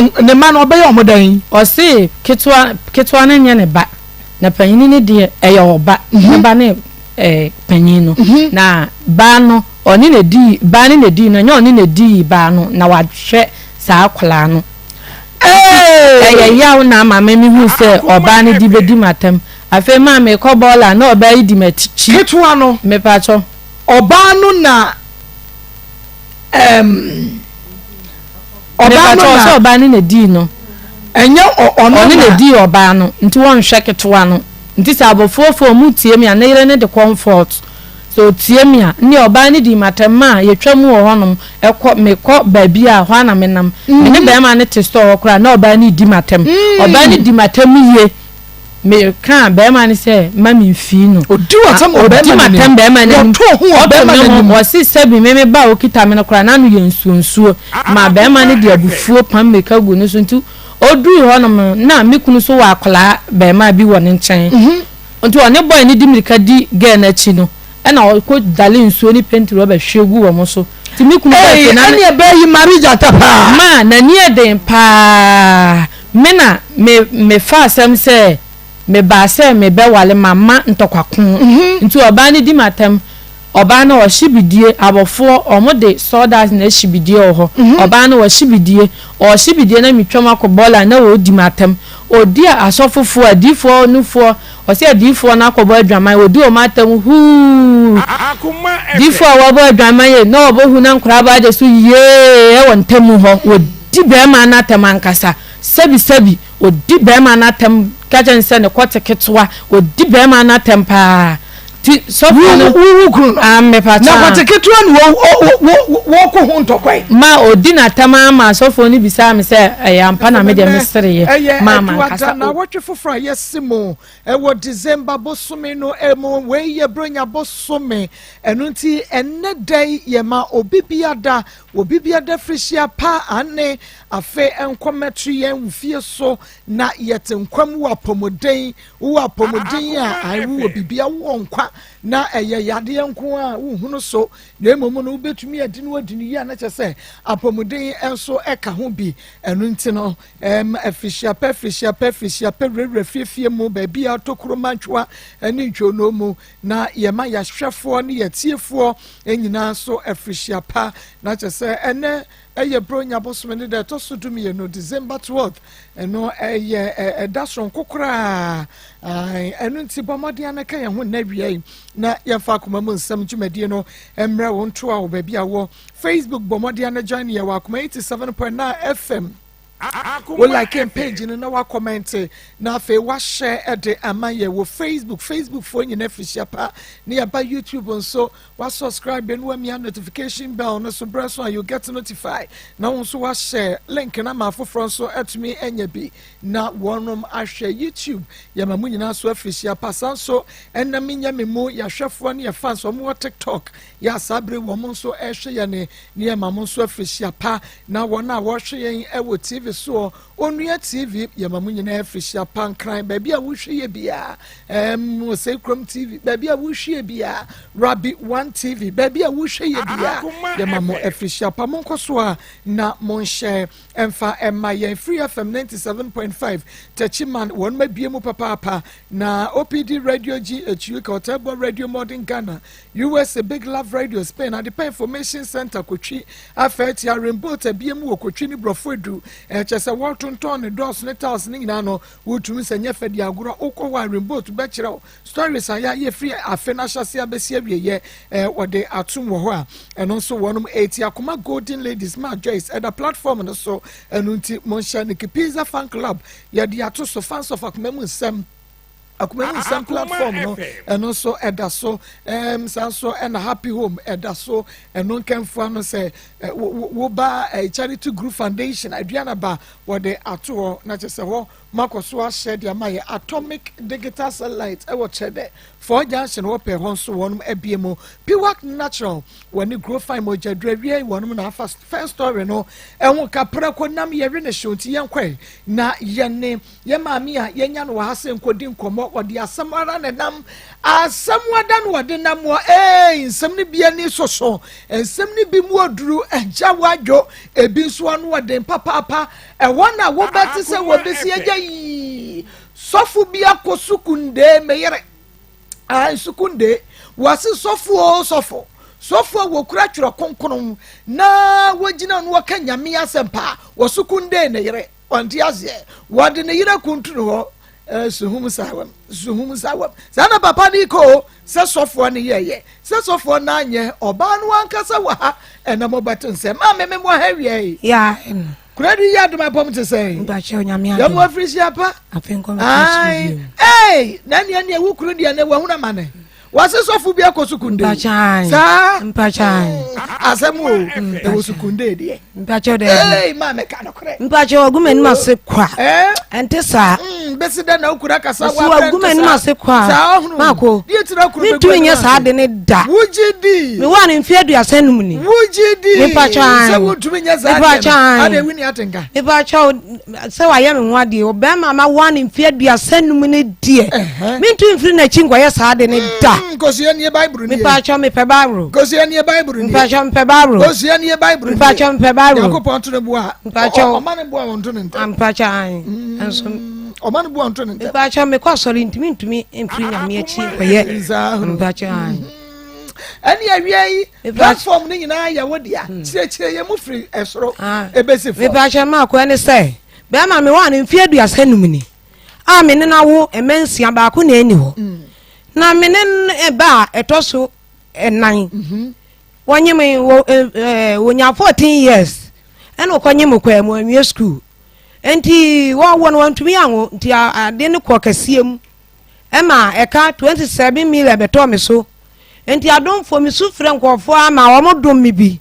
Ne mma no ɔbɛyɛ wɔn dɛn? Ɔse ketewa ketewa no nyɛ ne ba, na panyini no deɛ ɛyɛ ɔba, ne ba ne eh, panyin no. Na baa no ɔne na dii, baa no na dii no, ɛnyɛ ɔne na dii baa no, na wahwɛ saa akwadaa no. Ɛyɛ yaw na ama me mehu sɛ ɔbaa no di bɛdi m'atam. Afei maa mekɔ bɔɔla na ɔbaa yi di m'akyi. Ketewa no. Mepakyɛw. Ɔbaa no na ɛɛm. Ɔbaa no na. Sɛ ɔbaa no na dii no. Ɛnyɛ ɔno na. Ɔno na dii ɔbaa no nti wɔnhwɛ ketewa no. Nti sɛ abɔfoɔfoɔ ɔmo tie me a ne yere no de comfort. Sɛ ɔtie me a nneɛ ɔbaa no dii m'atɛm maa yɛtwa mu wɔ hɔnom ɛkɔ mekɔ baabi a hɔ ara na menam. Me ne bɛɛma no te store hɔ koraa na ɔbaa no redi m'atɛm. Ɔbaa no di m'atɛm yie. Me kaa bɛɛma no sɛ mma me nfii no. Odi w'atɛm wɔ bɛɛma no anim. Bɛɛma no anim. Wɔtoo ho wɔ bɛɛma no anim. Ɔse sɛbi me me ba a okita me no koraa n'ano yɛ nsuo nsuo. Maa bɛɛma no de abufuo pam mirika guu ne so nti oduruu hɔ nom no na me kunu nso wɔ akwadaa bɛɛmaa bi wɔ ne nkyɛn. Nti ɔne boy no di mirika di girl no akyi no ɛna ɔkɔ dale nsuo ne paint rubber hwie gu wɔn so. Nti me kunu baa fie na. Ei ɛneɛ bɛɛ yi Marie gyata paa. Maa n'ani yɛ den paa. Me na me me fa asɛm sɛ me baa sɛ me bɛ wale ma ma ntɔkwa ko nti ɔbaa no di ma tɛm ɔbaa no ɔhye bidie abɔfoɔ ɔmo de sawdust na ɛhye bidie wɔ hɔ ɔbaa no ɔhye bidie ɔhye bidie na me twam akɔ bɔɔla na ɔdi ma tɛm ɔdi asɔfo foɔ adiifoɔ no foɔ ɔsɛ adiifoɔ no akɔbɔ adwaman ɔdi ɔmo atɛm huu diifoɔ a wɔbɔ adwaman yɛ na ɔbɔ hu na nkoraa bɔ agye so yee ɛwɔ ntɛmu hɔ Di barima no atɛm ankasa. Sɛbisɛbi, ɔdi barima no atɛm, ka kyerɛ no sɛ ne kɔte ketewa, ɔdi barima no atɛm paa. Nti sɔfoɔ no. Wo wo kunu no. Ah, mepa Na kyɛw. kɔte ketewa na wɔ wɔ wɔ wɔkɔ ho ntɔkwa yi. Ma ɔdi n'atɛm ara ma sɔfoɔ no bisaa me sɛ ɛyɛ ampa na me deɛ mesereeɛ. Ɛyɛ Maa Adwoada mankasa o. naawɔtwe foforɔ a yɛasi mu wɔ December bosome no mu. Wei yɛ Buronya bosome. Ɛno nti ɛnnɛ da yi yɛma obi biada Obi biada firihyia pa aane afe nkɔ mmɛto yɛn wo fie so na yɛte nkwa mu wɔ apɔmuden wowɔ apɔmuden a ae wowɔ bibia wowɔ nkwa na ɛyɛ yadeɛ nko a wohunu so na mmom no wobɛtumi adi no adi no yie a na kyɛ sɛ apɔmuden nso ɛka ho bi ɛno nti no ɛm afirihyia pa afirihyia pa afirihyia pa wurawura fiefie mu baabi a tokuro mantwoa ne ntwonoo mu Na yɛma yɛahwɛfoɔ ne yɛatiefoɔ nyinaa nso afirihyia pa. Na kyerɛ sɛ ɛnɛ ɛyɛ Buronya bosome ne da ɛtɔ so 12, December 12th. Ɛno ɛyɛ ɛda soronko koraa. Ɛno nti bɔ mmɔden ana ka yɛn ho nnɛ awia yi na yɛmfa akoma mu nsɛm dwumadie no mmerɛ wo ntoa wɔ baabi a wɔ Facebook. Bɔ mmɔden ana join yɛ wɔ Akoma 87.9 FM. Wo like page no na wa comment na afei wa share de ama yɛ wɔ Facebook. Facebook foɔ nyina firihyia pa ne yɛba YouTube nso wa subscribe na wamia notification bell no so berɛ so a you get notified na wo nso wa share link no ama afoforɔ nso atumi anya bi na wɔnom ahwɛ YouTube. Yɛma mo nyinaa so afirihyia pa. Saa nso ɛna menya me mu yɛahwɛfoɔ ne yɛ fans wɔn wɔ TikTok yɛ a saa bere wɔn nso ɛhwɛ yɛn ne yɛma mo nso afirihyia pa. Na wɔn a wɔhwɛ yɛn wɔ TV soɔ, Onua TV, yɛma mo nyinaa afirihyia pa. Nkran, baabi a wohwɛ yɛ biara, Osei Kurom TV, baabi a wohwɛ yɛ biara, Rabi One TV, baabi a wohwɛ yɛ biara, yɛma mo afirihyia pa. Monkɔ so a na monhyɛ mfa mma yɛn. Free FM 97.5, Techiman, wɔn abie mu papaapa. Na OPD Radio GHU, Kɔtɛbɔ Radio Modern Ghana, USA Big Love Radio Spain, Adepa Information Center Kotwi, Afei atia Rainbow abie mu wɔ Kotwi ne Borɔfo Edu. Ɛkyɛ sɛ wɔtontɔn ne dɔɔso ne tiles ne nyinaa no, wotumi sɛ nyɛ fɛ di agorɔ. Wokɔ hɔ a Rainbow bɛkyerɛ wo stories a yɛayɛ firi afe no ahyɛse abɛsi awieɛ. Wɔde atom wɔ hɔ a ɛno nso wɔnom ɛti Akoma Golden Ladies ma Joyce ɛda platform no so. Ɛno nti monhyɛ Nikki Pizza Fan Club yɛde ato so Fans of Akoma mu nsɛm. Akoma mu nsɛm platform no ɛno nso ɛda so saa nso ɛna Happy Home ɛda so. Ɛno nkɛnfoa no sɛ woba Charity Group Foundation Aduanaba wɔde ato hɔ na kyerɛ sɛ hɔ makɔ so ahyɛ de ama yɛ Atomic Digital Satellite ɛwɔ kyerɛ dɛ Four Junction wɔpɛ hɔ nso wɔnom abie mu. Piwak Natural wɔne Grow Fine mogya duro awie wɔnom na afa first story no ɛho kapra kɔ nam yɛwe ne hyew nti yɛnkɔe na yɛne yɛn maame a yɛanya no wɔ ha sɛ nkɔdi nkɔmmɔ. hɔ, wɔde asɛm ara na ɛnam. Asɛm ada na wɔde nam hɔ. Ee, nsɛm no bi ani soso, nsɛm no bi mu oduru, agya wadwo, ebi nso ano ɔden papaapa. Ɛhɔ na wobɛte sɛ wɔbɛsi agya yii. Sɔfo bi akɔ sukundee, meyere. Ah, sukundee. Wɔase sɔfo o sɔfo. Sɔfo a wɔkura twerɛ kronkron na wɔgyina no wɔka nyame asɛmpa wɔ sukundee ne yere. Ɔnte aseɛ. Wɔde ne yere kuntunu hɔ. Eh, suhum sawam, suhum sawam. Saa na papa no kɔ o, sɛ sɔfoɔ no yɛyɛ, sɛ sɔfoɔ no anyɛ, ɔbaa no ankasa wɔ ha, ɛna mobɛto nsɛ. Maame me mo ha wiɛ. Ya, ɛno. Kura di yɛ adom apɔm te sɛ. Mpakyɛ onyame adom. Yɛ mo afirihyia pa. Afei nkɔm Ai, ei, na nea nea wo kunu deɛ ne wahunu amane. Wɔse sɔfo bi akɔ sukunde. Mpakyɛ Saa. Mpakyɛ. Asɛm o, ɛwɔ sukunde deɛ. Mpakyɛ dɛ. Ei, maa mɛka nokorɛ. Mpakyɛ wagu m'anim ase kwa. Ɛnte saa. Bɛsi dɛ na wokura kasa wa brɛ wagu m'anim ase kwa. Saa ɔhono. Maako. Deɛ tira kuro bɛgu Mentumi nyɛ saa de ne da. Wogye di. Mewɔ ne mfe 35 ni. Wogye di. Mepakyɛ an. Sɛ wontumi nyɛ saa deɛ no. Ade wini atenka. Mepakyɛ sɛ wayɛ me ho adeɛ ɔbɛrima ma wa ne mfe 35 ne deɛ. Mentumi mfiri n'akyi nkɔyɛ saa de ne da. Nkosua nie Bible nie. Mepakyɛ mepɛ Bible. Nkosua nie Bible nie. Mepakyɛ mepɛ Bible. Nkosua nie Bible nie. Mepakyɛ mepɛ Bible. Nyankopɔn to ne boa. Mepakyɛ ɔma ne boa wɔn to ne ntɛm. Mepakyɛ an. Nso ɔma ne boa wɔn to ne ntɛm. Mepakyɛ mekɔ asɔre ntumi ntumi mfiri nyame akyi nkɔyɛ. Mepakyɛ an. Ɛne awia yi platform no nyinaa yɛ wo dea. Kyerɛkyerɛ yɛn mu firi ɛsoro ebesi fam. Mepakyɛ maako ɛne sɛ bɛrima mewɔ ne mfe 35 ni. a me ne no awo mma nsia, baako na ɛnni hɔ. Mm. Na me ne no ba a ɛtɔ so ɛnan. Mhm. Wɔnye me wɔ wɔnya 14 years ɛna ɔkɔnye me kɔɛ mu anwie school. Nti wɔwɔ no wɔntumi anwo nti ade no kɔ kɛseɛ mu ɛma ɛka 27 million bɛtɔɔ me so. Nti adomfoɔ mesu frɛ nkurɔfoɔ ama wɔn dom me bi.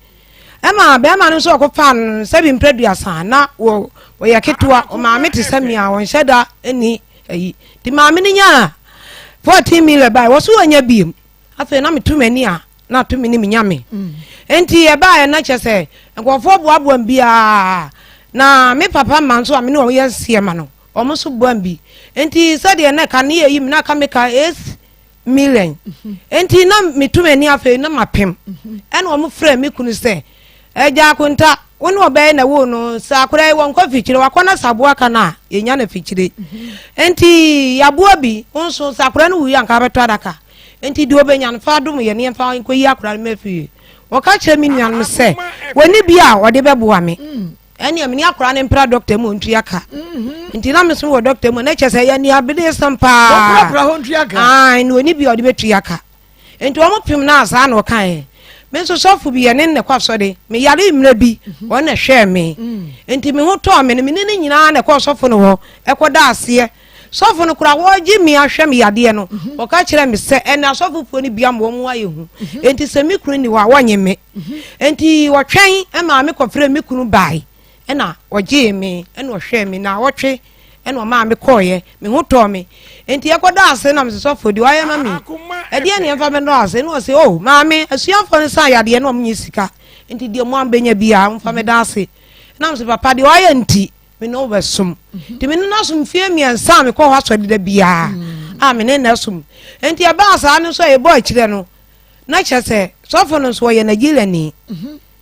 Ɛma bɛrima no nso ɔkɔfaa no no sɛbi mprɛ duasa na wɔ wɔyɛ ketewa ɔmaame te sɛ me a ɔnhyɛ da nni ayi nti maame no nyaa 14 million bae wɔ so wɔnya biem afei na meto m'ani a na ato me ne me nyame mm. nti ɛbaeɛ na kyɛ sɛ nkurɔfoɔ boaboa m biara na me papa ma nso a me ne wɔn yɛ nseɛ ma no wɔn nso boa m bi nti sɛdeɛ na ɛka ne yɛ yi me na aka me ka 8 million nti na metu m'ani afei na mapem ɛna wɔn frɛ me kunu sɛ agya akonta wo ne ɔbɛyɛ na wo no sɛ akora yi wɔnkɔ fikyire wakɔ na saboa ka no a yɛnya no fikyire nti yaboa bi wo nso sɛ akora no wuyi anka bɛtɔ adaka nti deɛ ɔbɛnya no fa dom yɛ ne yɛmfa nkɔyi akora no ma fie wɔka kyerɛ me nuanom sɛ wɔne bi a wɔde bɛboa me Ɛnneɛ me ne akwadaa no mpra dɔkta mu ntua ka. Mhm. Nti na me so wɔ dɔkta mu na kyerɛ sɛ yɛ nea bere sɛm paa. Wɔprapra hɔ ntua ka. Ae na ɔni bi a ɔde bɛtua ka. Nti wɔn pem no a saa na ɔkaeɛ. Me nso sɔfo bi yɛ ne na ɛkɔ asɔre. Me yare mmerɛ bi mhm. wɔn na ɛhwɛɛ me. Mm. Nti me ho tɔɔ me no me ne ne nyinaa na ɛkɔɔ sɔfo no hɔ ɛkɔda aseɛ. Sɔfo no koraa wɔregye me ahwɛ me yadeɛ no mhm. ɔka kyerɛ me sɛ ɛnna asɔfofoɔ no bi ama wɔn ho ayɛ hu. Nti sɛ me kunu ni hɔ a wɔnye me. Enti wɔtwɛn maa me kɔfrɛɛ me kunu bae, ɛna ɔgyee me, ɛna ɔhwɛɛ me naawɔtwe, ɛna ɔmaa me kɔɔeɛ, me ho tɔɔ me. Enti yɛkɔdaa ase na mese sɔfo deɛ wayɛ ma me ɛdeɛ ne yɛmfa bɛdɔ ase na ɔse oh maame asuafoɔ no saa yadeɛ na ɔmo nyɛ sika nti deɛ mo ambɛnya biara momfa mɛda ase na mese papa deɛ wayɛ nti me ne wo bɛsom nti me ne no asom mfeɛ mmiɛnsa a mekɔ hɔ asɔre da biara a me ne no asom nti ɛbaa saa no nso a yɛbɔ akyirɛ no Na kyerɛ sɛ sɔfo no nso ɔyɛ Nigeriani.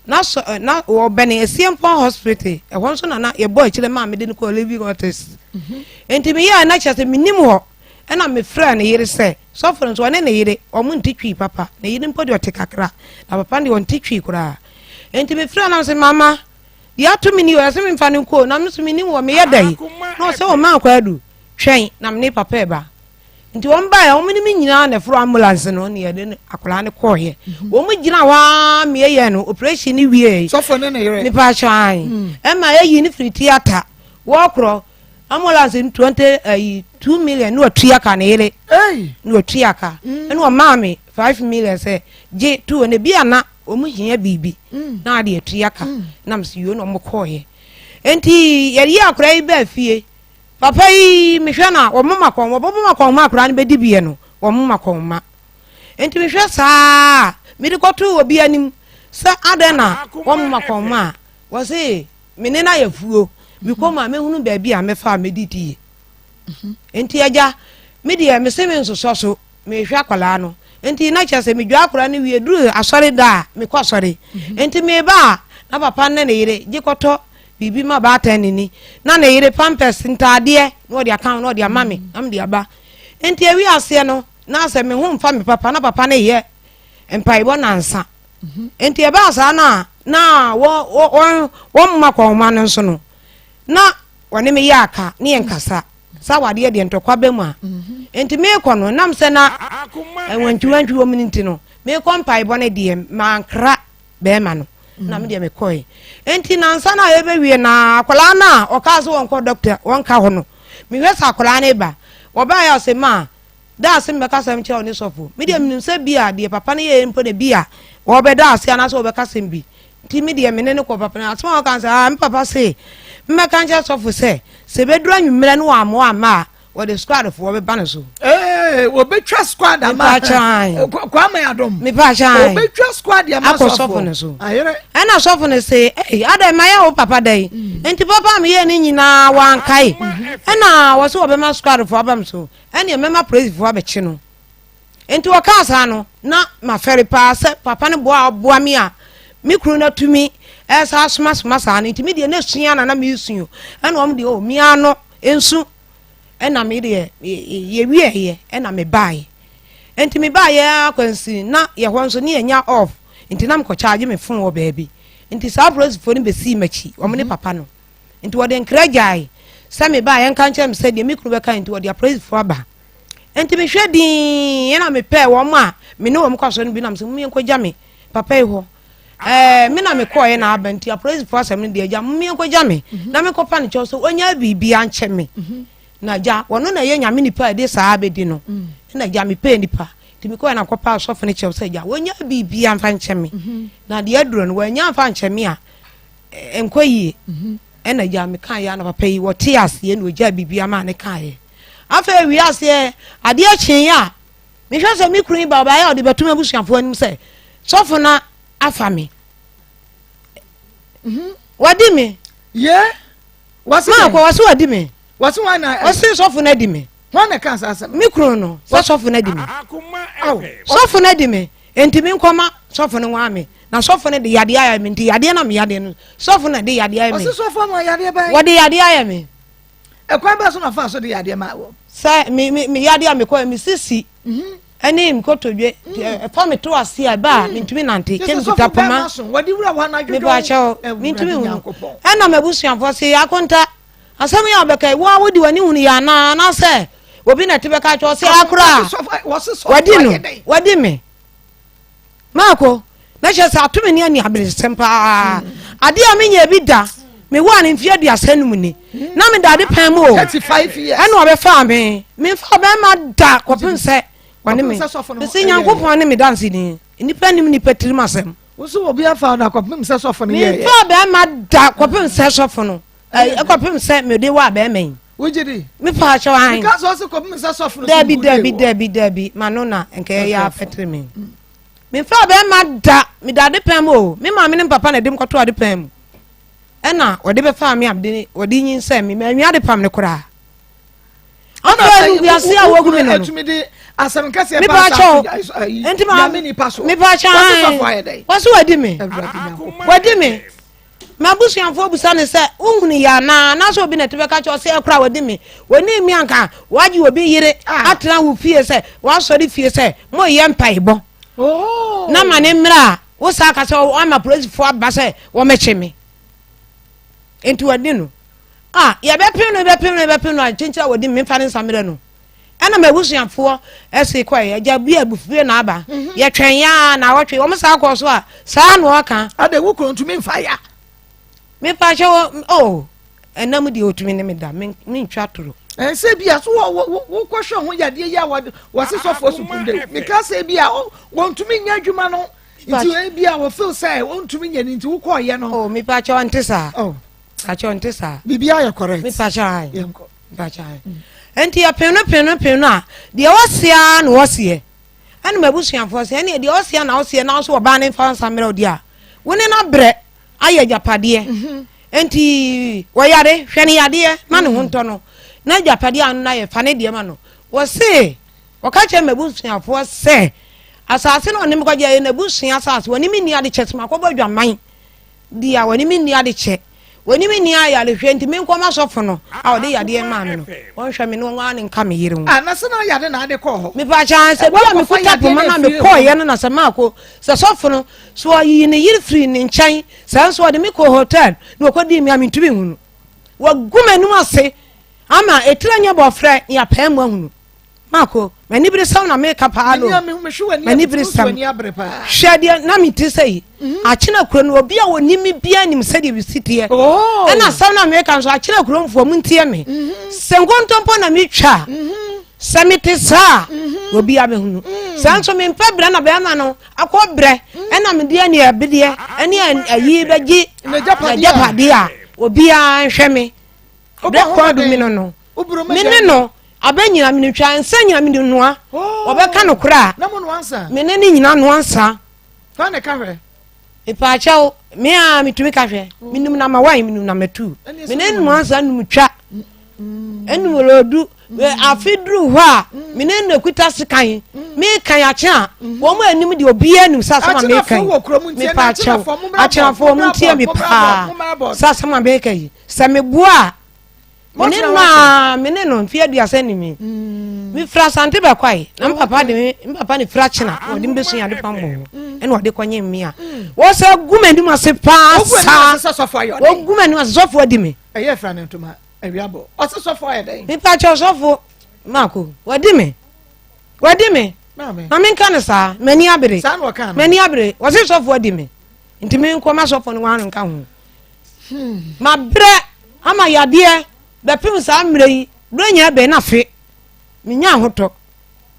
Na sɔ eh, na wɔbɛne Asiampɔn Hospital. Ɛhɔ nso na na yɛbɔ akyire maa mede no kɔɔ Living Waters. Nti meyɛɛ na kyerɛ sɛ menim hɔ. Ɛna mefrɛɛ ne yere sɛ sɔfo no nso ɔne ne yere wɔn nte twi papa. Ne yere mpo deɛ ɔte kakra. Na papa no deɛ ɔnte twi koraa. Nti mefrɛɛ no sɛ mama deɛ ato me ni o ɛsɛ memfa no nkɔ o na me nso menim hɔ meyɛ dɛn. Na ɔsɛ ɔma akɔ adu twɛn na me ne papa ɛba. Nti wɔn baeɛ wɔn ne me nyinaa na ɛforo ambulance no ne yɛde no akwadaa no kɔɔeɛ mhm. wɔn gyina hɔ ara mmiɛ yɛ no operation no wie. Sɔfo ne ne yere. Nipa ahyɛ an hmm. ɛma eyi ne firi theatre wɔkorɔ ambulance no twenty ɛyi 2 million ne wɔtua ka ne yere ne wɔtua ka hmm. ɛna ɔmaa me 5 million sɛ gye two na ebi ana wɔn hia biribi hmm. na ade atua ka nam so yio na wɔn kɔɔeɛ nti yɛde yɛ akwadaa yi baa fie. Papa yi mehwɛ no a wɔmoma kɔn wɔbɛbɔ ma kɔn ma akwadaa no bɛdi biɛ no wɔmoma kɔn ma nti mehwɛ saa mede kɔtoo obi anim sɛ adɛn na wɔmoma kɔn ma a wɔse me ne no ayɛ fuo mekɔ mu a mɛhunu baabi a mɛfa a mɛdidie mhm. nti agya Me deɛ mese me nsosɔ so, mehwɛ akwadaa no. Nti na kyerɛ sɛ medwa akwadaa no wie duru asɔre da a mekɔ asɔre. Mhm. Nti meba a na papa ne ne yere gye kɔtɔ biribi ma baatan ne ni na ne yere pampers ntaadeɛ na ɔde aka ho na ɔde ama me mhm. na mede aba. Nti awi aseɛ no na sɛ me ho mfa me papa na papa ne yɛ mpaebɔ nansa. Mhm. Nti ɛbaa saa na na wɔn wɔn mma kɔnma no nso no na wɔne me yɛ aka ne yɛn kasa. Sɛ awadeɛ deɛ ntɔkwa ba mu a. Nti meekɔ no, nam sɛ na wantwiwantwi wɔ mu no nti no, meekɔ mpaebɔ no deɛ mankra bɛrima no na me deɛ mekɔe. Nti nansa no a yɛbɛwie na akwadaa no a ɔkaa sɛ wɔnkɔ dɔkta wɔnka hɔ no, mehwɛ sɛ akwadaa no ba. Wɔbaeɛ a ɔsɛ ma da ase mebɛka asɛm kyerɛ wo ne sɔfo. Me deɛ menim sɛ bi a deɛ papa no yɛɛ mpo na bi a wɔbɛda ase anaasɛ wɔbɛka asɛm bi. Nti me deɛ me ne no kɔ papa no asɛm a ɔka sɛ ah me papa se mmɛka nkyerɛ sɔfo sɛ sɛ bɛduru anwummerɛ no wɔammoa amma a wɔde squad foɔ bɛba no so. Ee wɔbɛtwa squad ama Kwame Adom. Mepaakyɛn. Wɔbɛtwa squad ama akɔ sɔfo no so. Ayere. Ɛna sɔfo no se ee adɛ ma yɛ wo papa dɛ yi. Mm. Nti papa a meyɛ ne nyinaa wankae. Mm-hmm. Ɛna wɔse wɔbɛma squad foɔ aba me so. Ɛneɛ mɛma polisifoɔ abɛkye no. Enti ɔkaa saa no, na mafɛre paa sɛ papa no boa a ɔboa me a me kunu no atumi ɛsa asomasoma saa no nti me deɛ na sua na na mesu o ɛna wɔn deɛ o me ano nsu ɛna me deɛ yɛwieɛ ɛna me baeɛ nti me baeɛ akwansi na yɛ hɔ nso ne yɛnya off nti na mekɔ charge me phone wɔ baabi nti saa apolisifoɔ no bɛsii m'akyi wɔn ne mhm. papa no nti wɔde nkra gyae sɛ me baeɛ nka nkyerɛ me sɛ deɛ me kunu bɛka nti wɔde apolisifoɔ aba Enti mehwɛ dinn ɛna mepɛɛ wɔn a me ne wɔn kɔ asɔre no bi nam sɛ mom yɛnkɔgya me papa yi hɔ. Ɛɛ me na mekɔɔɛ na aba nti apolisifoɔ asɛm no deɛ agya mom yɛnkɔgya me mhm. na menkɔpa no kyɛw sɛ ɔnya biribi ankyɛ me. Mhm. Na agya wɔno na ɛyɛ nyame nipa a ɛde saa bɛdi no. Mm. Ɛna agya mepɛɛ nipa nti mekɔɛ na kɔpa asɔfo no kyɛw sɛ agya wɔnya biribi amfa nkyɛ me. Mhm. Na deɛ aduro no wɔanya amfa nkyɛ me a ɛnkɔ yie. Ɛna agya mekaeɛ na papa yi wɔte aseɛ na ɔgyaa biribi ama ne kaeɛ. Afei ewie aseɛ, adeɛ kyeeɛ a, mehwɛ sɛ me kunu yi ba ɔbaeɛ a ɔde bɛto m'abusuafoɔ anim sɛ sɔfo no afa me. Mhm. Wadi me. Ye? Wasi dɛn? Maakɔ, wɔse wadi me. Wɔse wɔn na. Wɔse sɔfo no adi me. Wɔn na ɛka saa asɛm. Me kunu no, sɛ sɔfo no adi me. Sɔfo no adi me. Enti me nkɔma sɔfo no nwaa me. Na sɔfo no de yadeɛ ayɛ me nti yadeɛ na me yadeɛ no sɔfo na de yadeɛ ayɛ me. Ɔse sɔfo ama yadeɛ bɛn? Wɔde yadeɛ ayɛ me. Ɛkwan bɛn so na ɔfaa so de yadeɛ maa wɔ? Sɛ me me me yadeɛ a mekɔɛ me sisi mhm. ɛne me kotodwe mm. ɛfa me to ase a ɛba a mm. mentumi nante kyɛ mekuta poma mebɔ akyɛw mentumi hunu ɛna m'abusuafoɔ se akonta asɛm yi a wɔbɛka yi wo a wode w'ani hunu yɛ anaa anaasɛ obi na ɛte bɛka kyɛ ɔse akora wadi no wadi me Maako, na kyerɛ sɛ ato me ne ani aberesɛm paa. Mm. Adeɛ a menyɛ bi da, mewɔ a ne mfeɛ 35 ni. Mm. Na meda ade pɛn mu o. Ɛna ɔbɛfaa me. Memfa ɔbɛrima da kɔpem sɛ ɔne me. Mese Nyankopɔn ne me danseni. Nnipa nim nnipa tirim asɛm. Woso obi afa da kɔpem sɛ sɔfo no yɛyɛ. Memfa ɔbɛrima da kɔpem sɛ sɔfo no. Ɛkɔpem sɛ mede wɔ abɛrima yi. Wogye di? Mepa akyɛw an. Because ɔse kɔpem sɛ sɔfo no Dabi dabi dabi dabi ma no na nka ɛyɛ afɛtere me. Memfa bɛrima da meda ade pɛn mu o. Me maame ne me papa na ɛde me kɔto ade pɛn mu. Ɛna wɔde bɛfaa me a mede wɔde nyinsɛn me manwia ade pam no koraa. Afei no wiase a wɔgu me no no. Mepa akyɛw nti ma mepa akyɛw an. Wɔse wɔadi me. Wɔadi me. M'abusuafoɔ bisa no sɛ, Wohunu yɛ anaa? Anaasɛ obi na ɛte bɛka kyerɛ wo sɛ, Ɛkora wadi me. Wɔnii me anka woagye obi yere ah. atena wo fie sɛ woasɔre fie sɛ moyɛ mpaebɔ. Oh. Na ma ne mmerɛ a wo saa ka sɛ ama polisifoɔ aba sɛ wɔmɛkye me. Nti wɔde no. Ah, yɛbɛpem no yɛbɛpem no yɛbɛpem no a kyenkyere a wɔdi me mfa ne nsa mmerɛ no. Ɛna m'abusuafoɔ ɛse kɔɛ agya bi abufue na aba. Mhm. Yɛtwɛn ya na awɔtwe wɔn saa kɔɔ so a saa na ɔka. Ada wo kuro ntumi nfa ya. Mepa kyɛ wɔ o oh, ɛnam deɛ otumi ne me da mentwa toro. Ɛnsɛ bi a so wɔ wokɔhwɛ ho yadeɛ yi a wɔse sɔfoɔ so pum de meka sɛ bi a wɔntumi nyɛ adwuma no nti ebi a wɔfeel sɛ wɔntumi nyɛ no nti wokɔɔyɛ no. Oh mepa kyɛ ɔnte saa. Oh. Pakyɛ ɔnte saa. Biribi ayɛ correct. Me pakyɛ ayi. Yɛnkɔ. Pakyɛ ayi. Nti yɛ pin no pin no pin no a deɛ ɔseɛ ara na ɔseɛ. Ɛna m'abusuafoɔ sɛ ɛne deɛ ɔseɛ na ɔseɛ na nso ɔbaa ne nfa nsa mmerɛ ɔdeɛ a wo ne no abrɛ ayɛ agyapadeɛ. Mhm. Nti wɔyare hwɛ ne yadeɛ ma ne ho mhm. ntɔ no na agyapadeɛ a no ayɛ fa ne deɛ ma no. Wɔse wɔka kyerɛ m'abusuafoɔ sɛ asase no ɔne me kɔgye ɛyɛ n'abusua asase wɔne me nni ade kyɛ sɛ makɔbɔ adwaman di a wɔne me nni ade kyɛ wɔne me nni ayarehwɛ nti menkɔ ma sɔfo no a ɔde yadeɛ maa me no wɔnhwɛ me no wɔn ara ne nka me yere ho. Ah, na sɛ na yade na ade kɔɔ hɔ. Mepaakyɛ sɛ bi a mekuta poma na mekɔɔyɛ no na sɛ maako sɛ sɔfo no so ɔyiyi ne yere firi ne nkyɛn sɛ nso ɔde me kɔɔ hotel na ɔkɔdii me a mentumi nhunu wagu m'anim ase Ama etire nyɛ bɔfrɛ ne apaa mu ahunu. Mako, m'aniberesɛm na meka paa no. M'aniberesɛm. Hwɛ deɛ na mete sɛ yi. Mhm. Akyena kuro no obi a wɔnim me biara nim sɛdeɛ mesi teɛ. Oh. Ɛna asɛm na meka nso akyena kuromfoɔ mu ntie me. Mhm. Sɛ nkontompo na metwa a, mhm. sɛ mete saa a, obi abɛhunu. Mm. Sɛ nso mempɛ brɛ na bɛrima no akɔ brɛ ɛna medeɛ ne ɛbedeɛ ɛne ayi bɛgye n'agyapadeɛ a, obiara nhwɛ me. Berɛ kɔ adu me no no, me ne no abɛ nyina me twa nsa nyina me noa. Wɔbɛka no korɛ a, me ne ne nyina noa nsa. Mepaakyɛw, me a metumi ka hwɛ. Menim na ma wan, menim na ma tu. Me ne noa nsa num twa. Enum rodu. Afe duru hɔ a, me ne no kuta sekan. Mekan akye a, wɔn a anim deɛ obiara nim sɛ asɛm a mekan. Mepaakyɛw, akyenafoɔ wɔn ntie me paa sɛ asɛm a meka yi. Sɛ meboa a, me ne no a me ne no mfe aduasa ni mi. Mm. Mefiri Asante bɛkwae na me papa de me me papa ne firi akyena na ɔde me bɛsua ade pam bɔ hɔ ɛna ɔde kɔnye me a mm. wɔsɛ gu m'anim ase paa saa wɔgu m'anim ase sɔfo adi me. Ɛyɛ fira ne ntoma awia bɔ ɔsɛ sɔfo ayɛ dɛn. Mepa kyɛw sɔfo mako wɔdi me wɔdi me ma menka no saa m'ani abere m'ani abere wɔsɛ sɔfo adi me nti menkɔ ma sɔfo no wɔn ano nka ho. Mabrɛ ama yadeɛ bɛpem saa mmerɛ yi, berɛ nyinaa bɛn na afe menya ahotɔ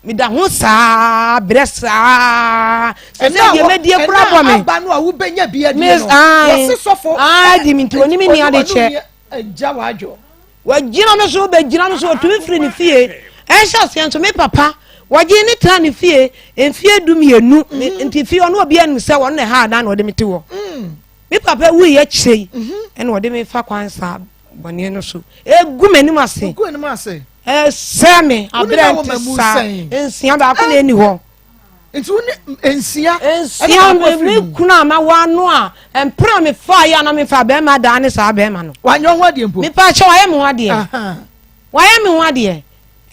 meda ho saa brɛ saa sɛ sɛ deɛ mɛdie kora bɔ me aba no a wobɛnya bi adi no wɔse sɔfo adi me nti ɔne me ni ade kyɛ wagyina me so bɛgyina me so ɔtumi firi ne fie ɛhyɛ aseɛ nso me papa wɔgye ne tena ne fie mfie du mmienu mhm. nti fie ɔno obi anim sɛ wɔn na ɛha adan na ɔde me te hɔ mm. Me papa wuiɛ akyire yi mhm. ɛna ɔde me fa kwan saa bɔne no so egu m'anim ase egu anim ase ɛsɛ me abrɛ nte saa nsia baako na ɛni hɔ nti wo ne nsia nsia me kunu a ma wa no a mpere a me fa yɛ a na me fa bɛrima daa ne saa bɛrima no wanyɛ ho adeɛ mpo mepa kyɛ wayɛ me ho adeɛ wayɛ me ho adeɛ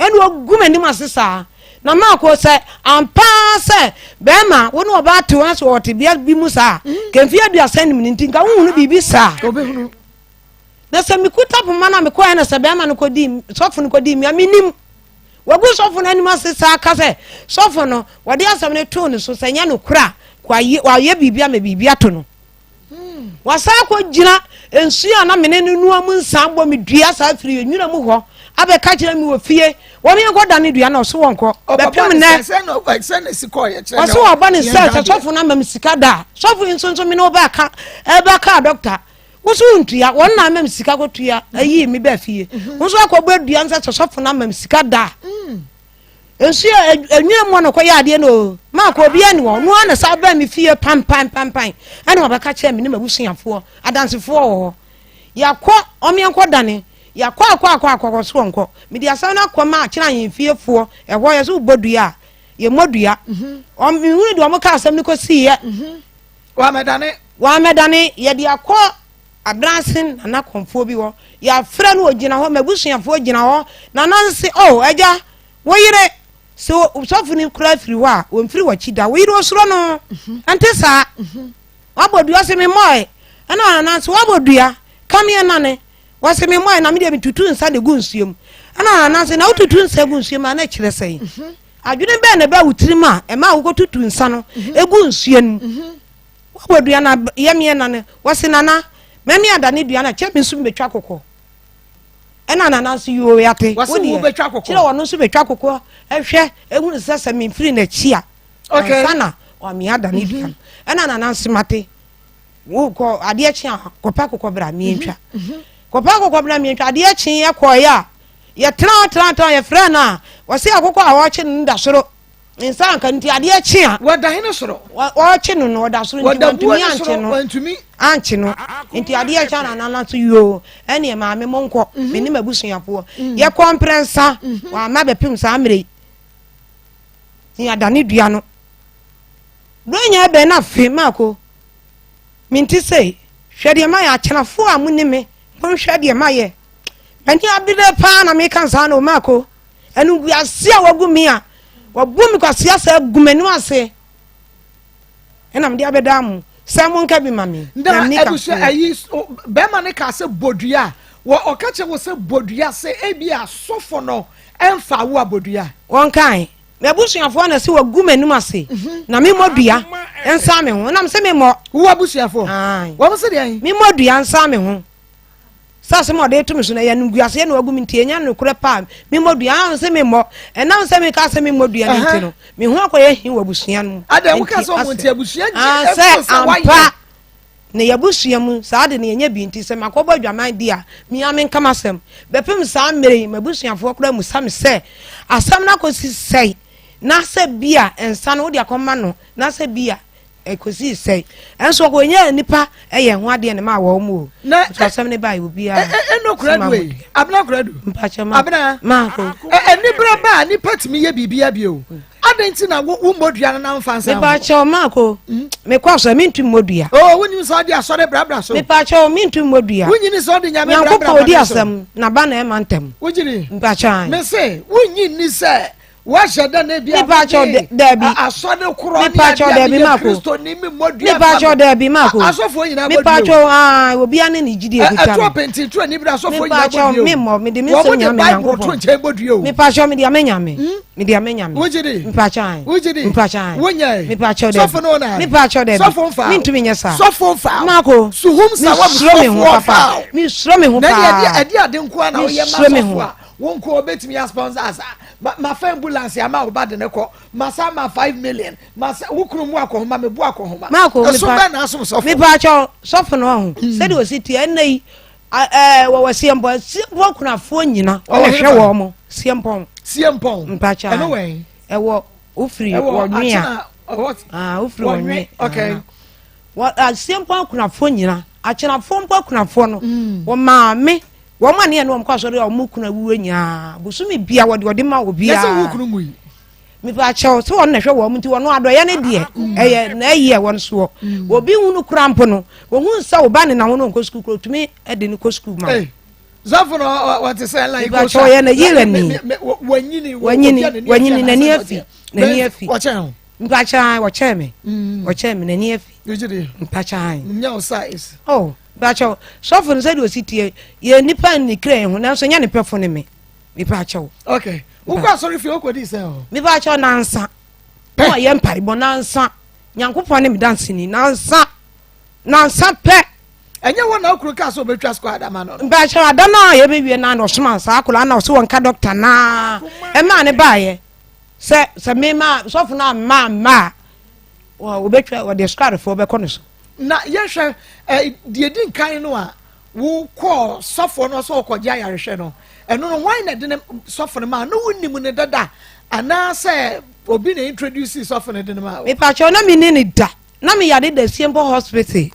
Ɛna ɔgu m'anim ase saa. Na maako sɛ, ampa ara sɛ bɛrima wo ne ɔbaa te wɔn sɛ ɔwɔ tebea bi mu saa a, mm. ka mfeɛ aduasa nim no nti nka wohunu biribi saa. Obɛhunu. Na sɛ mekuta poma no a mekɔɛ na sɛ bɛrima no kɔdi sɔfo no kɔdi mmea menim. Wagu sɔfo no anim ase saa ka sɛ sɔfo no wɔde asɛm no too ne so sɛ nyɛ nokorɛ a wayɛ biribi ama biribi ato no. Wasan akɔgyina nsuo a na me ne no noa mu nsa bɔ me dua saa firi nwura mu hɔ abɛka kyerɛ me wɔ fie wɔn yɛn kɔ da ne dua na ɔso wɔn kɔ bɛpem nɛ ɔso ɔbɔ ne sɛ sɛ sɔfo no ama me sika da sɔfo yi nso nso me ne ɔbɛka ɛbɛka dɔkta woso ntua wɔn na ama me sika kɔtua ayi me bɛ fie nso akɔbɔ dua nsɛ sɛ sɔfo no ama me sika da Nsu a enwura mu na ɔkɔyɛ adeɛ no o maakɔ obiara ni hɔ ɔno ara na saa bɛn me fie pampanpampan ɛna ɔbɛka kyerɛ me ne m'abusuafoɔ adansefoɔ wɔ hɔ yɛakɔ ɔmeɛnkɔ dane yɛakɔ akɔ akɔ akɔ kɔ so ɔnkɔ mede asɛm no akɔ ma akyerɛ ahemfiefoɔ ɛhɔ yɛ so wobɔ dua a yɛmmɔ dua mhm. mehunu deɛ ɔmo ka asɛm no kɔsiiɛ mhm. wamɛdane wamɛdane yɛde akɔ Adanse nana kɔmfoɔ bi hɔ. Yɛafrɛ no ɔgyina hɔ, m'abusuafoɔ gyina hɔ. Nana nse, oh agya, wo yere, sɛ sɔfo no koraa firi hɔ a, ɔmfiri w'akyi da. Wo yere ɔsuro no. Ɛnte saa. Wabɔ dua ɔse memmɔe. Ɛna nana nse, wabɔ dua, ka me ɛnane. Wɔse memmɔe na medeɛ metutu nsa de gu nsuo mu. Ɛna nana nse, na wotutu nsa gu nsuo mu a na ɛkyerɛ sɛn? Adwene bɛn na ɛbaa wo tirim a ɛmaa wokɔtutu nsa no gu nsuo no mu? Wabɔ dua na yɛmeɛ na no wɔse nana mɛme adane dua na kyɛ me nso mebɛtwa kokɔ ɛna nana nso yoo yate wodeɛ kyerɛ ɔno nso bɛtwa kokɔ ɛhwɛ ɛhunu sɛ sɛ memfiri n'akyi a ansa na wame adane dua no ɛna nana nso mate wokɔ adeɛ kye a kɔpɛ kokɔ bra mientwa mhm, mhm. kɔpɛ kokɔ bra mientwa adeɛ kye ɛkɔɛ a yɛtena tena tena yɛfrɛ no a wɔse akokɔ a wɔkye no da soro. Ne nsa anka no nti adeɛ kye a. Wɔda hene soro. Wɔkye no no ɔda soro nti wɔntumi ankye no. Wɔntumi. Ankye no nti adeɛ kye a na nana so yoo ɛneɛ maame mo nkɔ mhm. me ne m'abusuafoɔ. Mhm. Yɛkɔ mprɛnsa mhm. wɔama bɛpem saa mmerɛ yi. Ni adane dua no. Buronya bɛn na fe maako. Mente sei hwɛ deɛ mayɛ akyenafoɔ a mo ne me monhwɛ deɛ mayɛ. M'ani abere paa na meka saa no maako. Animguase a wagu me a wabu me kwasea sɛ agu m'anim ase ɛna mede abɛda mo sɛ monka bi ma me. Na abusua ayi bɛrima no kaa sɛ bodua wɔ ɔka kyerɛ wɔ sɛ bodua sɛ ebi asɔfo no ɛnfa wo abodua. Wɔnkae m'abusuafoɔ na sɛ wagu m'anim ase mhm. na memmɔ dua nsa me ho nam sɛ memmɔ. Wo abusuafoɔ wɔn sɛ deɛn. Memmɔ dua nsa me ho. Sɛ asɛm a ɔde reto me so no, ɛyɛ animguaseɛ na wagu me nti, ɛnyɛ nokorɛ pa a, memmɔ dua. Aane, sɛ memmɔ. Ɛnam sɛ meka sɛ memmɔ dua no nti no, me ho akɔyɛ he wɔ abusua no mu. Adɛn, woka sɛ ɔmo nti abusua gye sɛ ampa na yɛabusua mu saa de no yɛnyɛ bi nti, sɛ makɔbɔ adwaman di a, me ara menka m'asɛm. Bɛpem saa mmerɛ yi, m'abusuafoɔ koraa mmisa me sɛ, asɛm no akɔsi sɛn, na sɛ bi a nsa no wode akɔma no, na sɛ bi a Ɛkosii sɛn? Ɛnso ɔkɔnyaa nnipa yɛ ho adeɛ na ɛmaa wɔn mu o. Na Nso asɛm no baeɛ obiara. Ɛno kura du yi. Abena kura du. Mpakyɛ ma. Abena. Ma ko. Anibere ba a nipa tumi yɛ biribi abio. Adɛn nti na wo mmɔ dua no na nfa nsa ho? Mepakyɛ ma ko. Mekɔ asɔre mentu mmɔ dua. Oh, wonim sɛ ɔde asɔre brabra so. Mepakyɛ mentu mmɔ dua. Wonyini sɛ ɔde nyame brabra Nyankopɔn odi asɛm na ba na ɛma ntɛm. Wogyiri. Mpakyɛ. Mese wonyi nni sɛ Wahyɛ da na ebi Mepakyɛw daabi. Asɔre korɔ ne Mepakyɛw adeɛ a daabi meyɛ mako. Kristoni me mmɔ dua Mepakyɛw daabi mako. Asɔfoɔ nyinaa bɔ dua o. Mepakyɛw aa obiara ne ne gyidie Ɛ kuta ɛto no. apɛnti to anibere asɔfoɔ nyinaa bɔ Mepakyɛw dua o. me mmɔ mede me Wɔn nsɛm de nyinaa me Bible to Nyankopɔn. nkyɛn bɔ dua o. Mepakyɛw mede ama Nyame. Mede ama Nyame. Wogye di? Mepakyɛw ae. Wogye di? Mepakyɛw ae. Wonyɛe? Mepakyɛw daabi. Sɔfo no na Mepakyɛw daabi. Sɔfo mfa wo. Mentumi nyɛ saa. Sɔfo mfa wo. Mako. Suhum sa wa Mesuro me ho sɔfoɔ papa. fa wo. Mesuro me ho Na ɛdeɛ paa. ɛdeɛ ɛdeɛ ade nko ara na woyɛ ma Mesuro me sɔfo ho. a Wo nko obetumi a sponsor asa. Ma ma fa ambulance ama wo ba de ne kɔ. Ma sa ma 5 million. Ma sa wo kunu mu akɔhoma me bo akɔhoma. Marco, Ɛso mepa bɛn na asom sɔfo? mepa kyɛw sɔfo no ɔho. Mm. Sɛdeɛ ɔsi teɛ ɛnnɛ yi ɛɛ wɔwɔ siempɔn siempɔn kunafoɔ nyina Ɔwɔ ɔna hwɛ hefa? wɔn mo siempɔn. Siempɔn. Mpakyɛ. Ɛno wɛn? Ɛwɔ wofiri Ɛwɔ wɔnwe a. Akyena ɔwɔ Ah, wofiri wɔnwe. wɔnwe. Okay. Ah. Wɔ siempɔn akunafoɔ nyina akyenafoɔ mpo akunafoɔ no mm. wɔ maame Wɔn a ne yɛne wɔn kɔ asɔre a wɔn kunu awuo nyinaa, bosome bia wɔde ɔde ma obiara. Yɛsɛ wo kunu ngui. Mepa kyɛw sɛ wɔn na hwɛ wɔn nti wɔn adɔyɛ ne deɛ mm. ɛyɛ na ɛyɛ wɔn soɔ. Mm. Obi hunu kura mpo no, ohun sɛ ɔba ne na wɔn nkɔ sukuu kura otumi de ne kɔ sukuu ma. Zɔfo no wɔte sɛ ɛlan Mepa kyɛw ɔyɛ na yere ni. Wanyini wanyini wanyini n'ani afi n'ani afi. Wɔkyɛn ho. Mepa kyɛw wɔkyɛn mi mm. wɔkyɛn mi n'ani afi. Mepa kyɛw. Nyɛ o size. Oh. Mepakyɛw, sɔfo no sɛdeɛ ɔsi teɛ, yɛ nipa nni kra yi ho, nanso nyɛ ne pɛfo ne me. Mepakyɛw. Okay. Wokɔ asɔre fie wokɔdi sɛn hɔ? Mepakyɛw nansa. Pɛ. Na ɔyɛ mpaebɔ nansa. Nyankopɔn ne me danseni nansa. Nansa pɛ. Ɛnyɛ wɔ na okunu kaa sɛ obetwa squad ama no. Mepakyɛw ada no a yɛbɛwie no na ɔsoma saa akwadaa na ɔsɛ wɔnka dɔkta naa ɛmaa ne baayɛ sɛ sɛ mema sɔfo no amma amma a wɔbɛtwa wɔde squadfoɔ bɛkɔ no so. Na yɛhwɛ ɛ deɛ di nkan no a wokɔɔ sɔfoɔ no sɛ ɔkɔgye ayarehwɛ no ɛno no hwan na ɛde ne sɔfo no maa no wonim ne dada anaasɛ obi na introduce sɔfo no de no maa wo. Mepakyɛw na menni ne da na meyare da Siempɔ hospital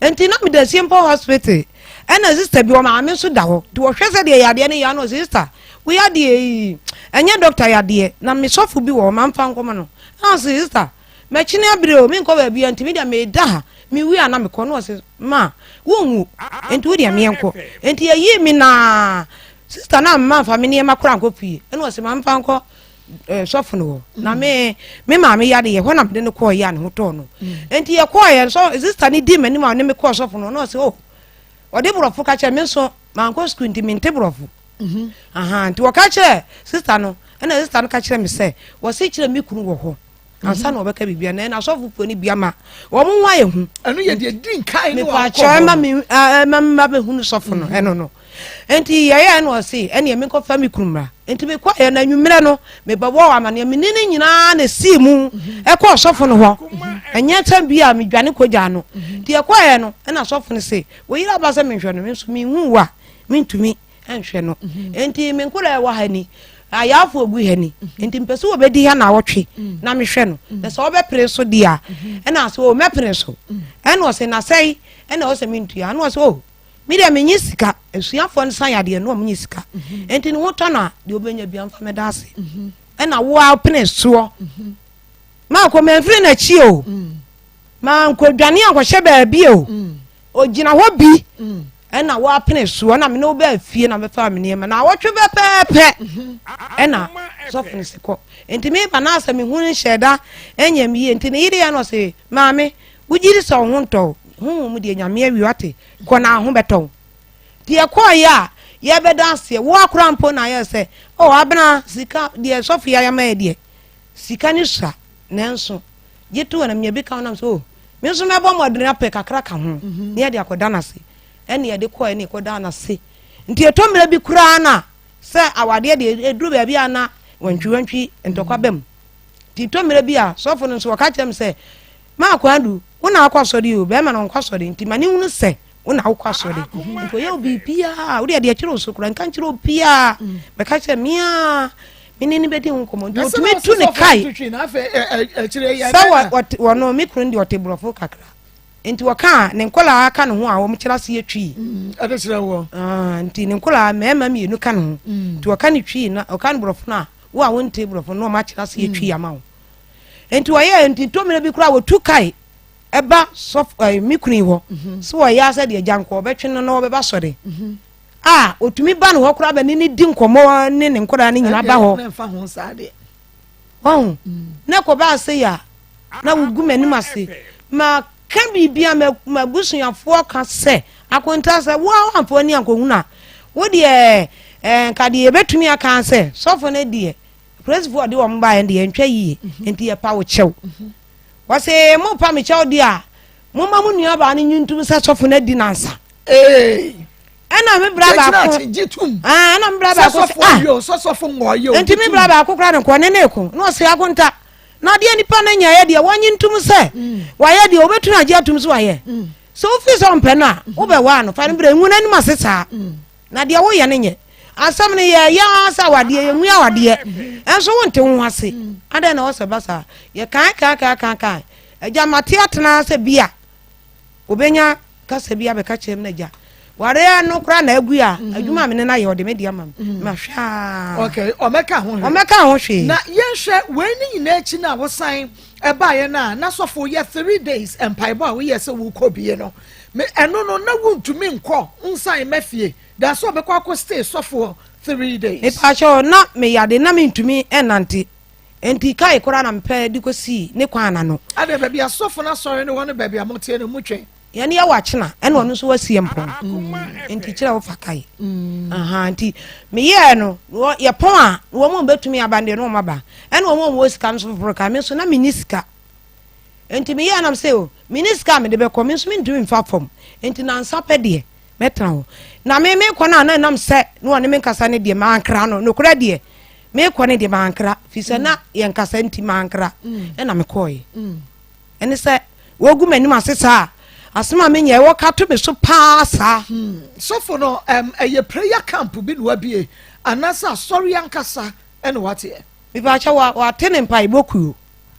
nti na meda Siempɔ hospital ɛna sister bi ɔmaame nso da hɔ nti wɔhwɛ sɛ deɛ yadeɛ no yɛ ano ɔsɛ sister wo yadeɛ yi ɛnyɛ doctor yadeɛ na me sɔfo bi wɔ hɔ ma mfa nkɔma no ɛna ɔsɛ sister Mɛkyene abere o, menkɔ baabiara nti me deɛ meda ha, mewie a na mekɔ. Na ɔse, ma, wonwu, nti wo deɛ meɛnkɔ. Nti yɛyii me naa, sista no amma mfa me nneɛma koraa nkɔ fie. Ɛna ɔse, ma mfa nkɔ eh, sɔfo no hɔ. Na me, me maame yare yɛ, hɔ na mede no kɔɔ yɛ a ne ho tɔɔ no. Nti yɛkɔɔyɛ, sɔ, sista no dii m'anim a ɔne me kɔɔ sɔfo no hɔ, na ɔse, oh, ɔde borɔfo ka kyerɛ me nso, mankɔ sukuu nti mente borɔfo. Mhm. Aha, nti wɔka kyerɛ sista no, ɛna sista no ka kyerɛ me sɛ, wɔse kyerɛ me kunu wɔ hɔ. ansa na wɔbɛka biribi a na ɛna asɔfofoɔ no bi ama wɔn ho ayɛ hu. ɛno yɛ deɛ di nkan ne wɔn kɔ hɔ ɛma mi ɛma mi ma bɛhunu sɔfo no ɛno no nti yɛyɛ ɛna ɔse ɛne ɛmi nkɔfa mi kunu mmra nti mi kɔ yɛ na anwummerɛ no mi bɛbɔ wɔ amaneɛ mi ne ne nyinaa na esii mu ɛkɔ sɔfo no hɔ ɛnyɛ sɛ bi a mi dwane kɔ gya no nti ɛkɔ yɛ no ɛna sɔfo no se wɔyere aba sɛ mi nhwɛ no mi nso mi hu wa mi ntumi nhwɛ no nti mi nkora ɛwɔ ha ni. Ayaafo ogu ha ni nti mpɛ sɛ wɔbɛdi ha naawɔtwe na mehwɛ no na sɛ wɔbɛpere so deɛ a ɛna sɛ o mɛpere so ɛna ɔsɛ na sɛe ɛna ɔsɛ mentua ɛna ɔsɛ o me deɛ menye sika asuafoɔ no sa yadeɛ no ɔmenye sika nti ne ho tɔ no a deɛ wobɛnya bia mfa mɛda ase ɛna wo a pene soɔ maakɔ mamfiri n'akyi o mankɔdwane ankɔhyɛ baabi o Ogyina hɔ bi ɛna wapene soɔ na mene wo bɛɛ fie na mɛfa me nneɛma na awɔtwe pɛpɛɛpɛ ɛna sɔfo no si kɔ nti meba na asɛ mehu no hyɛ da ɛnyɛ me yie nti ne yere yɛ no ɔse maame wogye di sɛ wo ho ntɔ honhom mu deɛ nyame awie wate kɔ na ho bɛtɔ wo nti yɛkɔɔyɛ a yɛbɛda aseɛ wo akora mpo na ayɛ sɛ oh abena sika deɛ sɔfo yɛ ayama yɛ deɛ sika ne sua Nanso, gye to hɔ na menya bi ka ho nam sɛ, oh, me nso mɛbɔ mmɔden apɛ kakra ka ho mhm. na yɛde akɔda no ase. Ɛne yɛde kɔɛ ne yɛkɔdaa no ase. Nti ɛtɔ mmerɛ bi koraa no a sɛ awadeɛ deɛ ɛduru baabi a na wantwiwantwi ntɔkwa ba mu. Nti ɛtɔ mmerɛ bi a sɔfo no nso wɔka kyerɛ me sɛ, maa Kwadu, wo na akɔ asɔre o, bɛrima no ɔnkɔ asɔre nti ma ne hunu sɛ wo na wokɔ asɔre. Nti ɔyɛ wo biribiara, wode adeɛ kyerɛ wo so koraa, nka nkyerɛ obiara, bɛka kyerɛ me a me ne no bɛdi ho nkɔmmɔ nti ɔtumi tu ne kae sɛ wɔno me kunu deɛ ɔte borɔfo kakra nti wɔka a ne nkɔlaa ka ne ho a wɔn kyerɛ aseɛ twii mm, ɛde kyerɛ wɔ ah, nti ne nkɔlaa mmarima mmienu ka ne ho mm. nti wɔka ne twii na ɔka ne borɔfo no a wo a wonte borɔfo no wɔn akyerɛ aseɛ mm. twii ama wo nti wɔyɛ nti ntomire bi koraa wɔtu kae ɛba sɔfo ɛɛ me kunu yi hɔ mhm. so wɔyɛ asɛ deɛ gya nkɔ ɔbɛtwe no na wɔbɛba sɔre mhm. a otumi ba ne hɔ koraa bɛ ne ne di nkɔmɔ ne ne nkɔdaa ne nyinaa ba hɔ ɔho mm. na kɔba ase yɛ a na wogu m'anim ase ma ka biribi a m'abusuafoɔ ka sɛ akonta sɛ wo a wamfa w'ani ankɔhunu a wo deɛ eh, nka deɛ yɛbɛtumi aka sɛ sɔfo no deɛ polisifoɔ de wɔn baeɛ deɛ ntwa yie mhm. nti yɛpa wo kyɛw mhm. wɔse mopa me kyɛw deɛ a momma mo nuabaa no nyi ntom sɛ sɔfo no adi nansa ɛna me bra baako ɛna me bra baako sɛ ah nti me bra baako kora ne nkɔ ne ne ko na ɔsɛ akonta na adeɛ nipa no nyaeɛ deɛ wɔnye ntom sɛ mm. wayɛ deɛ wobɛtumi agye atom so wayɛ mm. sɛ wofiri sɛ ɔmpɛ no a mm. wobɛwaa no fa no berɛ ngu no anim ase saa na deɛ woyɛ no nyɛ asɛm no yɛyɛ ara sɛ awadeɛ yɛnwi awadeɛ ɛnso wonte wo ho ase adɛn na wɔsɛ ba saa yɛkae kae kae kae kae agya mate atena sɛ bi a Obenya kasa bi abɛka kyerɛ me na gya wareɛ no koraa na agu a mhm. adwuma a mene no ayɛ ɔde me de ama me mhm. mahwɛ a okay ɔmɛka ho hwee ɔmɛka ho hwee na yɛnhwɛ wei ne nyinaa akyi no a wosan ɛbaeɛ no a na sɔfo yɛ three days mpaebɔ a woyɛ sɛ wokɔ bie no me ɛno no na wontumi nkɔ nsan mɛ fie da sɛ ɔbɛkɔ akɔ stay sɔfoɔ three days. Mepaakyɛw na meyade na mentumi ɛnante Enti kae koraa na mepɛ de kɔsii ne kwan ano. Adɛn, baabi a asɔfo no asɔre no wɔ ne baabi a moteɛ no, mutwe? Yɛn yɛ wɔ Akyena, ɛna ɔno nso wasi Mpɔn. Enti kyerɛ wo fa kae. Aha, nti meyɛɛ no, yɛpɔn a, wɔn a wɔbɛtumi aba no deɛ na wɔn aba. Ɛna wɔn a wɔwɔ sika no nso foforɔ kae, me nso na menni sika. Enti meyɛɛ nam sɛ o, menni sika a mede bɛkɔ, me nso mentumi mfa fam. Enti nansa pɛ deɛ, mɛtena hɔ. Na me mekɔ no a na ɛnam sɛ na wɔne me nkasa no deɛ, mankra no. Nokorɛ deɛ, mekɔ no deɛ mankra firi sɛ na yɛnkasa nti mankra mm. ɛna mekɔɔeɛ mm. ɛne sɛ wɔgu m'anim ase saa asɛm a menyɛ wɔka to me so paa saa hmm. sɔfo no ɛyɛ prayer camp bi na wabie anaasɛ asɔre ankasa ɛna wateɛ mepaakyɛ wate ne mpaebɔ kuo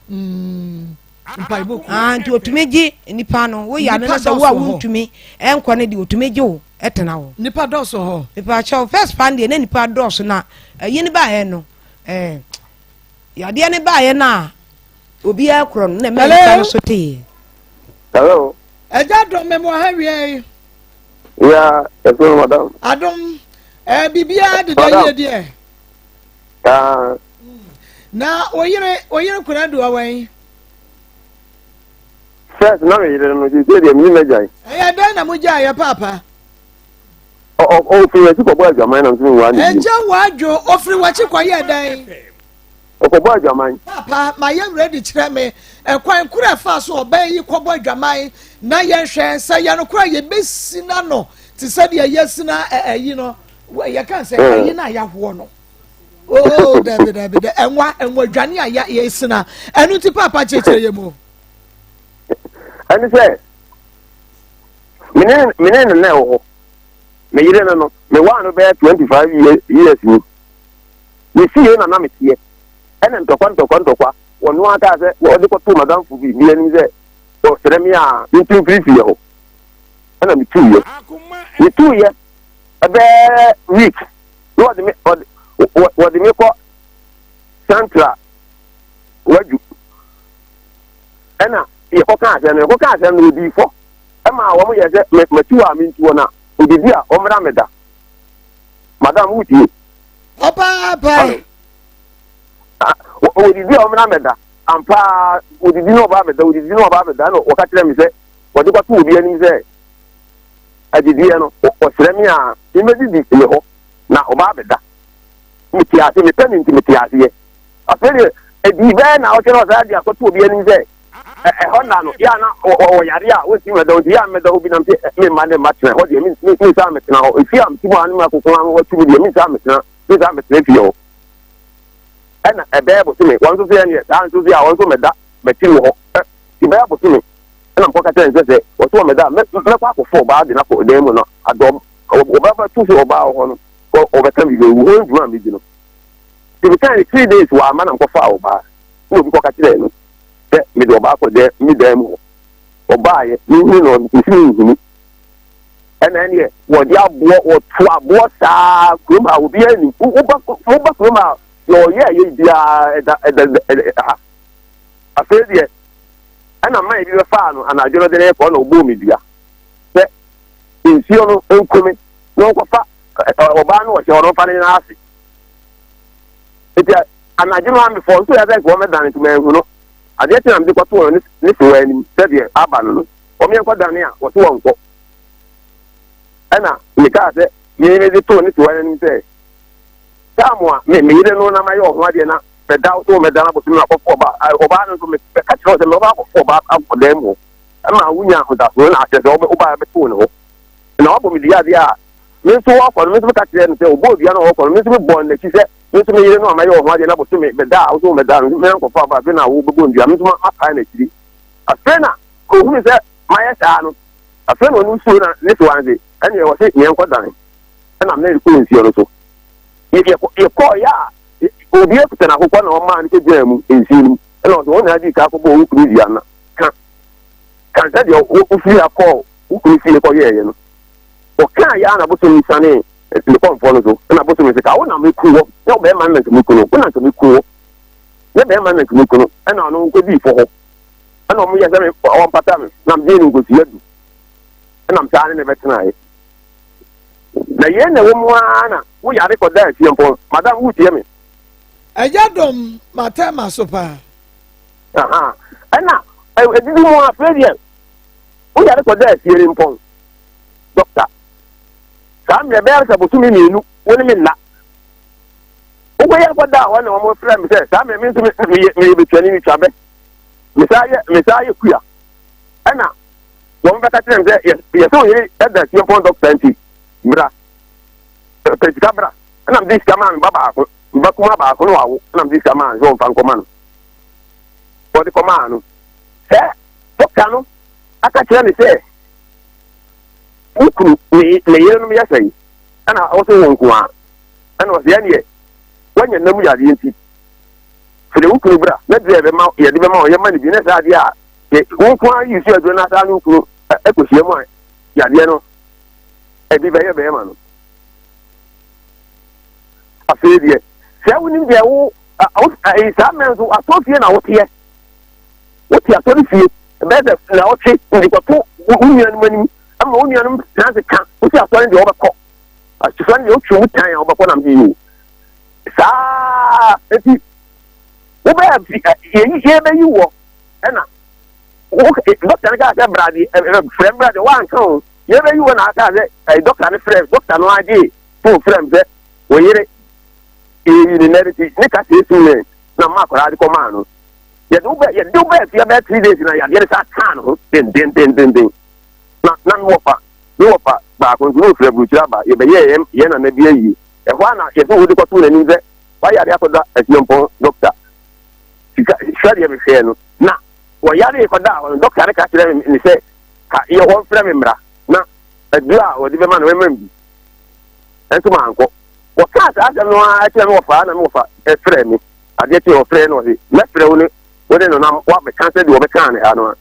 hmm. mpaebɔ kuo ah, nti otumi gye nipa no woyɛ ano no sɛ wo a wontumi ɛnkɔ no deɛ otumi gye wo ɛtena hɔ. Nipa dɔɔso hɔ. Mepaakyɛw first pan deɛ na nipa dɔɔso na ɛyi ne baayɛ no ɛɛ yadeɛ ne baayɛ no a obiara korɔ no na ɛma nipa no so tee. Hello. Ɛgya dɔm mɛmu aha wia yi. Ya ɛfɛ madam. Adom ɛɛ biribiara deda yie deɛ. Aa. Na oyere oyere kura do awɛn. First na me yere no sisi deɛ mene m'agyae. Ɛyɛ dɛn na mo gyae yɛ paapa? Ɔfiri w'akyi kɔbɔ adwaman na nso nwaa ne bio. Ɛgya w'adwo ɔfiri w'akyi kɔyɛ dɛn? Ɔkɔbɔ adwaman. Paapa ma yɛn ready kyerɛ me ɛkwan koro ɛfa so ɔbɛn yi kɔbɔ adwaman na yɛnhwɛ sɛ yɛn no koro a yɛbɛsi n'ano te sɛ deɛ yɛsi na ɛyi no yɛka sɛ ɛyi no a yɛahoɔ no. oo oh, dabi dabi dɛ ɛnwa ɛnwa dwane a yɛsena ɛno nti paapa kyerɛkyerɛ yɛ mu. ɛne sɛ mene mene ne na ɛwɔ hɔ me yere no no me waa no bɛyɛ 25 years ni. Me fie na na meteɛ. Ɛna ntɔkwa ntɔkwa ntɔkwa, ɔno ara kaa sɛ ɔde kɔtoo m'adamfo bi bi anim sɛ ɔsrɛ me a mentu mfiri fie hɔ. Ɛna metuiɛ. Metuiɛ ɛbɛyɛ week na wɔde me wɔde wɔde me kɔ Central Wadu. Ɛna yɛkɔka asɛm no yɛkɔka asɛm no ɔdii fɔ ɛma wɔn yɛ sɛ matu a mentu hɔ na odidi a ɔmmra meda. Madam wotie? Papaapa. Wɔdidi a wɔmmra mmɛda. Ampa ara, wɔdidi na wɔba abɛda, wɔdidi na wɔba abɛda. Ɛna wɔka kyerɛ me sɛ, wɔde kɔto obi anim sɛ, adidiɛ no, ɔsrɛ me a, memmɛdidi ne hɔ, na ɔba abɛda. Mete ase, mepɛ no nti mete aseɛ. Afei deɛ, ɛdii bɛyɛ na ɔkyerɛ ɔsaa de akɔto obi anim sɛ, ɛhɔ nna no, yɛ a na ɔyare a wɔntumi mmɛda hɔ nti, yɛ a mmɛda hɔ bi nam sɛ memma ne mma tena hɔ deɛ, mensan mmetena hɔ. Efie a mete mu a ne makoko ano watu me deɛ, mensan mmetena, mensan mmetena fie hɔ. Ɛna ɛbɛyɛ bosome, wɔn nso so yɛ neɛ saa nso so a wɔn nso mmɛda m'akyiri wɔ hɔ. Ti bɛyɛ bosome, ɛna mekɔka kyerɛ no sɛ sɛ wɔso wɔmmɛda a, mɛkɔ akɔfo ɔbaa de no akɔ dan mu no, adɔ ɔbɛbɛto sɛ ɔbaa wɔ hɔ no, ɔbɛka biribi, ɔwu hɔ ndwuma a medi no. Nti mekaa ne 3 days wɔ ama na mekɔfaa ɔbaa, na obi kɔka kyerɛɛ no sɛ mede ɔbaa kɔ dɛ me dan mu hɔ. Ɔbaeɛ, menhunu no, mesi menhunu. Ɛna ɛneɛ wɔde aboɔ, wɔto aboɔ saa kurom ha, obiara nim. Woba woba kurom ha, deɛ ɔyɛ ɛyɛ biara ɛda ɛda ɛda ha. Afei deɛ, ɛna mmaa bi bɛfaa no anadwo no de no rekɔ na ɔbɔɔ me dua sɛ nsuo no nkome na ɔnkɔfa ɔbaa no ɔhyɛ hɔ no ɔmfa no nyina ase. Nti Anadwo no ara mefɔɔ nso yɛ sɛ nka wɔmmɛdane nti manhu no. Adeɛ kye na mede kɔtoo no ne sewaa anim sɛdeɛ aba no no, wɔmeɛnkɔdane a, wɔse wɔnkɔ. Ɛna mekaa sɛ me mede too ne sewaa no anim sɛ, Taamu a me me yere no na mayɛ ɔho adeɛ na mɛda wo sɛ wɔmmɛdane abosome no akɔfo ɔbaa, ɔbaa no nso mebɛka kyerɛ wo sɛ mɛba akɔfo ɔbaa akɔ dan mu hɔ ma wonya ahodasoɔ na akyerɛ sɛ wobaa bɛtoo ne hɔ. Na wabɔ me dua adeɛ a me nso wɔkɔ no, me nso meka kyerɛɛ no sɛ ɔbɔɔ dua no a ɔkɔ no, me nso mebɔɔ no n'akyi sɛ Me nso me yere no a mayɛ ɔho adeɛ na bosome bɛda a wo nso wommɛda no, me ankɔfa aba afei na wobɛbɔ nnua, me nso mapae n'akyiri. Afei na ɔhunu sɛ mayɛ saa no, afei na ɔno nsuo na ne so anse, ɛneɛ ɔse yɛnkɔ dan, ɛna Mary kɔɔ nsuo no so. Yɛkɔɔyɛ a, obi akuta n'akokɔ na ɔmaa no kɔgyinaa mu nsuo no mu, ɛna ɔse wɔn na adi ka akɔbɔ wo kunu dua na ka ka sɛdeɛ wofiri ha kɔɔ wo kunu fie kɔyɛɛyɛ no. Ɔkaa yɛ a na bosom sianee ne kɔmfoɔ no so, ɛna bosom se, Ka wo na meku wɔ, nyɛ ɔbarima no na nka meku no, wo na nka meku wɔ, nyɛ barima no na nka meku no. Ɛna ɔno nkɔdii fɔ hɔ, ɛna ɔmo yɛ sɛ me ɔmpata me, na megyee no nkosua du, ɛna mesaa ne ne bɛtenaeɛ. Na yei na ɛwɔ mu ara na wo yare kɔdaa fie mpɔn. Madam, wotie me? Agya dɔm, matɛn m'aso paa. Aha, ɛna ɛdidi mu afei deɛ wo yare kɔdaa fie ne mpɔn. Dɔkta, saa mmerɛ bɛyɛ sɛ bosome mmienu wo ne me nna. Wokɔyɛ kɔdaa hɔ na wɔn frɛ me sɛ saa mmerɛ me nso meyɛ meyɛ bɛtuani metwa bɛ. Mesaa yɛ mesaa yɛ kua. Ɛna wɔn bɛka kyerɛ me sɛ yɛ yɛsɛ wo yere ɛda fie mpɔn dɔkta nti bra pɛ sika bra. Ɛna mede sika maa me ba baako, me ba kumaa baako na wawo ɛna mede sika maa no sɛ ɔmfa nkɔma no. Wɔde kɔmaa no. Sɛ dɔkta no aka kyerɛ me sɛ wo kunu ne ne yerenom yɛ sɛn? Ɛna ɔse wo nko a. Ɛna ɔse ɛneɛ woanya nna mu yadeɛ nti frɛ wo kunu bra na duro yɛbɛma yɛde bɛma wo yɛma no bi na saa adeɛ a wo nko ara yi so aduro na saa ne wo kunu ɛkɔhyia mu a yadeɛ no ɛbi bɛyɛ bɛrima no. Afei deɛ sɛ wonim deɛ wo saa mmerɛ nso asɔfie na woteɛ Wote asɔrefie bɛyɛ sɛ nnawɔtwe de kɔto wo nuanom anim ama wo nuanom tena ase ka. Wosi asɔre deɛ wɔbɛkɔ. Asɔre deɛ wotwe mu tan a wɔbɛkɔ nam de yio. Saa eti wobɛyɛ yɛyi yɛbɛyi wɔ ɛna dɔkta no kaa sɛ bra deɛ frɛ mbra deɛ wanka o yɛbɛyi wɔ na aka sɛ dɔkta no frɛ dɔkta no agye fon frɛ m sɛ wo yere yɛyi ne nɛre ti ne ka sɛ esu ne na mma akwadaa de kɔmaa no. Yɛde wo bɛ yɛde wo bɛɛ fie bɛyɛ 3 days na yadeɛ no saa kaa ne ho dendendendenden. Na na me wɔfa me wɔfa baako nso na ofiri aburukyiri aba yɛbɛyɛɛ yɛn yɛn nana bi ayie. Ɛhɔ a na yɛsɛ wode kɔtoo n'anim sɛ wayare akɔda asuampɔn dɔkta. Sika hwɛ deɛ mehwɛɛ no na wɔyare kɔdaa hɔ no dɔkta no ka kyerɛ me sɛ ka yɛ wɔmfrɛ me mmra na aduro a wɔde bɛma no mɛma bi. Ɛnso mankɔ. Wɔkaa saa asɛm no ara kyerɛ me wɔfa na me wɔfa frɛ me. Adeɛ kye ɔfrɛ no ɔse mɛfrɛ wo ne wo ne no na woabɛka sɛ deɛ wɔbɛkaa ne ha no a.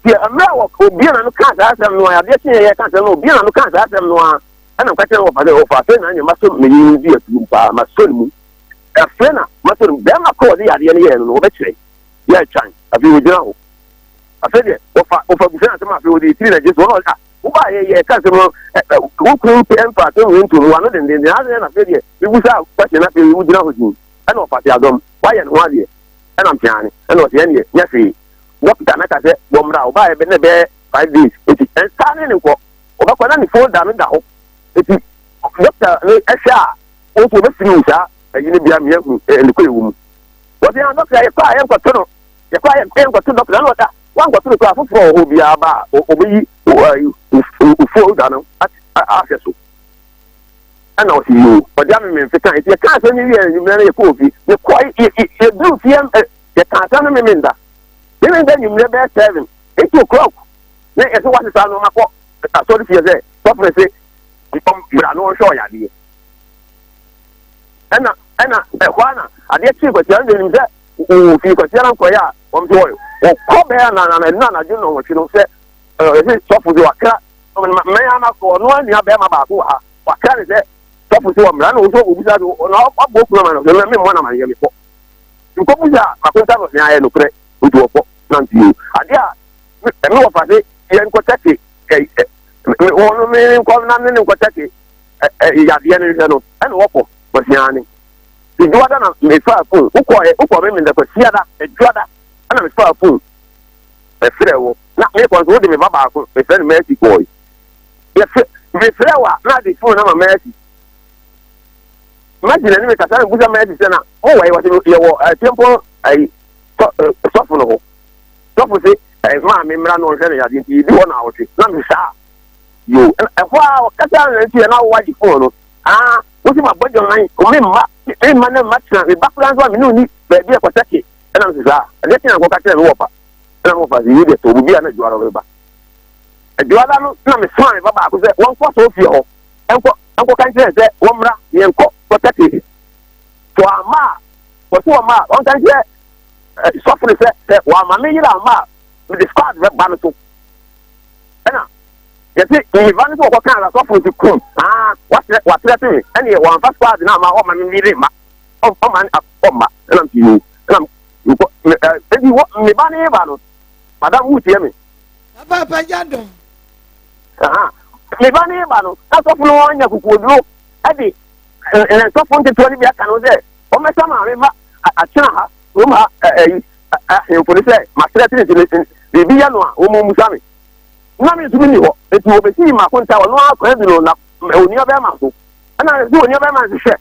Nti mmerɛ a obia na no kaa saa asɛm no a, adeɛ kye yɛ yɛka asɛm no obia na no kaa saa asɛm no a, ɛna meka kyerɛ no wɔfa sɛ wɔfa afei na ɛneɛ masɔ me yere no di atuom paa, masɔ ne mu. Afei na masɔ ne mu. Bɛrima kɔ ɔde yadeɛ no yɛɛ no no wɔbɛkyerɛ yɛ atwan afei wɔgyina hɔ. Afei deɛ wɔfa wɔfa busa asɛm afei wɔde tiri na gye so ɔno ɔse ah wobaa yɛ yɛ ka asɛm no wo kunu mfa asɛm wei ntom wano dendenden asɛ na afei deɛ mebusa question afei wogyina hɔ din. Ɛna ɔfa se adɔm wayɛ ne ho adeɛ ɛna mpeane ɛna ɔse ɛneɛ nyɛ hwee dɔkta na ka sɛ wɔmmra ɔbaeɛ bɛ na ɛbɛyɛ 5 days eti ɛnsa ne ne nkɔ ɔbɛkɔ na ne folder no da hɔ eti dɔkta no ɛhwɛ a wɔn nso wɔbɛfiri wo saa ɛyi no bia mmea hu ɛne kɔ ɛwɔ mu wɔse ah dɔkta yɛkɔ a yɛnkɔto no yɛkɔ a yɛnkɔto dɔkta na ɔda wankɔto no koraa foforɔ wɔ hɔ biara ba a ɔbɛyi wo folder no ahwɛ so. Ɛna ɔsi yoo, ɔde amememfe ka. Nti yɛka asɛm no wie anwummerɛ no yɛkɔɔ fie. Yɛkɔ yɛduru fie yɛka asɛm no memenda. Memenda anwummerɛ bɛyɛ 7, 8 o'clock na yɛsɛ wasesa nneɛma kɔ asɔre fie sɛ sɔfo no se bra na ɔnhwɛ ɔyadeɛ. Ɛna ɛna ɛhɔ ara na adeɛ kyee kwasia no deɛ nim sɛ wɔwɔ fie kwasia no nkɔyɛ a wɔn sɛ wɔyɛ wɔkɔ bɛyɛ na na na anadwo nnɔnwɔtwe no sɛ ɛsɛ sɔfo de wakra mmɛn ama ɔno anua bɛrima baako wɔ ha wakra ne sɛ sɔfo sɛ ɔmmra na ɔsɛ ɔbisa so na ɔbɔ kunu ama no sɛ me mmɔ na ma yɛ mekɔ nkɔbusa makonta no ayɛ nokorɛ nti wɔkɔ na nti o adeɛ a me wɔfa se yɛnkɔ tɛke wɔn me nkɔ na ne ne nkɔ tɛke yadeɛ no nhwɛ no ɛna wɔkɔ wɔsia ne edwuada na mefa fon wokɔ wokɔ me mendɛ kwasiada edwuada ɛna mefa fon ɛfrɛ wɔ na mekɔ nso wode me ba baako mefrɛ no Mercy kɔɔe yɛfrɛ mefrɛ wɔ a na ade fon ama Mercy Mercy na ne me kasa na mbusa Mercy sɛ na mowɔ yi wɔse yɛwɔ atimpɔn ayi sɔfo no hɔ sɔfo se maa me mmra na ɔnhwɛ no yadeɛ nti yɛdi hɔ na awɔtwe na me saa yo ɛhɔ a ɔkasa na nti na wowagye fon no aa wosi ma bɔ dwaman me mma me mma na mma tena me ba koraa nso a me ne onni baabi a ɛkɔsɛke ɛna me saa ɛdeɛ kyena nkɔka kyerɛ me wɔ pa ɛna mo fa yi deɛ sɛ obi a na adwuma no bɛba adwuma no na mesoma me ba baako sɛ wɔnkɔ sɛ ofie hɔ nkɔ nkɔka nkyerɛ sɛ wɔmmra yɛnkɔ kɔtɛte so ama a wɔso wɔma a wɔnka nkyerɛ sɔfo no sɛ sɛ wɔama me yere ama a mede squad bɛba no so ɛna yɛse meba no sɛ wɔkɔka la sɔfo no si kum aa watrɛ watrɛ se me ɛneɛ wɔamfa squad no ama ɔma me yere ma ɔma ɔma ɛna mte yoo ɛna nkɔ ɛ wɔ me ba ne ba no madam wutie me. Papa gya dɔm. Me ba ne ba no na sɔfo no anya kukuoduro ɛde ne sɔfo nketewa no bi aka no sɛ wɔmɛsa maame ba akyena ha kurom ha ɛyi ahemfo no sɛ maserɛ tene nti biribi yɛ no a wɔn mmusa me na me nso mi ni hɔ nti wɔbɛsi mako nta ɔno akwan bi no na onua bɛrima so ɛna sɛ onua bɛrima nso hwɛ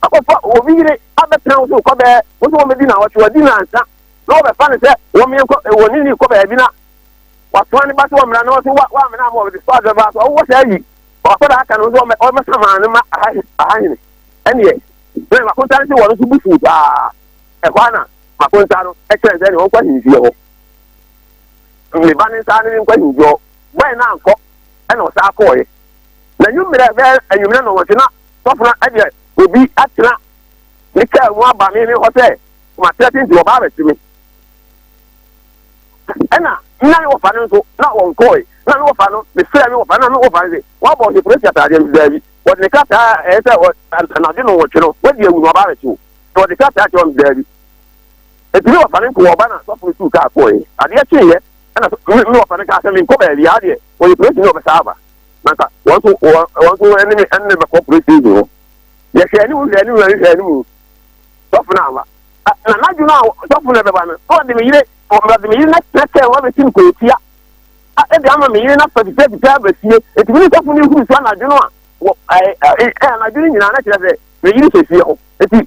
akɔfa obi yere abɛtena wo so kɔ bɛɛ wo so wɔmɛdi na wɔtwe wɔdi nansa na wɔbɛfa no sɛ wɔmeɛnkɔ wɔne ne kɔ baabi na wasoa ne ba sɛ wɔmmra na wɔso wɔamena ama wɔde so adɔba so ɔwɔ saa yi ɔkɔda aka no nso ɔmɛsa maa no ma ahahene ɛneɛ na makonta no sɛ wɔno nso bu fuu paa ɛhɔ a na makonta no ɛkyerɛ sɛ ne wɔnkɔ ahemfie hɔ me ba ne nsa ne ne nkɔ ahemfie hɔ bɔɛ no ankɔ ɛna ɔsaa kɔɔeɛ na nwummerɛ bɛɛ anwummerɛ na wɔte na sɔfo no ɛdeɛ obi atena ne kaa mu aba me me hɔ sɛ matrɛ tente wɔba abɛkye me ɛna nna ne wɔfa no nso na wɔnkɔe na ne wɔfa no mefrɛ me wɔfa na me wɔfa no sɛ wɔabɔ ɔhyɛ polisi ataadeɛ no daabi wɔde ne krataa ɛyɛ sɛ anadwo no wɔtwe no wɔadi awu na ɔba abɛkye wo na wɔde krataa kyerɛ wɔn daabi eti me wɔfa no nko wɔba na sɔfo no tuu kaa kɔe adeɛ kyeeɛ ɛna me wɔfa no kaa sɛ menkɔ baabi adeɛ wɔyɛ polisi ne wɔbɛsa aba na nka wɔn nso wɔn nso ɛne me ɛne me bɛkɔ polisi station hɔ yɛhwɛ anim hwɛ anim hwɛ anim sɔfo no aba na n'adwo no a sɔfo no bɛba no na ɔde me yere ɔde me yere na kyerɛ wɔn abɛsi no kɔɔtia ɛde ama me yere na fa fitaa fitaa aba fie eti me ne sɔfo no ehuru so anadwo no a wɔ ɛɛ ɛɛ anadwo no nyinaa na kyerɛ sɛ me yere hyɛ fie hɔ eti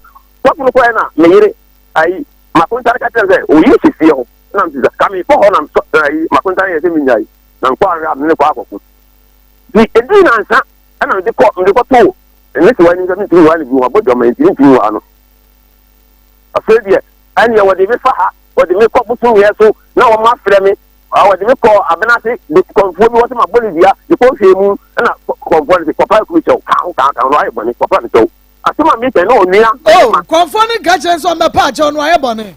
sɔfo no kɔɛ na me yere ayi makonta no ka kyerɛ sɛ oyere hyɛ fie hɔ na mte sɛ ka me kɔ hɔ na sɔ ayi makonta no yɛ sɛ me nya yi na nkɔ ahwɛ a me ne kɔ akɔko ti edi nansa ɛna mede kɔ mede kɔ to ne sɛ wɔn anim sɛ mentumi wɔ ne bi wɔn abɔ dwama nti mentumi wɔ ano afei deɛ ɛneɛ wɔde me fa ha wɔde me kɔ bosomyɛ so na wɔn afrɛ me wɔde me kɔ abenase de kɔnfoɔ bi wɔsɛ ma bɔ ne dua de kɔ hwɛ mu ɛna kɔnfoɔ no sɛ kɔpa ekuru kyɛw kan kan kan no ayɛ bɔne kɔpa ne kyɛw. Asɛm a meka na onua. Oh, kɔnfoɔ no ka kyerɛ sɛ ɔmmɛpa akyɛw no ayɛ bɔne.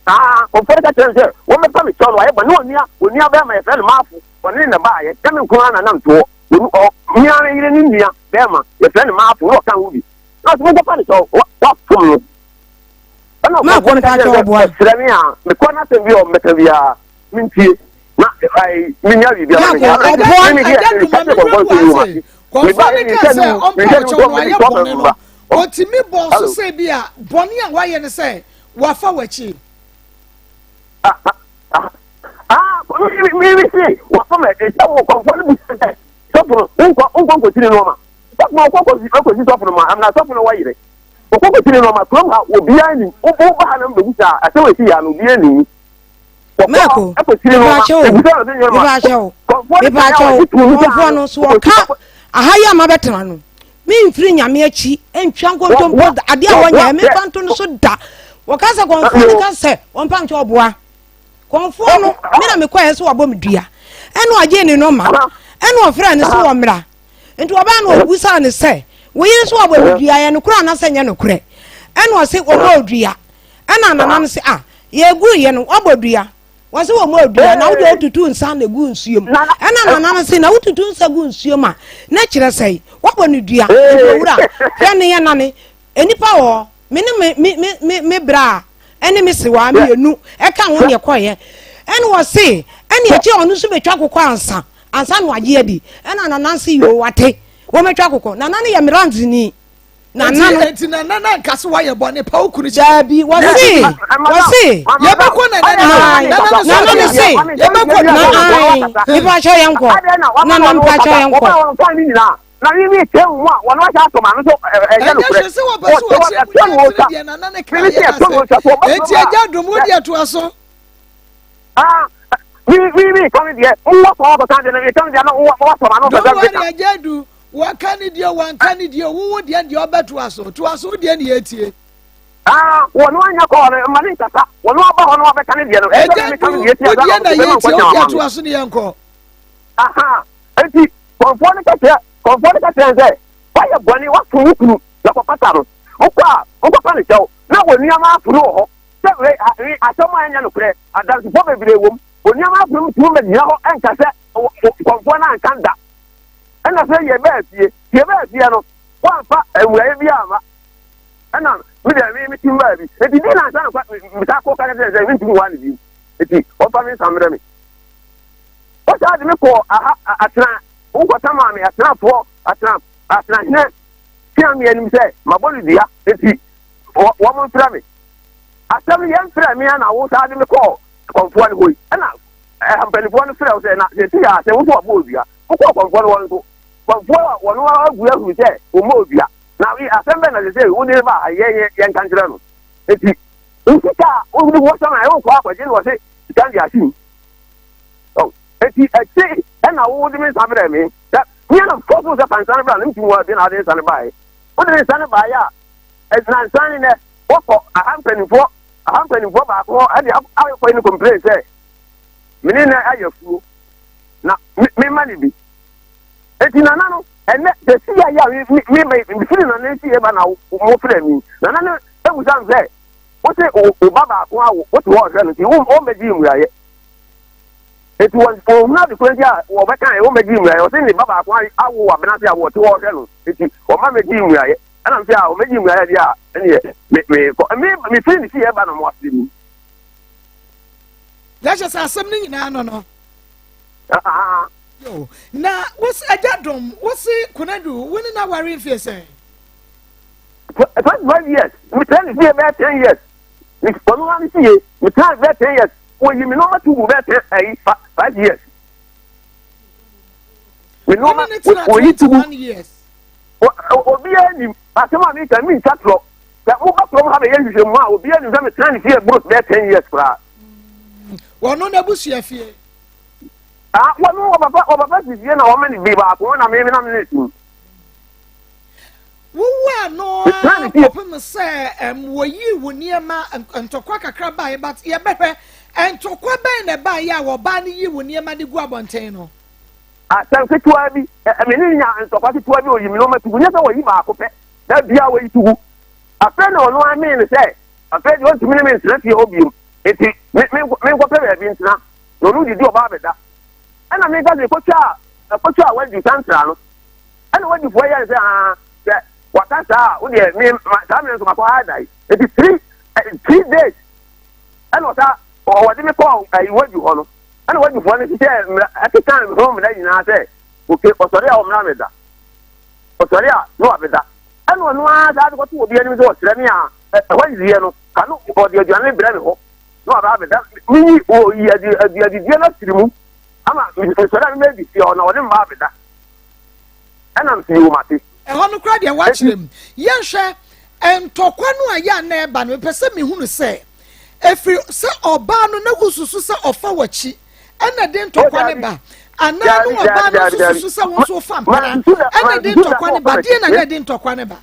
Ah, kɔnfoɔ no ka kyerɛ sɛ wɔmmɛpa me kyɛw no ayɛ bɔne. Onua, onua bɛrima yɛfrɛ no Maafo, ɔne ne baayɛ. Sɛ me nko ara na nam toɔ. Ɔ, me ara yere ne nua bɛrima yɛfrɛ no Maafo na ɔka ho bi. Na ɔsɛ monkɔpa ne kyɛw, wafom no. Ɛna kɔnfoɔ no ka kyerɛ sɛ ɔsrɛ me a, mekɔ n'asɛm bi a ɔmmɛka biara, mentie. Na ayi, menya biribi a menya. Ɔboa ɛda duma me wura bu ase. Kɔnfoɔ no ka sɛ ɔmpa ɔkyɛw no ayɛ bɔne no. Ɔtumi bɔ so sɛ bi a bɔne a wayɛ no sɛ wafa w'akyi. Mi si wafa m'akyi sɛ wɔ kɔnfoɔ no bu sɛ sɔfo no nkɔ nkɔ nkɔsi ne nneɛma. Sɔfo no ɔkɔ kɔsi sɔfo no ma amena sɔfo no wayere. Ɔkɔ kɔsi ne nneɛma kurom ha obiara nim. Woba ha na mbɛbu saa asɛm a ɛsi yɛ ano obiara nim. Mako, mepaakyɛw, mepaakyɛw, mepaakyɛw, kɔnfoɔ no so ɔka aha yi a mabɛtena no, memfiri nyame akyi ntwa nkontompo da, adeɛ a wɔnyɛ memfa nto no so da. Wɔka sɛ kɔnfoɔ no ka sɛ wɔmpa nkyɛ ɔboa. Kɔnfoɔ no, me na mekɔɛ sɛ wɔabɔ me dua. Ɛna ɔgyee ne nɔma, ɛna ɔfrɛ no sɛ wɔmmra. Nti ɔbaa no ɔbusaa no sɛ, wo yere so wɔabɔ me dua, yɛ nokorɛ anaasɛ nyɛ nokorɛ? Ɛna ɔse wɔbɔ dua. Ɛna nana no se, ah, yɛguiɛ no wabɔ dua wɔse wɔ mɔ dua na wode wotutu nsa na egu nsuo mu ɛna nana no se na wotutu nsa gu nsuo mu a na kyerɛ sɛ wabɔ no dua nti owura hwɛ ne yɛ nane nnipa wɔ me ne me me me me me bra ɛne me sewa mmienu ɛka ho ne ɛkɔyɛ ɛna wɔse ɛne akyi ɔno nso bɛtwa kokɔ ansa ansa na wagye adi ɛna nana se yoo wate wɔmɛtwa kokɔ nana no yɛ mmeranzini Nana no. Eti nana na nka so wayɛ bɔne pa wo kunu kyɛ. Daabi wɔse wɔse. Yɛbɛkɔ nana no so. Nana no so. Nana no se. Yɛbɛkɔ nana no so. Nipa akyɛ yɛn kɔ. Nana nipa akyɛ yɛn kɔ. Na mi mi kyɛ mu a wɔn ahyɛ atɔm ano so ɛyɛ no korɛ. Ɛnyɛ sɛ wɔpɛ so wɔkyerɛ mu yɛ kyerɛ deɛ nana ne ka yɛ ase. Eti agya dum wo deɛ to aso. Ah, mi mi mi kɔmi deɛ n wɔ sɔn ɔkɔ kan deɛ na mi kɔmi deɛ na n wɔ sɔn ano fɛ fɛ. Don't worry agya du. Waka ne deɛ o, wanka ne deɛ o, wo wo deɛ deɛ ɔbɛtoa so. Toa so, wo deɛ ne yɛtie. Ah, wɔn anya kɔ hɔ no, mma ne nkasa. Wɔn aba hɔ no abɛka ne deɛ no. Ɛgya du, wo deɛ na yɛtie, wo deɛ toa so ne yɛnkɔ. Aha, eti kɔnfoɔ no kɛkyerɛ, kɔnfoɔ no kɛkyerɛ sɛ, wayɛ bɔne, wato wo kunu, na kɔpata no. Wokɔ a, wokɔfa no kyɛw, na wɔn nneɛma apono wɔ hɔ. Sɛ wei, asɛm a ɛnyɛ nokorɛ, adansefoɔ bebree wom. Wɔn nneɛma apono tumi bɛgyina hɔ nka sɛ kɔnfoɔ no anka da. Ɛna sɛ yɛbaa fie, yɛbaa fie no, wɔamfa awuraeɛ bi amma. Ɛna me deɛ me metim baa bi. Enti di nansa no kwa mesaa kɔ ka kyerɛ sɛ mentumi waa ne bio. Enti wɔmfa me nsa mmerɛ me. Wɔsaa de me kɔɔ aha atena wokɔta maa me atenafoɔ atena atenahene tea me anim sɛ mabɔ no dua. Enti wɔn mfrɛ me. Asɛm no yɛmfrɛ me a na wo saa de me kɔɔ kɔmfoɔ no hɔ yi. Ɛna mpanimfoɔ no frɛ wo sɛ na sɛsi a sɛ wo so wabɔ odua. Wokɔɔ kɔmfoɔ no hɔ nso, kɔmfoɔ a wɔn agu ahuru sɛ wɔmmɔ odua. Na asɛm bɛn na sɛ sɛ wode ba a yɛn yɛnka nkyerɛ no. Enti wo sika a wode wɔ sɛm a wokɔ akɔgye no wɔse sika no de ahye mu. Enti akyire ɛna wode me nsa brɛ me. Sɛ me na mfɔ so sɛ fa nsa no bra no ntumi wɔ bi na wode nsa no baeɛ. Wode nsa no baeɛ a nansa ne nɛ wɔkɔ aha mpanimfoɔ aha mpanimfoɔ baako hɔ ɛde akɔ ne complain sɛ mene nɛ ayɛ afuo. na mema no bi. Enti nana no, ɛnɛ sɛ si yɛ a me me mefiri nana no fie ba na mofrɛ mi. Nana no ebusa me sɛ, wose wo ba baako a wote hɔ ɔhwɛ no nti wɔmmɛgye mmuaeɛ. Enti wɔhunu ade koro nti a wɔbɛka ɛ wɔmmɛgye mmuaeɛ. Ɔse ne ba baako awo wɔ abena ase a wɔte hɔ ɔhwɛ no nti wɔma mɛgye mmuaeɛ. Ɛna mfe a wɔmɛgye mmuaeɛ deɛ a ɛneɛ me me kɔ me mefiri ne fie ba na mo ase mi. Yɛhyɛ sɛ asɛm no nyinaa no no. Yo, na wosi agya dom wosi Konadu wo ne na ware mfie sɛn? 25 years metena ne fie bɛyɛ 10 years ɔno ara ne fie metena bɛyɛ 10 years wɔyi me nɔɔma tubu bɛyɛ 10 ayi 5 years me nɔɔma wɔyi tubu obiara nim asɛm a meka mentwa torɔ sɛ moba kurom ha bɛyɛ nhwehwɛmu a obiara nim sɛ metena ne fie boro bɛyɛ 10 years koraa Wɔno n'abusua fie. Ah, wɔno wɔpapa wɔpapa si fie na wɔma ne bi baako na meme na mene si. Wowu ano ara kɔpem sɛ ɛm wɔyii wo nneɛma ntɔkwa kakra baeɛ but yɛbɛhwɛ ntɔkwa bɛn na ɛbaeɛ a wɔbaa no yi wo nneɛma de gu abɔnten no. Asɛm ketewa bi, me ne nya ntɔkwa ketewa bi oyi me nneɛma tugu nyɛ sɛ wɔyi baako pɛ. Da biara wɔyi to gu. Afei na ɔno ara mee no sɛ afei deɛ ɔntumi ne me ntena fie hɔ biom, enti me me menkɔpɛ baabi ntena. Na ɔno didi ɔba abɛda. Ɛna meka sɛ kɔtwa a kɔtwa a wadi santra no. Ɛna wadifoɔ yɛ no sɛ aa sɛ waka saa a wodeɛ me ma saa mmerɛ nso makɔ ha dae. Enti 3 days ɛna ɔsa ɔde me kɔɔ ayi wadi hɔ no. Ɛna wadifoɔ no hyehyɛ mmara ɛkeka ho mmara nyinaa sɛ oke ɔsɔre a ɔmmra meda. Ɔsɔre a na wabɛda. Ɛna ɔno ara saa de kɔto obi anim sɛ ɔkyerɛ me a ɛhɔ yiyeɛ no ka no ɔde aduane no brɛ me hɔ na waba abɛda. Meyi ɔyi adidiɛ no afiri mu ama mesɔre a mema adi fie hɔ na ɔne mma abɛda. Ɛna mese yoo mate. Ɛhɔ no koraa deɛ woakyerɛ mu. Yɛnhwɛ ntɔkwa no a yɛ a na ɛba no, mepɛ sɛ mehunu sɛ ɛfiri sɛ ɔbaa no na wosusu sɛ ɔfa w'akyi ɛna de ntɔkwa ne ba anaa no ɔbaa no nso susu sɛ wo nso wofa mpena ɛna de ntɔkwa ne ba deɛ na na ɛde ntɔkwa ne ba.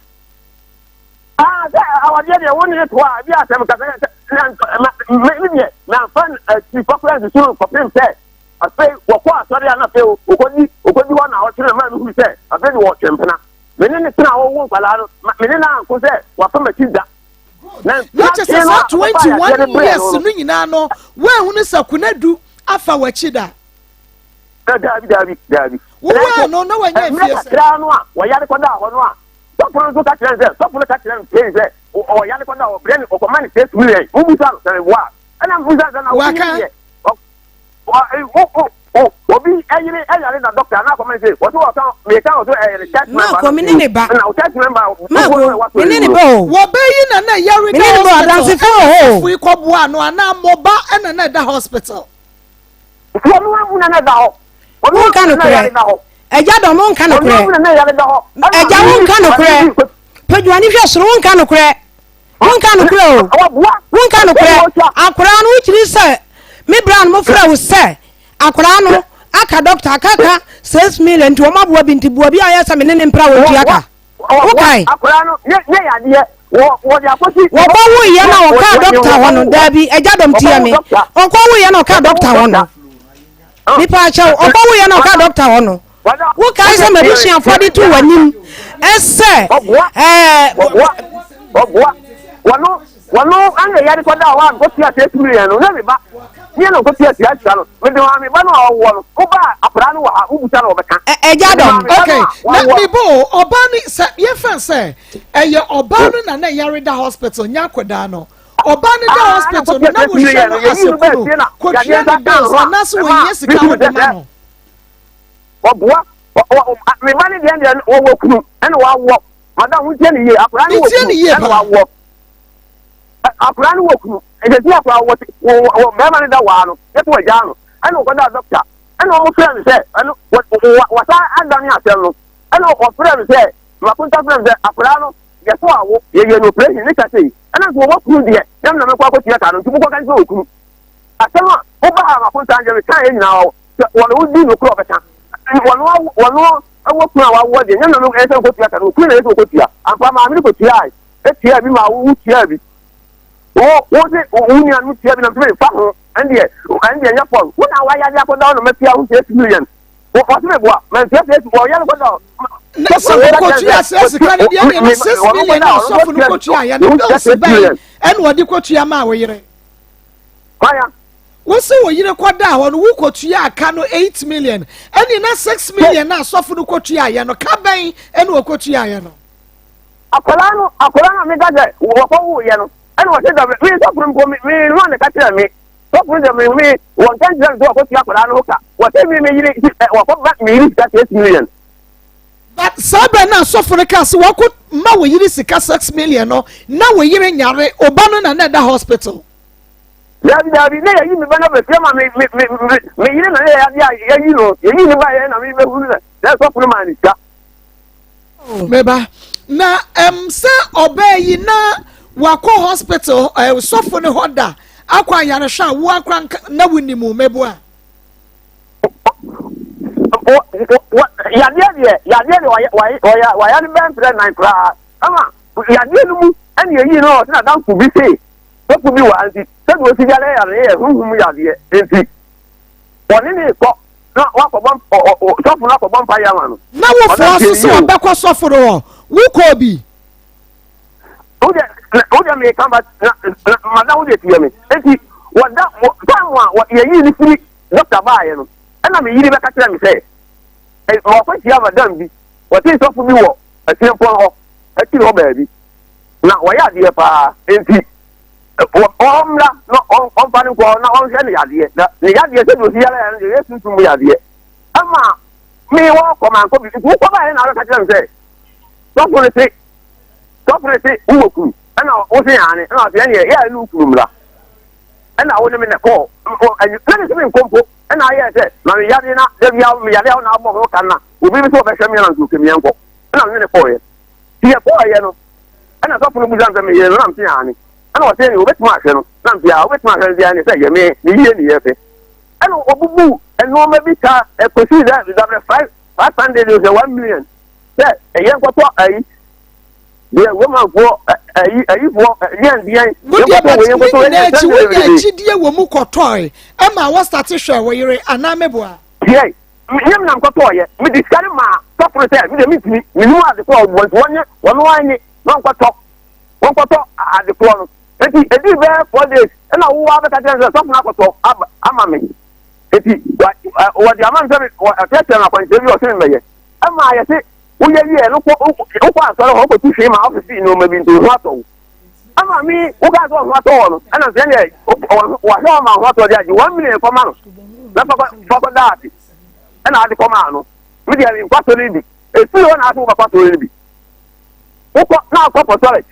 Ah, sɛ awadeɛ deɛ wo ne to a bi asɛm kasa na me deɛ mamfa akyirifa koraa nsusu no kɔpem sɛ afei wɔkɔ asɔre a na afei wɔkɔdi wɔkɔdi hɔ na ɔkyerɛ ma mehu sɛ afei de wɔtwe mpena me ne ne tena a wɔwo nkwadaa no me ne no anko sɛ wafa m'akyi da. Na kyɛ sɛ saa 21 years no nyinaa no woahunu sɛ Konadu afa w'akyi da? Daabi, daabi, daabi. Wowaa no na wanya mfie sɛ? Kakra no a wɔyare kɔdaa hɔ no a sɔfo no nso ka kyerɛ no sɛ sɔfo no ka kyerɛ no pɛn sɛ ɔyare kɔdaa hɔ brɛ no ɔkɔma no 6 million. Wobusa no sɛ meboa a ɛna mbusa sɛ na waka obi ɛyere ɛyare na dɔkta na akɔmɛ sɛ wɔsɛ wɔka meka wɔ so ɛyere church member. Maako me ne ne ba. Na church member. Maako me ne ne ba o. Wɔbɛyi na na yɛre da hospital ɛna sɔfo yi kɔboa no anaa mɔba ɛna na ɛda hospital. Wɔn amu na na ɛda hɔ. Wonka nokorɛ. Agya dɔm wonka nokorɛ. Agya wonka nokorɛ. Padwani hwɛ soro wonka nokorɛ. Wonka nokorɛ o. Wonka nokorɛ. Akoraa no wokyiri sɛ me bra no mofrɛ wo sɛ akoraa no aka dɔkta aka ka 6 million nti wɔn aboa bi nti boa bi a ɔyɛ sɛ me ne ne mpra wɔ ntua ka. Wokae. Wɔkɔ woyɛ na ɔkaa dɔkta hɔ no daabi agya dɔm tia me. Ɔkɔ woyɛ na ɔkaa dɔkta hɔ no. Nipa akyɛw ɔkɔ woyɛ na ɔkaa dɔkta hɔ no. Wokae sɛ m'abusuafoɔ de to w'anim sɛ ɛɛ. Ɔboa wɔno wɔno ɛna yɛde kɔda hɔ a nkɔtua 6 million no na me ba ne ɛna nkɔtua tua sika no mede wɔn me ba no a ɔwɔ no woba akwadaa no wɔ ha wobusa no wɔbɛka. Ɛgya dɔm. Okay, na mebo ɔbaa no sɛ yɛmfa sɛ ɛyɛ ɔbaa no na na yɛreda hospital nyɛ akwadaa no. Ɔbaa no da hospital no na wohwɛ no asɛ kunu kɔtua ne bills anaasɛ wɔnyɛ sika wode ma no. Wɔboa me ba no deɛ deɛ wɔwɔ kunu ɛna wɔawoɔ madam wotie ne yie akwadaa no wɔ kunu ɛna wɔawoɔ akwadaa no wɔ kunu ɛsɛ si akwadaa wɔ wɔ bɛrima no da waa no yɛto agyaa no ɛna ɔkɔda dɔkta ɛna wɔn frɛ no sɛ ɛno wɔ wɔsa adane asɛm no ɛna wɔfrɛ no sɛ makonta frɛ no sɛ akwadaa no yɛso awo yɛyɛ no operation ne kasa yi ɛna nso wɔwɔ kunu deɛ yɛm na mɛkɔ akɔtua ka no nti mokɔ ka nkyerɛ wɔ kunu asɛm a woba ha makonta nkyɛn meka yɛ nyinaa sɛ wɔn wodi nokorɛ ɔbɛka wɔn wɔn wɔ kunu a wawoɔ deɛ nyɛ na ɛsɛ nkɔtua ka no okunu na ɛsɛ nkɔtua ampa maame no kɔtua etua bi ma wo tua bi wo wo se wo nua no tua bi na ntoma nfa ho ɛndeɛ ɛndeɛ nyɛ fɔl wo na wayɛ adeɛ akɔda wo na matua ho 6 million wɔse me boa mantua six wɔyɛ no kɔda. Na sɛ wokɔtua sɛ sika no deɛ deɛ na 6 million na ɔsɔfo no kɔtua yɛ no bills bɛn ɛna ɔde kɔtua maa wo yere. Kwaya. Wosi wo yere kɔdaa hɔ no wokɔtua ka no 8 million ɛne na 6 million na asɔfo no kɔtua yɛ no ka bɛn ɛna ɔkɔtua yɛ no. Akwadaa no akwadaa no a meka sɛ wɔkɔ wo yɛ no ɛna wɔsɛ dɛ me sɔfo no mpo me me no a na ka kyerɛ me sɔfo no dɛ me me wɔn ka nkyerɛ me sɛ wɔkɔtua akwadaa no ho ka wɔsɛ me me yere wɔkɔ ba me yere sika 6 million. But saa bɛn na asɔfo no kaa sɛ wɔkɔ ma wo yere sika 6 million no na wo yere nyare ɔba no na na ɛda hospital. Dabi dabi na yɛyi me ba no abɛfie ma me me me me me yere na yɛ adeɛ a yɛyi no yɛyi ne ba yɛ na me bɛhunu sɛ sɛ sɔfo no maa ne sika. Meba na ɛm sɛ ɔbaa yi na wakɔ hospital ɛ sɔfo no hɔ da akɔ ayarehwɛ a wo akora nka na wo nim meboa. Yadeɛ deɛ yadeɛ deɛ wayɛ wayɛ wayɛ no bɛn mprɛ nan koraa ama yadeɛ no mu ɛna yɛyi no ɔsɛ n'adamfo bi se sɔfo bi wɔ ha nti sɛdeɛ ɔsi yare yare yɛ honhom yadeɛ nti wɔne ne kɔ na wakɔbɔ sɔfo no akɔbɔ mpa yɛ ama no. Na wofoa so sɛ ɔbɛkɔ sɔfo no hɔ wokɔɔ bi. meka ba na na madam wo deɛ tiɛ me. Enti wɔda wɔ time a yɛyii no firi dɔkta baeɛ no, ɛna me yere bɛka kyerɛ me sɛ wakɔhyia madam bi, wɔte sɔfo bi wɔ Asuapɔn hɔ akyiri hɔ baabi, na wɔyɛ adeɛ paa, enti ɔmmra na ɔmfa no nkɔ na ɔnhwɛ ne yadeɛ, na ne yadeɛ sɛdeɛ ɔsi yare no deɛ ɛyɛ sunsum mu yadeɛ. Ɛma me wɔkɔ mankɔ bi, nti wokɔ baeɛ na abɛka kyerɛ me sɛ sɔfo no se sɔfo no se wowɔ kunu, ɛna wo se aane, ɛna ɔse ɛneɛ yɛ a ɛne wo kunu mmra, ɛna wo ne me na kɔɔ, na ne se menkɔ mpo, ɛna ayɛɛ sɛ ma me yadeɛ na da bia me yadeɛ a wo na abɔ ho ka na obi bi sɛ ɔbɛhwɛ me na nso ɔkɛ meɛnkɔ, ɛna me ne kɔɔyɛ. Nti yɛkɔɔyɛ no ɛna sɔfo no busa me sɛ meyere no, na mese aane, ɛna ɔse ɛneɛ wobɛtumi ahwɛ no, na mese a wobɛtumi ahwɛ no deɛ ɛne sɛ yɛ me ne yie ne yɛfɛ, ɛna ɔbubu nneɛma bi ka ɛkɔsii dɛ dabrɛ 500 sɛ 1 million sɛ ɛyɛ nkɔtɔ ayi deɛ romanfoɔ ayi ayifoɔ deɛn deɛn. Wo deɛ but ne nyinaa akyi wonya akyidie wɔ mu kɔtɔe ɛma wɔ starte hwɛ wo yere anaa meboa. Tiɛ nyɛ me na mekɔtɔɔyɛ mede sika no maa sɔfo no sɛ medeɛ mentumi menim ade korɔ ɔboɔ nti wɔnye wɔno ara nye na ɔnkɔtɔ wɔnkɔtɔ ade korɔ no nti ɛdii bɛyɛ 4 days ɛna wowɔ abɛka kyerɛ sɛ sɔfo no akɔtɔ ama me nti wɔde ama me sɛ ɔkyerɛkyerɛ no akwankyerɛ bi ɔse memmɛyɛ ɛma yɛse woyɛ wie no kɔ wokɔ asɔre hɔ wokɔtu hwee ma ɔfisi nneɛma bi nti wo ho atɔ wo ama me wokaa sɛ ɔho atɔ wɔ no ɛna sɛ deɛ wahwɛ ɔma ho atɔ deɛ agye 1 million kɔma no na fakɔ da ase ɛna ade kɔmaa no me deɛ nkɔ asɔre bi ɛfiri hɔ na ase wobɛkɔ asɔre no bi wokɔ na akɔ apostolic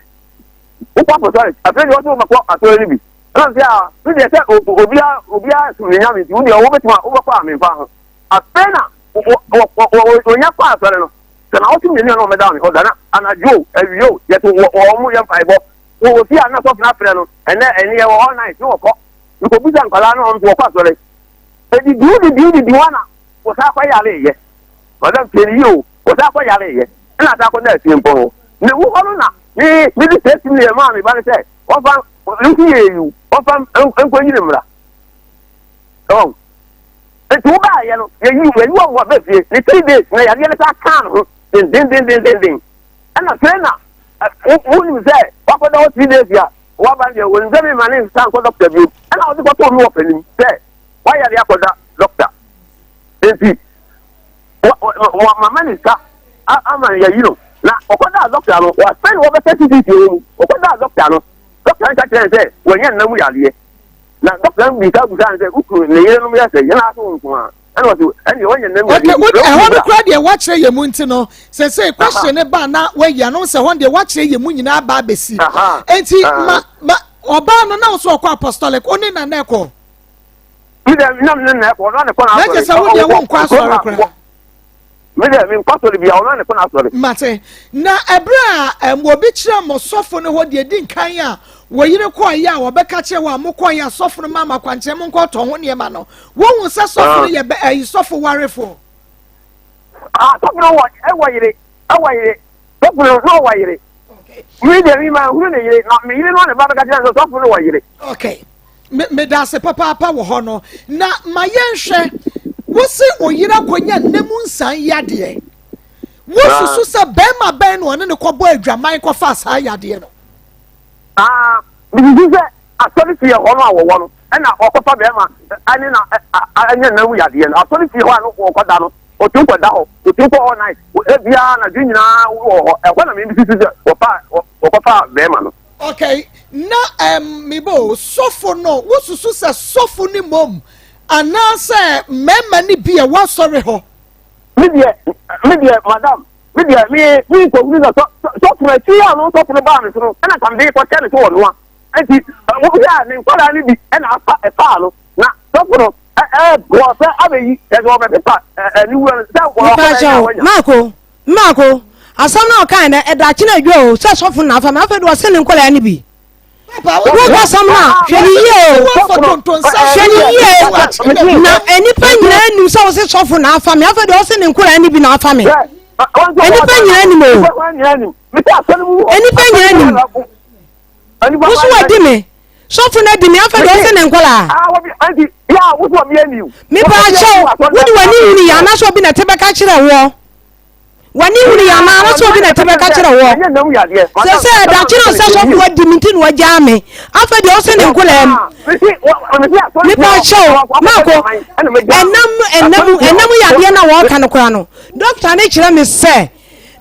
wokɔ apostolic afei deɛ wɔsɛ wobɛkɔ asɔre no bi ɛna sɛ a me deɛ sɛ obia obia som ne nyame nti wo deɛ wobɛtumi a wobɛkɔ a memfa ho afei na onya kɔ asɔre no sɛ na wɔte mmienu a na wɔbɛda me hɔ da na anadwo o awie o yɛto wɔn mo yɛ mpaebɔ wɔ wɔ fie a na sɔfo no afrɛ no ɛnɛ ɛne yɛ wɔ all night ne wɔkɔ nkɔbisa nkwadaa no wɔn nso wɔkɔ asɔre edidi didi didi hɔ na wɔsan akɔ yare yɛ madam tie ne yie o wɔsan akɔ yare yɛ ɛna asa akɔ na asie mpɔ hɔ na ewu hɔ no na ne ne de sɛ tumi yɛ maa mi ba no sɛ wɔfa nso yɛ eyiw wɔfa nkɔ nyini mmra ɛwɔn nti wo baayɛ no yɛyi yɛyi wɔn wɔ bɛ fie ne 3 days na yadeɛ no saa kaa ne ho dendendendenden ɛna fɛn na wonim sɛ wakɔda hɔ 3 days a waba deɛ wɔnim sɛ mema ne nsa nkɔ dɔkta bio ɛna wɔde kɔtɔɔ me wɔ panim sɛ wayare akɔda dɔkta nti mama ne nsa ama yɛyi no na ɔkɔdaa dɔkta no wafɛn wɔbɛsɛ cctv wɔ mu ɔkɔdaa dɔkta no dɔkta no ka kyerɛ no sɛ wɔnyɛ nna mu yadeɛ na dɔkta no bisa bisa no sɛ wokunu ne yerenom yɛ sɛ yɛn aso nko a ɛna ɔsɛ ɛne ɔnyɛ nna mu yadeɛ. Okay, ɛhɔ no kora deɛ wakyerɛ yɛ mu nti no sɛsɛ question ne ba na wayi ano sɛ hɔ deɛ wakyerɛ yɛ mu nyinaa ba abɛsi nti ma ma ɔbaa no na ɔsɛ ɔkɔ apostolic ɔne na na ɛkɔ. Mi dɛ nam ne na ɛkɔ ɔno ne kɔ na asɔre. Na kyerɛ sɛ wo deɛ wo nkɔ asɔre koraa. Mi dɛ mi nkɔ asɔre bia ɔno ne kɔ na asɔre. Mate na ɛberɛ a ɛm obi kyerɛ mo sɔfo no hɔ deɛ di nkan a wɔyere kɔɔyɛ a wɔbɛka kyerɛ wɔ a mo kɔɔyɛ a sɔfo no ma ma kwankyerɛ mo nkɔ tɔ ho nneɛma no wohu sɛ sɔfo no yɛ bɛ ɛyi sɔfo warefoɔ. Ah, sɔfo no wɔ ɛwɔ yere ɛwɔ yere sɔfo no na ɔwɔ yere. Mi deɛ mi ma hunu ne yere na mi yere no ne ba bɛka kyerɛ sɛ sɔfo no wɔ yere. Okay meda ase papaapa wɔ hɔ no na ma yɛnhwɛ wosi oyere akɔnya nne mu nsan yadeɛ wosusu sɛ bɛrima bɛn na ɔne ne kɔbɔ adwaman kɔfa saa yadeɛ no. Aa mesusu sɛ asɔre fie hɔ no a wɔwɔ no ɛna ɔkɔfa bɛrima ɛne na ɛnyɛ nna mu yadeɛ no asɔre fie hɔ a no wɔkɔda no otu kɔda hɔ otu kɔ hɔ night ebiara na dwe nyinaa wɔ hɔ ɛhɔ na mesusu sɛ wɔfa wɔkɔfa bɛrima no. Okay, na mebo sɔfo no wosusu sɛ sɔfo ne mom anaasɛ mmarima no bi a wɔasɔre hɔ. Me deɛ me deɛ madam me deɛ me me nkɔhunu sɛ sɔfo no akyi a no sɔfo no baa me so no ɛna kam de kɔhyɛ ne so wɔ noa nti wohwɛ a ne nkwadaa no bi ɛna afa ɛfaa no na sɔfo no ɛɛ sɛ abɛyi ɛsɛ ɔbɛpepa aniwura no sɛ wɔn maako maako asɛm na ɔkae no ɛda kyena adwa o sɛ sɔfo na afa me afei de ɔse ne nkwadaa no bi woka asɛm no a hwɛ ne yie o hwɛ ne yie na nnipa nyinaa nim sɛ wo se sɔfo na afa me afei de ɔse ne nkwadaa no bi na afa me nnipa nyinaa nim o nnipa nyinaa nim wo so wadi me sɔfo no adi me afei de ɔse ne nkwadaa mepa akyɛw wode w'ani hunu yɛ anaasɛ obi na ɛte bɛka kyerɛ woɔ. W'ani hunu yɛ anaa na sɛ obi na ɛte bɛka kyerɛ wɔ. Sɛ sɛ ɛda kyerɛ sɛ sɔfo adi me nti na wagyaa me. Afei deɛ ɔsɛ ne nkolaa mu. Nipa kyɛw maako ɛnam ɛnam ɛnam yadeɛ na wɔka no koraa no. Dɔkta ne kyerɛ me sɛ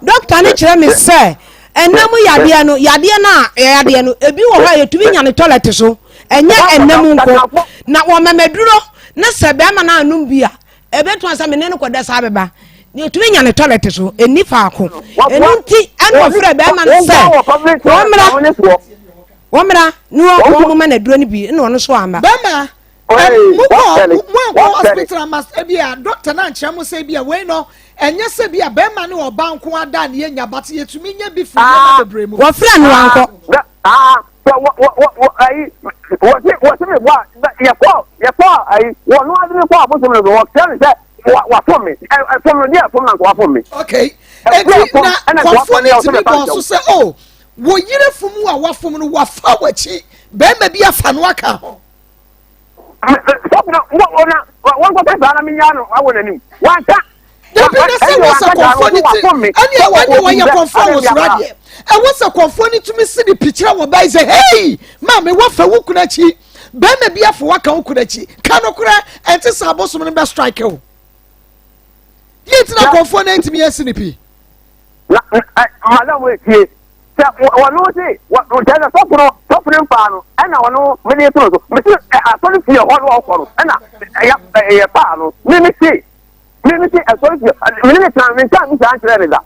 dɔkta ne kyerɛ me sɛ ɛnam yadeɛ no yadeɛ no a yadeɛ no ebi wɔ hɔ a yɛtumi nya ne tɔlɛt so ɛnyɛ ɛnam nko na wɔmɛmɛduro na sɛ bɛrima no anom bi a Ɛbɛtumi sɛ me ne no kɔda saa bɛba na ɛtumi nya ne tɔlɛt so ɛnni faako. Ɛno nti ɛna ɔfrɛ bɛrima no sɛ wɔmmra wɔmmra ne wɔn moma no aduro no bi ɛna ɔno nso amma. Bɛrima mokɔ moankɔ hospital ama ebi a doctor no ankyerɛ mo sɛ ebi a wei no ɛnyɛ sɛ bi a bɛrima ne ɔba nko ada ne yɛnya but yɛtumi nya bi firi nneɛma bebree mu. Wɔfrɛ no wankɔ. Sɛ wɔ wɔ wɔ wɔ ayi wɔsi wɔsi mi bɔ a yɛkɔ yɛkɔ ayi wɔn no adi mi kɔ abosom no so wɔkyerɛ mi sɛ wa wafom mi ɛ ɛfom no deɛ ɛfom na nka wafom mi. Okay eti na kɔnfoɔ no tumi bɔ so sɛ o oh, wɔ yere fom a wafom no wafa w'akyi bɛrima bi afa no aka ho. Sɔfo no wɔ wɔ na wɔn kɔkɛ saa na mi nya no awɔ n'anim wanka. Dabi na sɛ wɔ sɛ kɔnfoɔ ne ti ɛne ɛne wɔyɛ kɔnfoɔ wɔ soro adeɛ ɛwɔ sɛ kɔnfoɔ ne tumi si ne pikyerɛ wɔ bɛyi sɛ hei maame wɔfɛ wo kunu akyi bɛrima bi afɔ waka wo kunu akyi ka no korɛ ɛnte sɛ abosom no bɛ strike o yɛ ti na kɔnfoɔ no ntumi asi ne pi. Na madam etie sɛ wɔn se wɔn sɛ sɔfo no sɔfo no mfaa no ɛna wɔn mede to no so mesi asɔre fie hɔ no ɔkɔ no ɛna ɛyɛ ɛyɛ paa no me me se. Me me se ɛsɔre fie me ne ne tena me ntaa bisa nkyerɛ ne da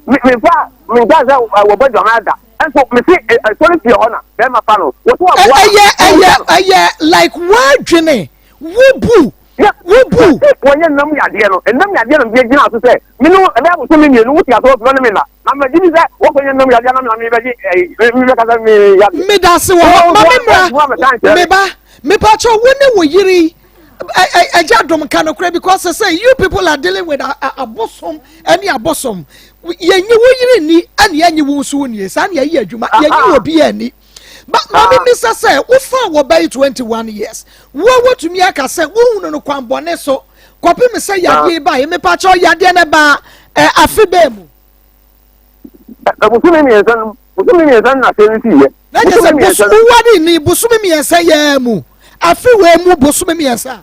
me me nfa me ntaa sɛ wɔbɔ adwaman da nso me se ɛsɔre fie hɔ na bɛrima fa no wɔso aboa ɛyɛ ɛyɛ ɛyɛ like wadwene wobu wobu. Wɔnyɛ nnam yadeɛ no nnam yadeɛ no deɛ gyina so sɛ me no ɛbɛyɛ abosom me mmienu wote asɔre fie ne me na na magye di sɛ wɔkɔnyɛ nnam yadeɛ na me na mebɛgye ɛyi mebɛkasa me yadeɛ. Medase wɔ hɔ ma me mmra me ba mepakyɛ wo ne wo yere yi ɛgya dom ka nokorɛ because sɛ you people are dealing with abosom ɛne abosom yɛnyi wo yere ni ɛne yɛnyi wo nso wo nie saa ne yɛyi adwuma yɛnyi wɔ bi ani ba maame bisa sɛ wofa wɔ bɛyi 21 years wo wotumi aka sɛ wohunu no kwan bɔne so kɔpem sɛ yadeɛ ba yɛ mepa kyɛw yadeɛ no ba afe bɛɛ mu bosome mmiɛnsa no bosome mmiɛnsa no na asɛm no siiɛ. Na kyerɛ sɛ bos woware ni bosome mmiɛnsa yɛɛ mu afe wei mu bosome mmiɛnsa.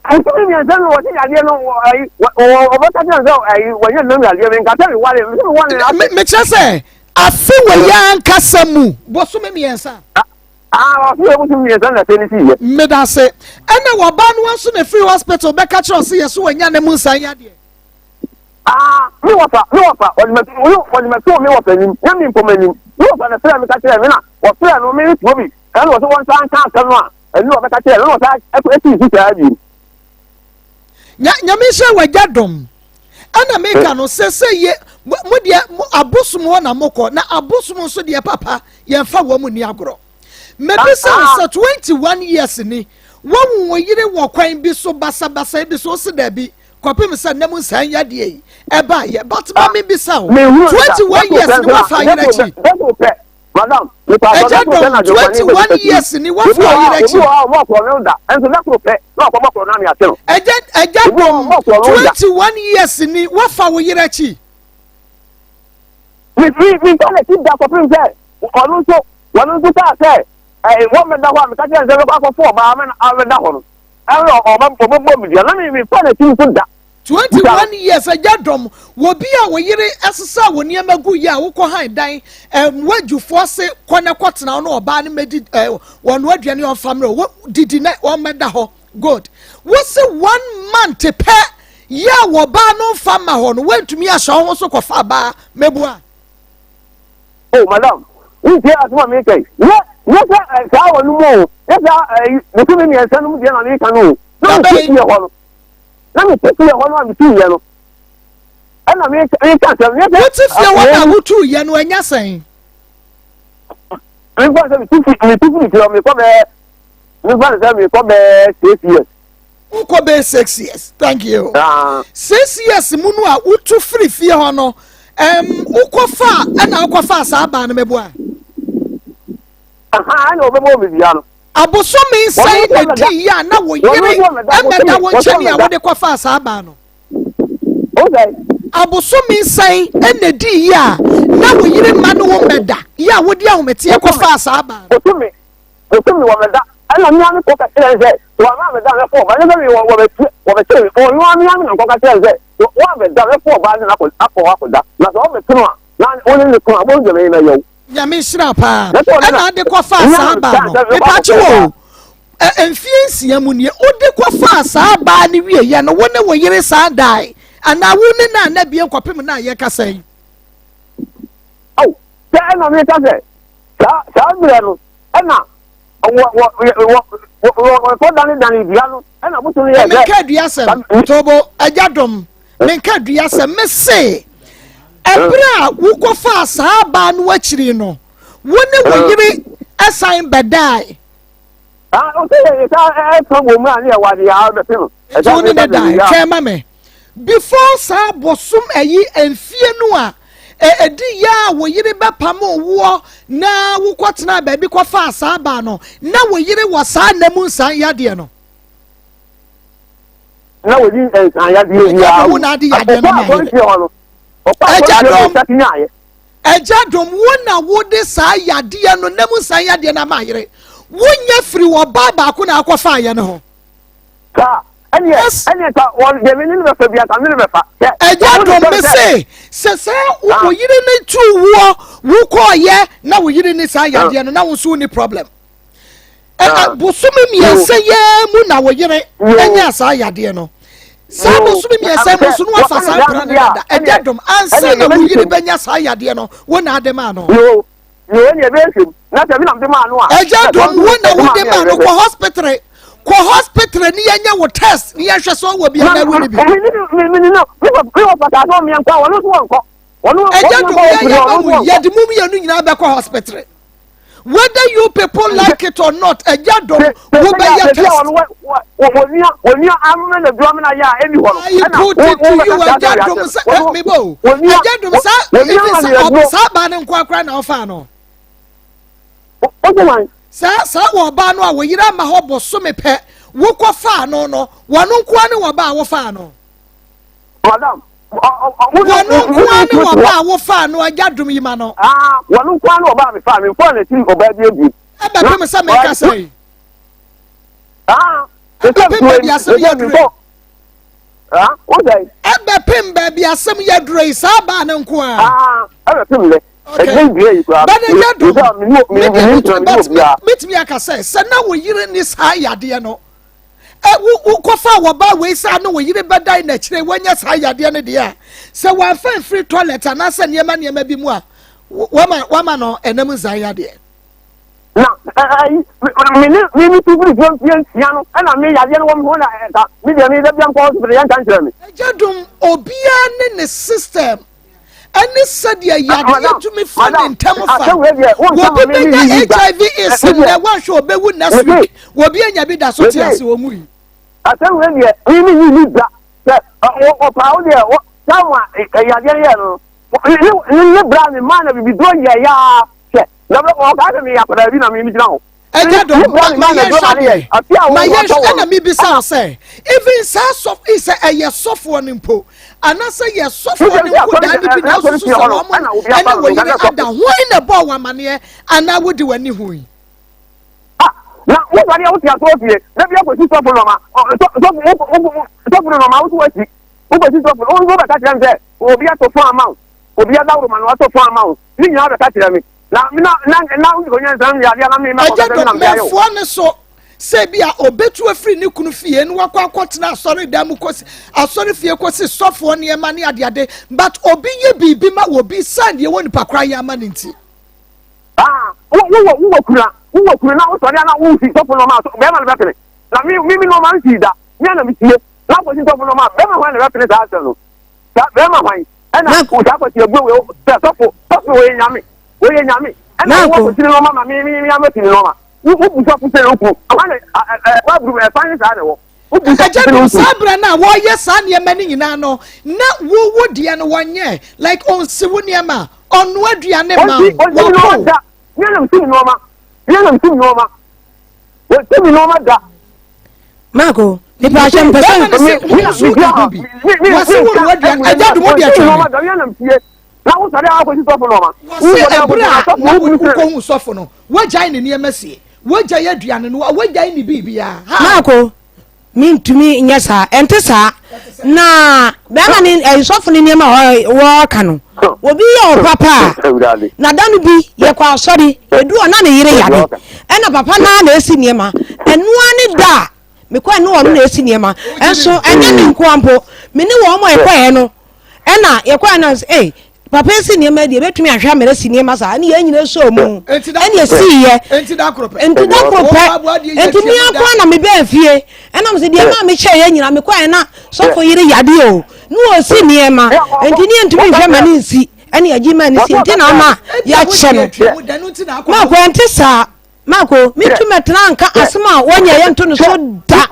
Bosome mmiɛnsa no wɔte yadeɛ no ayi wɔbɛka kyerɛ sɛ ayi wɔnyɛ nnam yadeɛ mi nka sɛ meware sɛ meware no asɛ. Mekyerɛ sɛ afe wei ankasa mu bosome mmiɛnsa. Ah, afe wei bosome mmiɛnsa na asɛm no siiɛ. Medase ɛna wɔbaa no nso na firi hospital bɛka kyerɛ ɔsɛ yɛ so wɔanya ne mu nsan yadeɛ. Ah, me wɔfa, me wɔfa, wɔde ma wɔde ma too me wɔfa anim, na me mpo m'anim. Me wɔfa na frɛ me ka kyerɛ me na wɔfrɛ no me tuo bi, ɛna wɔsɛ wɔn nsa nka asɛm no a, ɛno na wɔbɛka kyerɛ no, na wɔsa ɛsi nsu saa bio. Nya nyame nhyɛ wagya dɔm ɛna meka no sɛ sɛ yɛ mo deɛ abosom hɔ na mokɔ na abosom nso deɛ papa yɛmfa wɔn mu ni agorɔ. Mebisa wo sɛ 21 years ni woahu wo yere wɔ kwan bi so basabasa bi so wo se daabi kɔpem sɛ nna mu nsaa yadeɛ yi ɛbaayɛ but ma mebisa wo 21 years ni woafa yere akyi ɛgya dɔm 21 years ni woafa yere akyi ɛgya ɛgya dɔm 21 years ni woafa wo yere akyi. Mi mi mi nfa n'akyi da kɔpem sɛ ɔno nso wɔn nso kaa sɛ ɛɛ wɔn bɛda hɔ a meka kyerɛ sɛ bɛkɔ akɔfo ɔbaa ama abɛda hɔ no ɛna ɔbɛ ɔbɛbɔ me dua na mi mi fa n'akyi nso da. 21 years agya dɔm wɔ bi a wo yere ɛsesa wɔ nneɛma gu yɛ a wokɔ han dan ɛm wadwufoɔ se kɔ na kɔtena ɔno ɔbaa no mɛdi ɛɛ wɔn aduane ɔnfa mmerɛ wɔ didi na wɔn mɛda hɔ good wosi one month pɛ yɛ a wɔbaa no nfa ma hɔ no wɔntumi ahyɛ wɔn so kɔfa baa mɛbua. Oh, madam, wontie asɛm a meka yi. Nyɛ nyɛ sɛ eh, saa wɔ no mu o, nyɛ saa eh, bosome mmiɛnsa no mu deɛ na meka no o. Na mete fie hɔ no, na mete fie hɔ no a metuiɛ no, ɛna meka meka asɛm, nyɛ sɛ. Wote fie hɔ na wotuiɛ no ɛnyɛ sɛn? Memfa sɛ metu fi metu firi fie hɔ mekɔ bɛɛ memfa no sɛ mekɔ bɛɛ 6 years. Wokɔ bɛyɛ 6 years, thank you. 6 years mu no a wotu firi fie hɔ no wokɔ fa ɛna wokɔ fa saa baa no mɛboa. Ɛna ɔbɛbɔ mi dua no. Abosome nsɛn na di yi a na wo yere ɛmɛda wo nkyɛn a wode kɔ fa saa baa no. Abosome sɛn na ɛdii yɛ a na wo yere mma ne wo mmɛda yɛ a wode ahometeɛ kɔfaa saa baa no? Bosome, bosome wɔmmɛda. Ɛna me ara mekɔ ka kyerɛɛ no sɛ, sɛ wamma ammɛda a mɛfa ɔbaa no. Ɛnyɛ sɛ wɔbɛkyere wɔbɛkyere me. Ɔno ara me ara me na mekɔka kyerɛɛ no sɛ, woammɛda a mɛfa ɔbaa no akɔ akɔ hɔ akɔda. Na sɛ ɔbɛto no a, na wo ne no ko a, wobɛhu deɛ mɛyɛ mɛyɛ wo. Nyame nhyira paa. Ɛna ade kɔfaa saa baa no. Mepakye wɔ o. Mfie nsia mu nie, wode kɔfaa saa baa no wieɛ no, wo ne wo yere san dae anaa wo ne no anna bio kɔpem no a yɛkasa yi? Ao, sɛ ɛna meka sɛ, saa saa mmerɛ no, ɛna wɔ wɔ wɔ wɔ wɔkɔ dane dane dua no, ɛna bosom no yɛ sɛ. Menka dua sɛm, tobo, agya dom, menka dua sɛm, mese, ɛberɛ a wokɔfaa saa baa no akyiri no, wo ne wo yere san bɛdae. Ah, ɔsɛ yɛ yɛ saa ɛka wɔ mu a ne yɛ wade yɛ abɛfe no. Nti wo ne ne da twɛn ma me before saa bosom ayi mfie no a ɛdi yɛ a wo yere bɛpam woɔ na wokɔtena baabi kɔfaa saa baa no na wo yere wɔ saa nna mu nsan yadeɛ no. Na wɔdi nsan yadeɛ biara. Wo na ade yadeɛ no ma yere. Ɛgya dɔm. Agya Dom, wo na wode saa yadeɛ no, nna mu nsan yadeɛ no ama ayere. Wonya firi ɔbaa baako na akɔfaeɛ no ho. Saa, ɛneɛ, Yes. ɛneɛ ka wɔn deɛ me ne no bɛfa bi anka me ne bɛfa. Sɛ, Agya wɔn Dom, sɛ me sɛ, se, sɛ saa wo Ah. wo yere no tuu woɔ, wokɔɔyɛ na wo yere ne saa yadeɛ no, na wo nso wonni problem. Ah. Bosome mmiɛnsa yi mu na wo yere anya saa yadeɛ no. Saa bosome mmiɛnsa mu nso no wafa saa mpena no dada. Ɛgya dom ansa na wo yere bɛnya saa yadeɛ no, wo na ade maa no. Ɛgya dom wo na wode maa no kɔ hospital. Kɔ hospital ni yɛnyɛ wo test ni yɛhwɛ sɛ ɔwɔ bi anaa wonni bi. Ɛgya dom yɛyɛ ma mu yɛde mu mmienu nyinaa bɛkɔ hospital. Whether you people like it or not, ɛgya dɔm wo bɛ yɛ test. I put it to you, ɛgya dɔm sɛ ɛ mi bɔ o, ɛgya dɔm sɛ ebi sɛ ɔbɛ saa baa ne nko akora na ɔfa no. Saa saa wɔ ɔbaa no a wɔyere ama hɔ bosome pɛ wokɔ faa no no wɔn nkoa ne wɔ baa wɔfaa no. Madam, Wɔn nkoa ne wɔba a wofaa no agya dom yi ma no. Wɔn nkoa ne wɔba a mefaa me mfaa n'akyiri ɔbaa bi abiem. Ɛbɛpem sɛ meka sɛ yi. Ɛbɛpem baabi asɛm yɛ duro yi. Ɛbɛpem baabi asɛm yɛ duro yi saa baa no nkoa. Ɛbɛpem lɛ. Bɛne gya dom. Metumi aka sɛ sɛ na wo yere ni saa yadeɛ no. Ɛ wo wokɔfa wɔbaa wei saa ne wo yere bɛdan n'akyire wanya saa yadeɛ no deɛ a sɛ wɔamfa mfiri toilet anaasɛ nneɛma nneɛma bi mu a wama wama no ɛnam nsan yadeɛ. Na ɛyi me ne me ne tu firi fie mfie nsia no ɛna me yadeɛ no wɔ me ho na ɛka me deɛ me da bia nkɔ hospital yɛnka nkyerɛ me. Agya dom obiara ne ne system. ɛne sɛdeɛ yadeɛ tumi fa ne ntɛm fa wɔbi bɛnya hiv aids nnɛ woanhwɛ ɔbɛwu next week wɔbi anya bi da so te ase wɔ mu yi. Asɛm wei deɛ me me yi ni da sɛ ɔpaa wo deɛ tam a yadeɛ no yɛ no ne ne bra ne maa na bibiduro yɛ yaa sɛ na ɔkaa sɛ meyɛ akwadaa bi na me gyina hɔ. Ɛgya dɔm ma yɛnhwɛ adeɛ ma yɛnhwɛ ɛna mebisa wo sɛ even saa sɔfo sɛ ɛyɛ sɔfoɔ no mpo anaasɛ yɛ sɔfoɔ no nkodaa no bi na wosusu sɛ wɔn ɛne wɔ yere ada hwan na ɛbɔɔ wɔ amaneɛ anaa wode w'ani hui. Na wosɔre a wote asɔre fie na bi akɔsi sɔfo nɔma sɔfo no nɔma woso wasi wokɔsi sɔfo no wobɛka kyerɛ me sɛ obi atɔ fon ama wo obi adaworo ma no atɔ fon ama wo ne nyinaa bɛka kyerɛ me Na na na na wode nyansa no yadeɛ na me mɛkɔ Agya sɛ me dɔ na mede ayɛ o. mɛfoa ne so sɛ bi a ɔbɛtu afiri ne kunu fie na wakɔ akɔtena asɔredan mu kɔsi asɔre fie kɔsi sɔfoɔ nneɛma ne adeade but obi yɛ biribi ma wɔ bi sane deɛ wɔ nipa koraa yɛ ama no nti. Ah, wo wowɔ wowɔ kunu a wowɔ kunu na wosɔre a na wosi sɔfo nɔɔma a bɛrima no bɛpene na me me me nɔɔma nsii da me a na mesie na akɔsi sɔfo nɔɔma a bɛrima hwan na bɛpene saa asɛm no saa bɛrima hwan ɛna saa akɔsi abuo wei sɛ sɔfo sɔfo wɔyɛ nyame wɔyɛ nyame ɛna wɔn akɔsi ne nɔɔma ma me me me ama si ne nɔɔma wo wo bu sɔfo sɛ okunu ɛhɔ na ɛ ɛ baabulu ɛfa ne saa na ɛwɔ wo bu sɔfo Agya sɛ dum okunu. saa berɛ no a wɔyɛ saa nneɛma no nyinaa no na wo wo deɛ no wɔnyɛ like ɔnsi wo nneɛma ɔnoa aduane ma Ɔnsi wo ɔnsi ne nɔɔma wɔpo da me na msi ne nɔɔma me na msi ne nɔɔma wɔnsi ne nɔɔma da. Marco. Nipa ahyɛ mpɛ sɛ. Bɛrima no se wo nso woka ho bi. Wɔse wo noa aduane agya dum wode atwa me. Wɔse ɛberɛ a na wokɔhu sɔfo no wagyae ne nneɛma sie, wagyae aduane no, wagyae ne biribiara. How? Maako, mentumi nyɛ saa. Ɛnte saa. Na bɛrima ne ɛyi sɔfo ne nneɛma a wɔreka no, obi yɛ ɔpapa a, na da no bi yɛkɔ asɔre, edu hɔ na ne yere yare, ɛna papa naa na esi nneɛma. Ɛnoa ne da a mekɔɛ ne wɔn na esi nneɛma. Ɛnso ɛnyɛ me nkoa mpo, me ne wɔn a yɛkɔɛ no, ɛna yɛkɔɛ no ee papa esi nneɛma deɛ ebetumi ahwɛ amena si nneɛma saa ɛne yɛn nyinaa sɔɔ mu ɛne esi yɛ nti da koro pɛ nti da koro pɛ nti mi akora na mi bɛn fie ɛna mi sɛ deɛ maa mi kyɛ yɛ nyinaa mi kɔɛ na sɔfo yere yade o ne wɔ si nneɛma nti ne yɛn ntumi nhwɛ ma ne nsi ɛne agyi ma ne si nti na ama yɛakyɛ no mako ɛnte saa mako metumi tena nka asɛm a wɔnyɛ yɛ nto no so da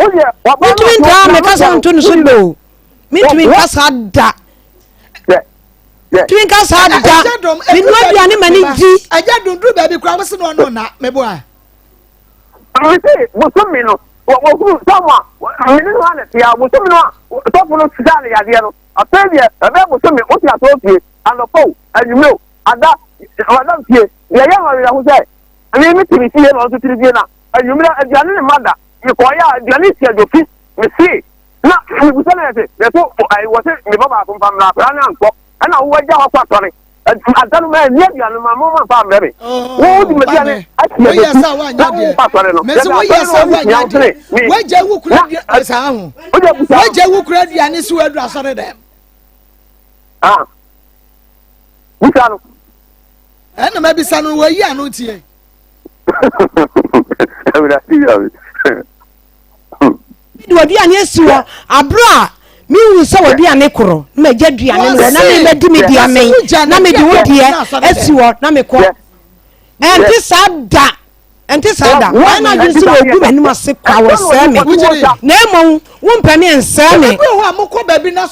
metumi ntena meka sɛ nto no so da o mentumi nka saa da mentumi nka saa da menua aduane ma ne di. Ɛgya dum duru baabi koraa wose na ɔno na meboa. Mese bosome no wɔhunu sɔfo a mene no ana tia bosome no a sɔfo no saa no yadeɛ no afei deɛ ɛbɛyɛ bosome wote asɔre fie anɔpa o anwummerɛ o ada madam fie deɛ ɛyɛ ho awerɛho sɛ me mete me fie na ɔnso te ne fie na anwummerɛ aduane ne ma da mekɔɔyɛ a aduane si adwofi mese na mebisa no yɛ se yɛso wɔ se me ba baako mfa mmra akwadaa no ankɔ ɛna wowɔ agya hɔ kɔ asɔre ada no ma ɛni aduane ma mo ma mfa mbrɛ me wo di m'aduane asi woyɛ abɛsi sɛ woanyɛ na wo deɛ kɔ asɔre no mese yɛde woyɛ asɔre sɛ no wɔne woanyɛ tia wo deɛ sene me woagya wo kura na aduane saa ho wogya busa no woagya wo kura aduane si woaduru asɔre dɛm ah busa no ɛna mabisa no wɔyi ano tie Awurade yɛ me. Mede w'aduane asi hɔ abere a mehu sɛ w'aduane korɔ na magya aduane no hɔ na memadi me deɛ amɛn na mede wo deɛ asi hɔ na mekɔ. Ɛnte saa da, ɛnte saa da. Wɔn na adwene sɛ wɔgu m'anim ase kwa wɔsɛe me. Na mmom wompɛ me nsɛe me.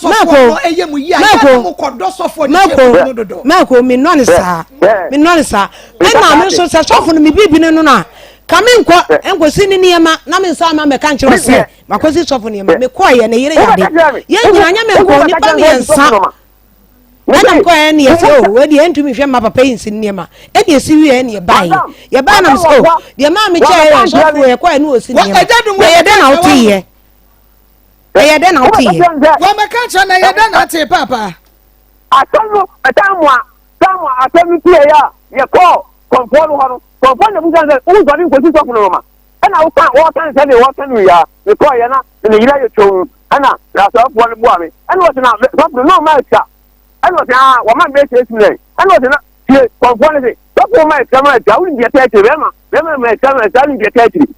Mako, Mako, Mako, menɔ ne saa, menɔ ne saa. Ɛna me nso sɛ sɔfo no me biribi no no a Ka me nkɔ nkɔsi ne nneɛma na me nsa ama mɛka nkyerɛ wo sɛ makɔsi sɔfo nneɛma. Mekɔeɛ ne yere yade. Yɛn nyinaa nyɛ me nko, nnipa mmiɛnsa. Ɛna mekɔeɛ ne yɛsɛ o wei deɛ ɛntumi nhwɛ mma papa yi nsi ne nneɛma. Ɛne ɛsi wieɛ ne yɛbaeɛ. Yɛbaeɛ na mesɛ o deɛ maa mekyɛɛ yɛ sɔfo yɛkɔeɛ ne ɔsi nneɛma. Na ɛyɛ dɛn na woteeɛ? Ɛyɛ dɛn na woteeɛ? Wɔmɛka nkyerɛ na ɛyɛ dɛn na atee paapa? Asɛm no ɛtan mu a tan mu a asɛm no tieɛ a yɛkɔɔ kɔmfoɔ no hɔ no Nkurɔfoɔ na bisa no sɛ, Wonsɔre nkɔsi sɔfo no noma? Ɛnna woka, wɔka no sɛdeɛ wɔka no yi ara. Mekɔeɛ na me yere ayɛ twom, ɛnna asɔfoɔ no boaa me. Ɛnna wɔse, Na sɔfo no, na ɔma atwa. Ɛnna wɔse, Aa, wɔma me bɛyɛ sɛ esi nɛn. Ɛnna wɔse, Na tie, kɔmfoɔ no se, sɔfo ma atwa ma atwa, wonim deɛ ɛtɛ akyire, bɛrima, bɛrima ma atwa ma atwa, wonim deɛ ɛtɛ akyire.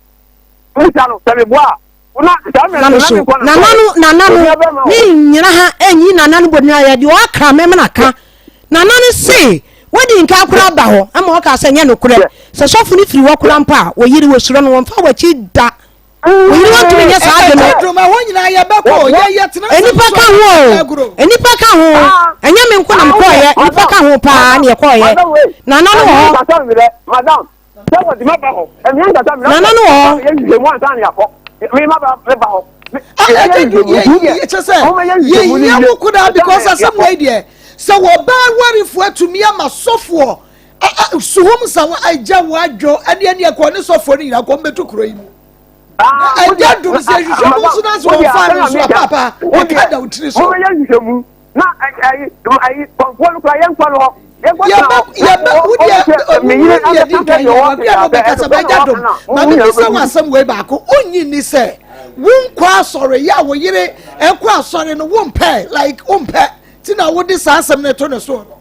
Mmusa no, sɛ meboa a, Na me so, nana no, nana no, me nyina ha enyi nana no bɔdin ayɛ deɛ ɔaka me mena ka. Nana no se, wadi nka koraa ba hɔ, ɛma ɔka sɛ nyɛ nokorɛ. Sɛ sɔfo no firi hɔ koraa mpo a, wɔyere wɔsuro no, wɔmfa wɔakyi da. Wɔyere wɔntumi nyɛ saa ade no. Nnipa ka ho o, nnipa ka ho, ɛnyɛ me nko na mekɔɔyɛ, nnipa ka ho paa ne yɛkɔɔyɛ. Nana no wɔ hɔ. Sɛ wɔde ma ba hɔ, ɛmea nkasa mena Nana no wɔ hɔ. Yɛ nhwehwɛmu ansa na yɛakɔ. Me ma ba me ba hɔ. Kyɛ sɛ yɛhia wo kodaa because asɛm wei deɛ sɛ wɔbaa warefoɔ atumi ama sɔfoɔ suhum sa agya wo adwo ɛne ɛne ɛkɔ ne sɔfoɔ no nyinaa kɔ mbɛtu kuro yi mu ɛgya dum sɛ nhwehwɛmu nso na sɛ wɔmfa no nso a paapa ɛka da wo tiri so. Wɔbɛyɛ nhwehwɛmu na ayi ayi kɔnfoɔ no kura yɛn nkɔ no hɔ. Yɛbɛ yɛbɛ wo deɛ wo deɛ di nkan yɛ wɔn bia no bɛka sɛ bɛgya dom ma mi bisa wɔn asɛm wei baako wonyi ni sɛ wonkɔ asɔre yɛ a wo yere ɛkɔ asɔre no wompɛ like wompɛ ti na wode saa asɛm no to ne soɔ no.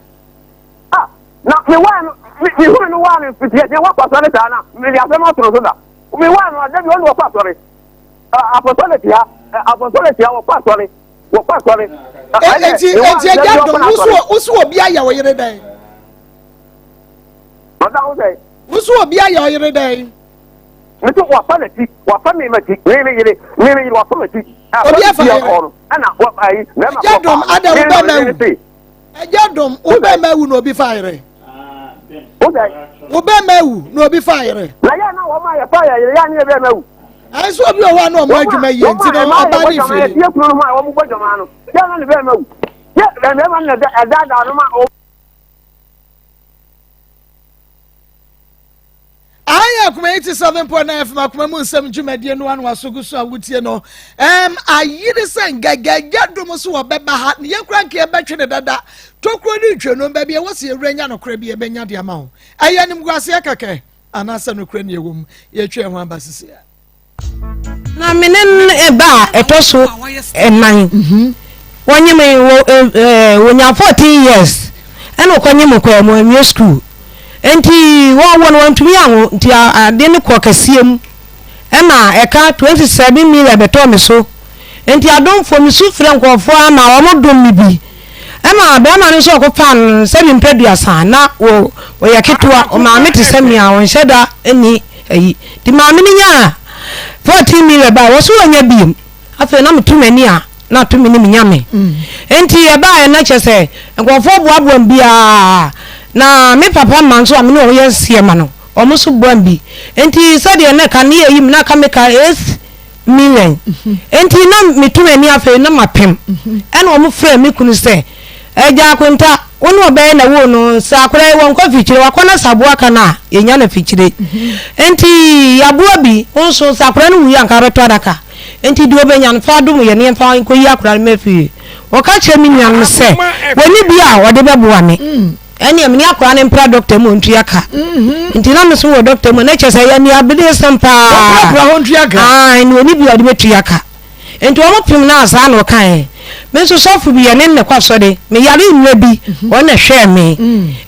Ah, na me waa no me me hunu no waa no mfitiɛ deɛ wakɔ asɔre saa na me de asɛm ato no so da me waa no ada bi ɔne wɔkɔ asɔre apostolic ha apostolic ha wɔkɔ asɔre. Wɔkɔ asɔre. Eti eti ɛgya dɔm wosu wosu obi ayɛ ɔyere dɛn? Ɔda ho sɛ. Wosu obi ayɛ ɔyere dɛn? Mese wafa n'akyi wafa mi m'akyi mi mi yere mi mi yere wafa m'akyi. Obi afa yere. Ɛna wɔ ayi bɛrima kɔ paa. Ɛgya dɔm ada wo bɛrima wu. Ɛgya dɔm wo bɛrima wu na obi fa yere. Wo bɛrima wu na obi fa yere. Na yɛ na wɔn a yɛfa yɛ yere yɛ ne yɛ bɛrima wu. Ɛnso obi wɔ hɔ a na ɔmo adwuma yie nti no ɔbaa ne firi. Wɔn a ɛbɔ dwaman a wɔn bɔ dwaman no yɛ na ne bɛrima wu yɛ mmarima no na ɛdaadaa no ma. Ayɛ akoma 87.9 FM akoma mu nsɛm dwumadie no ano aso gu so a wotie no. Um, ayere sɛ ngɛgɛgɛ dom so wɔbɛba ha ne yɛkura nka yɛbɛtwe ne dada. Tokuro ne ntweno baabi ɛwɔ sɛ yɛwura nya nokorɛ bi yɛbɛnya de ama wo. Ɛyɛ animguaseɛ kɛkɛ anaasɛ nokorɛ ne ɛwɔ mu. Yɛtwe ɛho aba sisi a. Na me ne no ba a ɛtɔ so nnan. Mhm. Wɔnye me wɔ wɔnya 14 years ɛna ɔkɔnye me kɔɛ mu anwie school. Nti wɔwɔ no wɔntumi anwo nti ade no kɔ kɛseɛ mu ɛma ɛka 27 million bɛtɔɔ me so. Nti adomfoɔ mesu frɛ nkurɔfoɔ ama wɔn dom me bi. Ɛma bɛrima no nso ɔkɔfaa no no sɛbi mpɛ duasa na wɔ ɔyɛ ketewa ɔmaame te sɛ me a ɔnhyɛ da nni ayi nti maame no nyaa 14 million bae wɔ so wɔnya biem afei na meto m'ani a na ato me ne me nyame nti ɛbaeɛ na kyerɛ sɛ nkurɔfoɔ boaboa m biara na me papa ma nso a me ne wɔn yɛ nseɛ ma no wɔn nso boa m bi nti sɛdeɛ na ɛka ne yɛ yi mu na aka meka 8 million nti na meto m'ani afei na mapem ɛna wɔn frɛ me kunu sɛ agya akonta wo ne ɔbɛyɛ na wo no sɛ akora yi wɔnkɔ afikyire wakɔ na sɛ aboa ka no a yɛnya no afikyire nti yɛaboa bi wo nso sɛ akora no wuyi anka bɛtɔ adaka nti deɛ ɔbɛnya no fa adom yɛ ne yɛmfa nkɔyi akora no ma fie wɔka kyerɛ me nuanom sɛ wɔne bi a wɔde bɛboa me Ɛnneɛ me ne akwadaa no mpra dɔkta mu ɔntua ka. Nti na me nso wɔ dɔkta mu na kyerɛ sɛ ɛyɛ nea aberesɛm paa. Wɔprapra hɔ ntua ka. Ae, na ɔni bi a ɔde bɛtua ka. Nti wɔn pem no a saa na ɔkaeɛ. Me nso sɔfo bi yɛne no na ɛkɔ asɔre. Me yare mmerɛ bi, ɔno na ɛhwɛɛ me.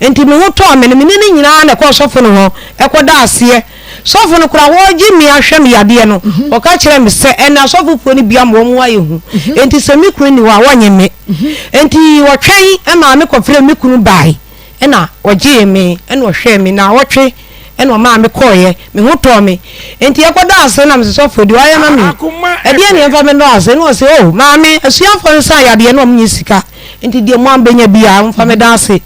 Nti me ho tɔɔ me no, me ne no nyinaa na ɛkɔɔ sɔfo no hɔ ɛkɔda aseɛ. Sɔfo no koraa wɔregye me ahwɛ me yadeɛ no, ɔka kyerɛɛ me sɛ ɛnna asɔfofoɔ no bi ama wɔn ho ayɛ hu, enti sɛ me kunu nni hɔ a wɔnnye me. Enti wɔtwɛn maa me kɔfrɛɛ me kunu bae, ɛnna ɔgyee me, ɛnna ɔhwɛɛ me nnawɔtwe, ɛnna ɔmaa me kɔeɛ. Me ho tɔɔ me. Enti yɛkɔdaa ase na mese, Sɔfo, deɛ woayɛ ma me yi, ɛdeɛn na yɛmfa mmɛdɔ ase? Ɛnna ɔse, O, maame, asuafoɔ no saa yadeɛ na wɔnyɛ sika, enti deɛ moabɛnya biara, momfa mmɛda ase.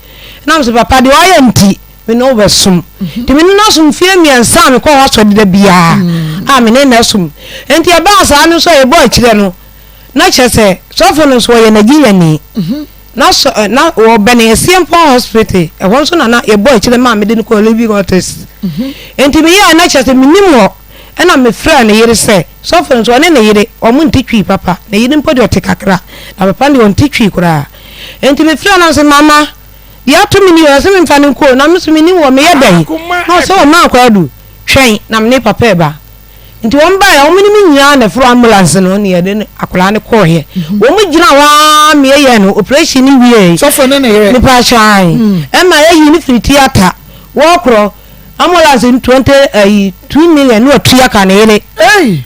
Ɛnna mese, Papa, deɛ woayɛ nti, me ne wo bɛsom. Nti me ne no asom mfeɛ mmiɛnsa a mekɔ hɔ asɔre da biara a me ne no asom. Nti ɛbaa saa no nso a yɛbɔɔ akyirɛ no, na kyerɛ sɛ sɔfo no nso ɔyɛ Nigeriani. Na sɔ na wɔbɛne Asiampɔn Hospital, ɛhɔ nso na na yɛbɔɔ akyirɛ maa mede no kɔɔ Living Waters. Nti meyɛɛ na kyerɛ sɛ menim hɔ. Ɛna mefrɛɛ ne yere sɛ, sɔfo no nso ɔne ne yere, wɔn nte Twi papa. Ne yere mpo deɛ ɔte kakra, na papa no deɛ ɔnte Twi koraa. Nti mefrɛɛ no na mese, Mama, Deɛ ato me ni o, ɛsɛ memfa no nkɔ o, na me nso mennim wɔ meyɛ dɛn? Na ɔsɛ ɔma Akwaadu, twɛn na me ne papa reba. Nti wɔn baeɛ, wɔn ne me nyinaa na ɛforo ambulance no na yɛde no akwadaa no kɔeɛ. Wɔn gyina hɔ ara ma yɛyɛɛ no operation no wieeɛ. Sɔfo ne ne yere. Mepa kyɛw ae. Ɛma yɛyii no firi theatre. Wɔkorɔ ambulance no 20 ayi 2 million na watua ka ne yere.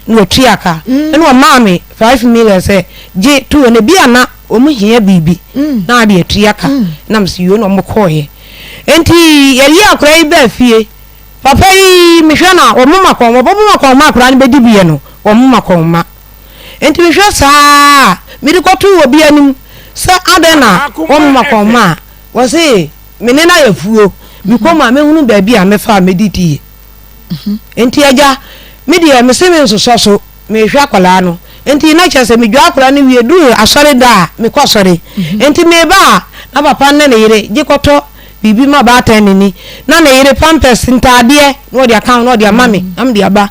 Na watua ka. Ɛna ɔmaa me 5 million sɛ gye to hɔ na ebi a na Wɔn hia biribi na ade atua ka na mese yoo na wɔn kɔɔeɛ. Nti yɛyi akwadaa yi baa fie. Papa yi mehwɛ na wɔn moma kɔn wɔn moma kɔn ma akwadaa no bɛdi biɛ no wɔn moma kɔn ma. Nti mehwɛ saa mede kɔtoo obi anim sɛ adɛn na wɔn moma kɔn ma a wɔse me ne no ayɛ fuo mekɔ mu a mɛhunu baabi a mɛfa a mɛdidie. Nti agya me deɛ mese me nsosɔ so. Merehwɛ akwadaa no. Enti na kyerɛ sɛ medwaa akwadaa no wie duru asɔre da a mekɔ asɔre. Enti mereba a, na papa no ne ne yere gye kɔtɔ biribi ma baatan no ni. Na ne yere pampers, ntaadeɛ na ɔde aka ho na ɔde ama me na mede aba.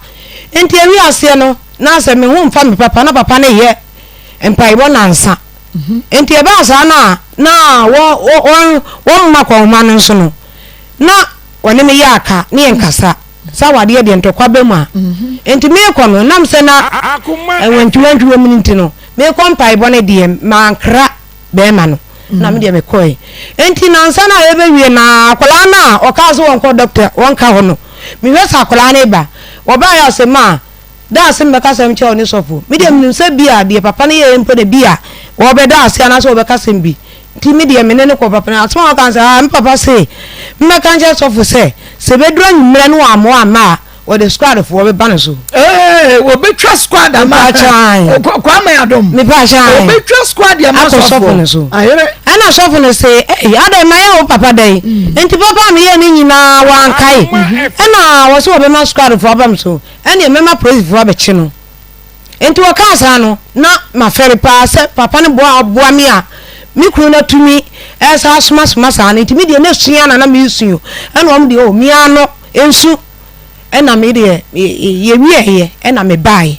Enti ɛwii aseɛ no, na sɛ me ho mfa me papa na papa no reyɛ mpaebɔ nnansa. Enti ɛbaa saa no a, na wɔmma kɔnhoma no nso no, na wɔne me yɛ aka ne yɛnkasa. Sɛ awadeɛ deɛ ntɔkwa ba mu a, enti merekɔ no, ɛnam sɛ na wantwiwantwi wɔ mu no nti no, merekɔ mpaebɔ no deɛ, mankra barima no, na me deɛ mekɔe. Enti nnansa no a yɛbɛwie no, akwadaa no a ɔkaa sɛ wɔnkɔ dɔkta, wɔnka hɔ no, mehwɛ sɛ akwadaa no reba. Wɔbaeɛ a ɔse, Ma, da ase mebɛka asɛm kyerɛ wo ne sɔfo. Me deɛ menim sɛ bi a deɛ papa no yɛeɛ mpo na bi a wɔbɛda ase anaasɛ wɔbɛka asɛm bi. Nti me deɛ me ne no kɔ papa no asɛm a ɔka ne sɛ, ah, me papa se memmɛka nkyerɛ sɔfo sɛ, sɛ ɛbɛduru anwummerɛ na wammoa amma a, wɔde squadfoɔ bɛba no so. Ee, wɔbɛtwa squad ama. Mepaakyɛw ae. Kwame Adom. Mepaakyɛw ae. Wɔbɛtwa squad ama sɔfoɔ. Akɔ sɔfo no so. Ayere. Ɛna sɔfo no se, Ei, adɛn, mayɛ wo papa dɛn? Enti papa a meyɛɛ no nyinaa wankae? Ɛna wɔse wɔbɛma squadfoɔ aba me so, ɛneɛ mɛma polisifoɔ abɛkye no. Enti wɔkaa saa no, na mafɛre paa sɛ papa no boa a ɔboa me a me kunu no atumi ɛsan asomasoma saa no. Nti me deɛ na sua na na meresu o, ɛna wɔn deɛ o, me ara no nsu ɛna me deɛ yɛwieeɛ ɛna mebaeɛ.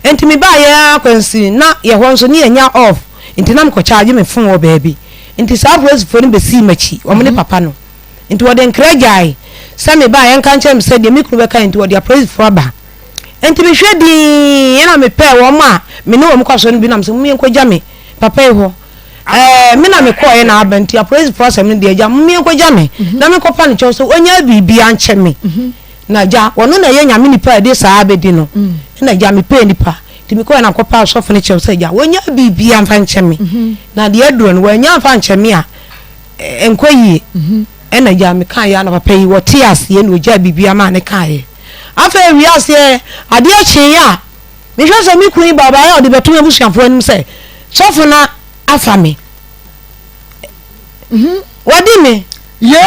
Enti mebaeɛ ara kwansi na yɛ hɔ nso ne yɛnya off, nti na mekɔ charge me phone wɔ baabi. Nti saa apolisifoɔ no bɛsii m'akyi, wɔn ne papa no. Nti wɔde nkra gyae sɛ mebaeɛ nka nkyerɛ me sɛ deɛ me kunu bɛka nti wɔde apolisifoɔ aba. Enti mehwɛ dinn ɛna mepɛɛ wɔn a me ne wɔn kɔ asɔre no bi na mesɛ mom yɛnkɔgya me papa yi hɔ. Ɛɛ me na mekɔɔeɛ na aba nti apolisifoɔ asɛm no deɛ agya mom yɛnkɔgya me na menkɔpa no kyɛw sɛ ɔnyaa biribi ankyɛ me. Na agya ɔno na ɛyɛ nyame nipa a ɛde saa abɛdi no. Ɛna agya mepɛɛ nipa nti mekɔɔeɛ na mekɔpaa ɔsɔfo no kyɛw sɛ agya wɔnyaa biribi amfa nkyɛ me. Na deɛ aduro no wɔannya amfa ankyɛ me a ɛnkɔ yie. Ɛna agya mekaeɛ a na papa yi wɔte aseɛ na ɔgyaa biribi ama ne kaeɛ. Afei ewiee aseɛ, adeɛ kyeeɛ a, mehwɛ sɛ me kunu yi ba, ɔbaeɛ a ɔde bɛto m'abusuafoɔ anim sɛ, sɔfo no afa me. Mhm. Wadi me. Ye?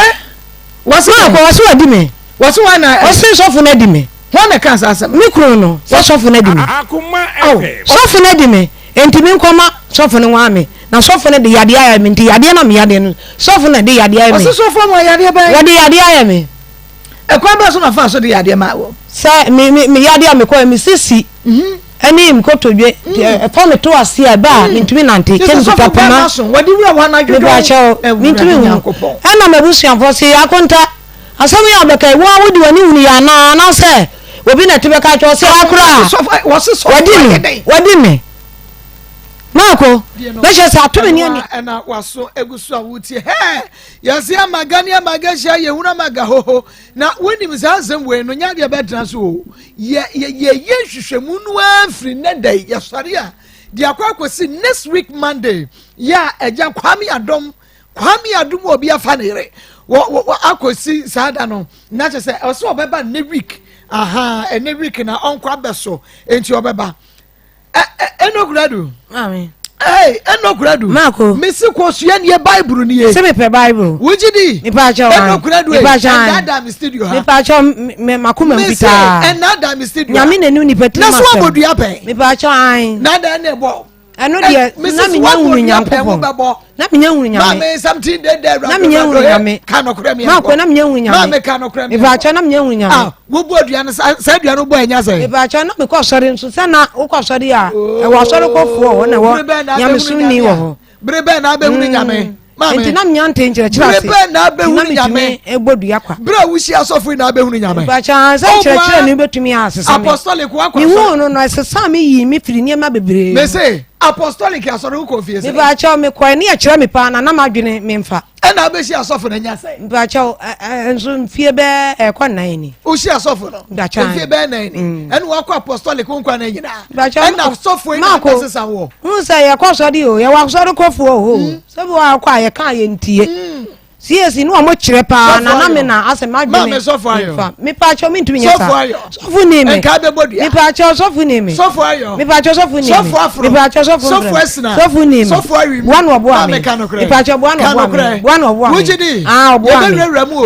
Wɔse Maakɔ, wɔse wadi me. Wɔse wɔn na. Wɔse sɔfo no adi me. Wɔn na ɛka saa asɛm. Me kunu no, sɛ sɔfo no adi me. Aw. Sɔfo no adi me, enti menkɔma sɔfo no nwaa me. Na sɔfo no de yadeɛ ayɛ me, nti yadeɛ na meyadeɛ no, sɔfo na de yadeɛ ayɛ me. Wɔse sɔfo ama yadeɛ bɛn? Wɔde yadeɛ ayɛ me. Ɛkwan bɛn so na ɔfaa so de yadeɛ maa wo? Sɛ me me me yadeɛ a mekɔɛ me sisi ɛne me kotodwe ɛfa me to ase a ɛba a mentumi nante kyɛ mekuta poma mepakyɛw mentumi nhu ɛna m'abusuafoɔ se akonta asɛm yi a wobɛka yi wo a wode w'ani hunu yɛ anaa anaasɛ obi na ɛte bɛka akyerɛ wo sɛ akora a wadi me wadi me maako na kyerɛ sɛ ato me ne ani ɛna waso egu so a wotie hɛɛ Yɛse amaga ne amaga hyia yɛhunu amaga hoho na wonim saa nsɛm wei no nyɛ adeɛ bɛtena so o yɛ yɛyɛ nhwehwɛmu no ara firi nnɛ da yi yɛsɔre a de akɔ akɔsi next week Monday yɛ a agya Kwame Adom Kwame Adom obi afa ne yere wɔ wɔ akɔsi saa da no na kyɛ sɛ ɔsɛ ɔbɛba nnɛ week aha ɛnɛ week na ɔnkɔ abɛso enti ɔbɛba Enokuradu. Maame. Hey, Enokuradu. Mako. Mesi kɔ sua nie Bible nie. Sɛ mepɛ Bible. Wogye di. Mepa akyɛw. Enokuradu. Mepa akyɛw. Ɛnna da mi studio ha. Mepa akyɛw me makoma mu fitaa. Mesi ɛnna da mi studio ha. Nyame n'anim nipa tirim asɛm. Na so abɔ dua pɛn. Mepa akyɛw an. Na da ɛna ɛbɔ. Ɛno deɛ na menya hunu Nyankopɔn. Na menya hunu Nyame. Na menya hunu Nyame. Maako na menya hunu Nyame. Mepaakyɛw na menya hunu Nyame. Ah, wobu adua no saa adua no bɔ ɛnya sɛ. Mepaakyɛw na mekɔ asɔre nso sɛ na wokɔ asɔre a ɛwɔ asɔre kɔfoɔ hɔ na ɛwɔ nyamesomni wɔ hɔ. Bere bɛn na abɛhunu Nyame. Maame. Nti na menya nte nkyerɛkyerɛ ase. Bere bɛn na abɛhunu Nyame. Ɛbɔ dua kwa. Bere a wohyia asɔfo yi na abɛhunu Nyame. Mpakyɛ sɛ nkyerɛkyerɛ ne wobɛtumi asesa me. Apostolic wakɔ asɔre. Mehuu no no ɛsesa me yii me firi nneɛma bebree. Mese apostolic asɔre wokɔ fie sɛ. Mepakyɛw mekɔɛ ne yɛkyerɛ me paa na na m'adwene memfa. Ɛna abɛhyia asɔfo no anya sɛ. Mepakyɛw nso mfie bɛɛ ɛkɔ nnan ni. Wohyia asɔfo no. Mepakyɛw mfie bɛɛ nnan ni. Ɛna wakɔ apostolic wo nkwa no nyinaa. Ɛna asɔfo yi na abɛsesa wɔ. Hu sɛ yɛkɔ asɔre o yɛwɔ asɔre kɔfoɔ o. Sɛ bi wɔ akɔ a yɛka a yɛntie. CAC ne wɔn kyerɛ paa na na me na asɛ m'adwene nfa mepaakyɛw mentumi nyɛ saa sɔfo ni me mepaakyɛw sɔfo ni me mepaakyɛw sɔfo ni me mepaakyɛw sɔfo nfrɛ sɔfo ni me boa na ɔboa me mepaakyɛw boa na ɔboa me boa na ɔboa me ah ɔboa me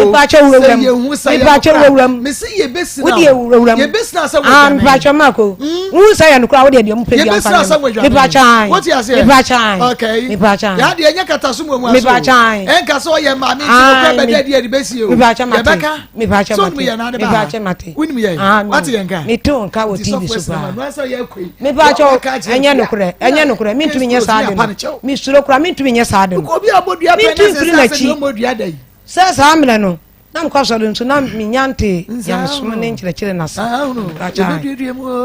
mepaakyɛw wurawura mu mepaakyɛw wurawura mu wodi ewurawura mu ah mepaakyɛw mako wohu sɛ yɛ nokora wode deɛ mopɛ bi amfa nyɛ mepaakyɛw an mepaakyɛw an mepaakyɛw an yadeɛ nyɛ kata so mu aso mepaakyɛw an ɛnka sɛ ɔyɛ maame nti nokora bɛda adi adi bɛsie o mepaakyɛw mate yɛbɛka mepaakyɛw so mate wonim yɛ na ade ba mepaakyɛw mate wonim yɛ ah wate yɛn ka meto nka wɔ tv so paa mepaakyɛw ɛnyɛ nokorɛ ɛnyɛ nokorɛ mentumi nyɛ saa de no mesuro kora mentumi nyɛ saa de no mentumi mfiri n'akyi sɛ saa mmerɛ no Na mekɔ asɔre nso na menya nte nyamesom ne nkyerɛkyerɛ no ase.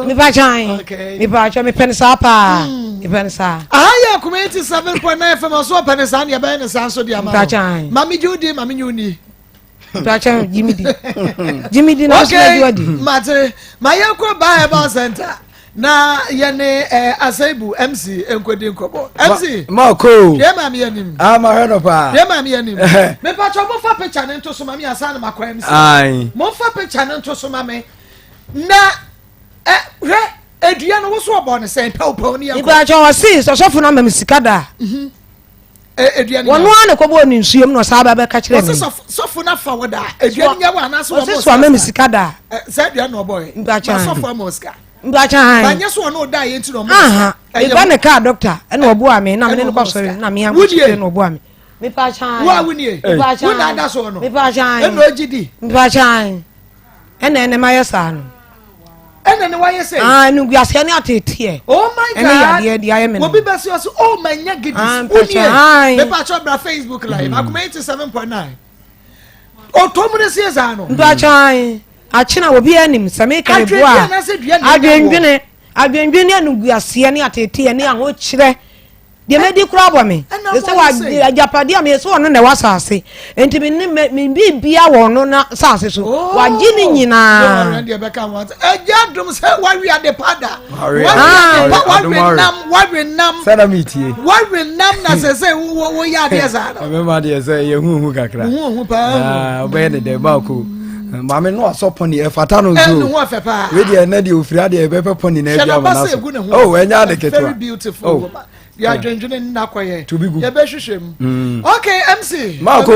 Mepakyan, mepakyan, mepɛ no saa paa, hmm. mepɛ no saa. Aha yɛ akoma 87.9 FM ɔso ɔpɛ no saa ne ɛbɛyɛ no saa nso de ama no. Mepakyan. Mame gye wo di, mame nye wo ni. Mepakyan, gye me di. Gye me di na ɔso gye wa di. Mate, ma yɛnkɔ Ba Herbal Center. Na yɛne eh, Asaibu MC nkɔdi nkɔmmɔ. MC. Mako. Hwɛ maame yɛ nim. Ah, ma hwɛ no paa. Hwɛ maame yɛ nim. Mepatwa mo fa picture ne nto so ma me ansa na makɔ MC. Ayi. Mo fa picture ne nto so ma me. Na eh, hwɛ edua no woso ɔbɔ ne sɛn pɛwpɛw ne yɛ kɔ. Mepatwa ɔse sɔsɔfo no ama me sika da. Mhm. Edua no Wɔno ara na ɛkɔbɔɔ ne nsuo mu na ɔsan ba bɛka kyerɛ me. Wɔsi sɔfo na fa wɔ da. Edua no nya wɔ anaasɛ wɔn Ɔsi so ama me sika da. Sɛ edua na ɔbɔ yɛ. Mpakyɛ. Ma sɔfo ama sika. Mpakyɛ. Banyɛ so ɔno da yɛ nti na ɔmo sika. Meba ne kaa dɔkta ɛna ɔboa me na me ne no kɔ sɔre na me ankɔ sɔre na ɔboa me. Mepakyɛ. Wo a wo nie. Mepakyɛ. Wo na ada soɔ no. Mepakyɛ. Ɛna ɔgye di. Mepakyɛ. Ɛna ɛnɛ mayɛ saa no. Ɛna ne wayɛ sɛ. Ah, animguaseɛ ne ateeteɛ. Oh my God. Ɛne yadeɛ de ayɛ me no. Obi bɛsi ɔsi, oh ma nya gidis. Ah, Wonie. Mepakyɛ bra Facebook live. Mm. Akoma 87.9. Ɔtɔ mu ne sie saa no. Mpakyɛ akyena obi anim sɛ meka ne boa. Adwendwene adwendwene ne animguaseɛ ne ateeteɛ ne ahokyerɛ. Deɛ mɛdi koraa bɔ me. Sɛ wɔ agyapadeɛ a meyɛ sɛ ɔno na ɛwɔ asase. Nti me ne me biribia wɔ ɔno na asase so. Oh. Wagye ne nyinaa. Ɛgya adom sɛ wawe ade pa da. Wawe ade pa wawe nam wawe nam. Sɛda mi tie. Wawe nam na sɛ sɛ woyɛ adeɛ saa no. Ɛmɛma deɛ sɛ yɛ huhu kakra. Huhu paa. Ɔbɛyɛ ne dɛ baako. Maame no asɔ pɔni ɛfata no nso. Ɛnu ho afɛ paa. Wei deɛ ɛnɛ deɛ ofiri adeɛ ɛbɛpɛ pɔni na ɛbi ama n'aso. Oh ɛnyɛ ade ketewa. Very beautiful oh. woman. Yɛ adwendwene nna kɔyɛ. Tubi gu. Yɛbɛhwehwɛ mu. Mm. Okay MC. Marco.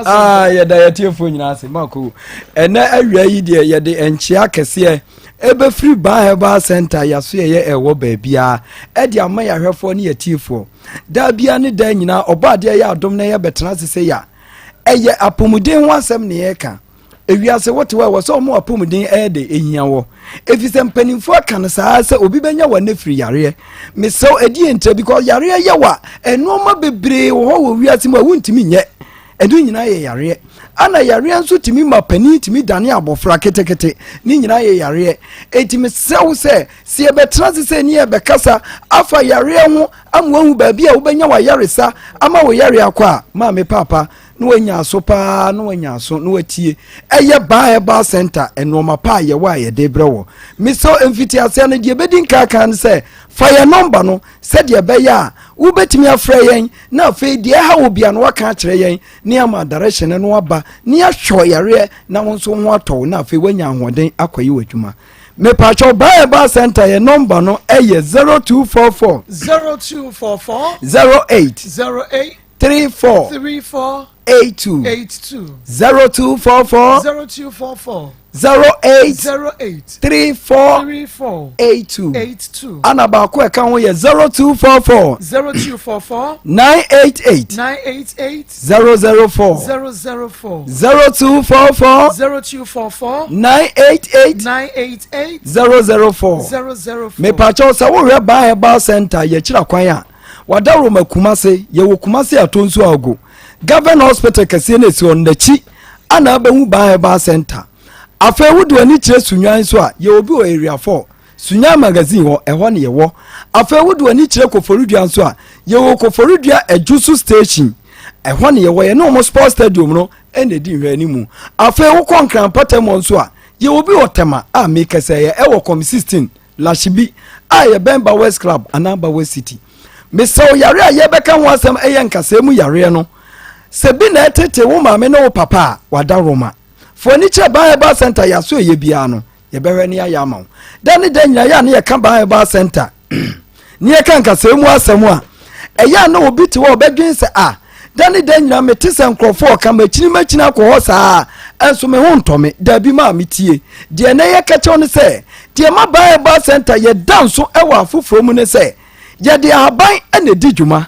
Ah yɛda yɛtiefoɔ nyinaa ase Marco. Ɛnɛ awia yi deɛ yɛde nkyea kɛseɛ ɛbɛfiri Ban Herbal Center yɛaso yɛyɛ ɛwɔ baabiara ɛde ama yɛahwɛfoɔ ne yɛtiefoɔ. Daa biara ne daa nyinaa ɔbɔ adeɛ yɛ adom na yɛbɛtena ase sɛ yɛ a ɛyɛ apɔmuden ho asɛm ne yɛreka ewiase wote hɔ a ɛwɔ sɛ wɔn apɔmuden ɛyɛ de ehia wɔ efisɛ mpanimfoɔ aka no saa sɛ obi bɛnya wɔn afiri yareɛ mesɛw ɛdi yɛn nkyɛn because yareɛ yɛ wa nneɛma bebree wɔ hɔ wɔ wiase mu a wontumi nyɛ ɛno nyinaa yɛ yareɛ ana yareɛ nso tumi ma panin tumi dane abɔfra ketekete ne nyinaa yɛ yareɛ eti mesɛw sɛ sɛ yɛbɛtena ase sɛ ne yɛbɛkasa afa yareɛ ho ama wahu baabi a wobɛnya w'ayaresa ama wo yare akɔ a, maame paapa na wanya aso paa na wanya aso na watie. Ɛyɛ Baa Herbal Center nnoɔma pa a yɛwɔ a yɛde brɛ wɔ. Mesɛ mfitiaseɛ no deɛ ɛbɛdi nka kan no sɛ fa yɛn nɔmba no sɛdeɛ ɛbɛyɛ a wobɛtumi afrɛ yɛn na afei deɛ ɛha wo bia no waka akyerɛ yɛn ne ama direction no aba ne ahwɛ yareɛ na wo nso ho atɔ wo na afei woanya ahoɔden akɔyɛ w'adwuma. Mepakyɛw Baa Herbal Center yɛ nɔmba no ɛyɛ 0244. 0244. 08. 08. 34. 34. 82. 82. 0244. 0244. 08. 08. 34. 34. 82. 82. Ana baako ɛka ho yɛ 0244. 0244. 988. 988. 004. 004. 0244. 0244. 988. 988. 004. 004. Mepakyɛw sɛ wohwɛ Baa Herbal Center yɛkyira kwan a wadawuroma Kumase yɛwɔ Kumase ato nso ago Government Hospital kɛseɛ no esi hɔ no n'akyi ana abɛhu Baa Herbal Center. Afei wode w'ani kyerɛ Sunyani nso a yɛwɔ bi wɔ Area 4 Sunyani Magazine hɔ ɛhɔ ne yɛwɔ. Afei wode w'ani kyerɛ Koforidua nso a yɛwɔ Koforidua Adwusu Station ɛhɔ ne yɛwɔ yɛne wɔn sports stadium no ɛna ɛdi nhwɛanimu. Afei wokɔ Nkran mpɔtam hɔ nso a yɛwɔ bi wɔ Tema a mekasa yɛ ɛwɔ Kɔm 16 Lashibi a yɛbɛn Bowers Club anaa Bowers City. Mesrɛ wo yare a yɛbɛka ho asɛm ɛyɛ nkasɛɛ mu yareɛ no sɛ bi na ɛtete wo maame ne wo papa a wada Roma. Fa w'ani kyerɛ Ban Herbal Center yɛaso ɛyɛ biara no yɛbɛhwɛ ne yɛayɛ ama wo. Da ne da nyinaa yɛ a ne yɛka Ban Herbal Center ne yɛka nkasɛɛ mu asɛm a ɛyɛ a na obi te hɔ a ɔbɛdwen sɛ a da ne da nyinaa mete sɛ nkurɔfoɔ ɔka makyini makyini akɔ hɔ saa ɛnso me ho ntɔ me daabi maa metie deɛ na yɛka kyɛw ne sɛ deɛ ma Ban Herbal Center yɛda nso ɛwɔ afoforɔ mu ne sɛ yɛde ahaban na ɛdi dwuma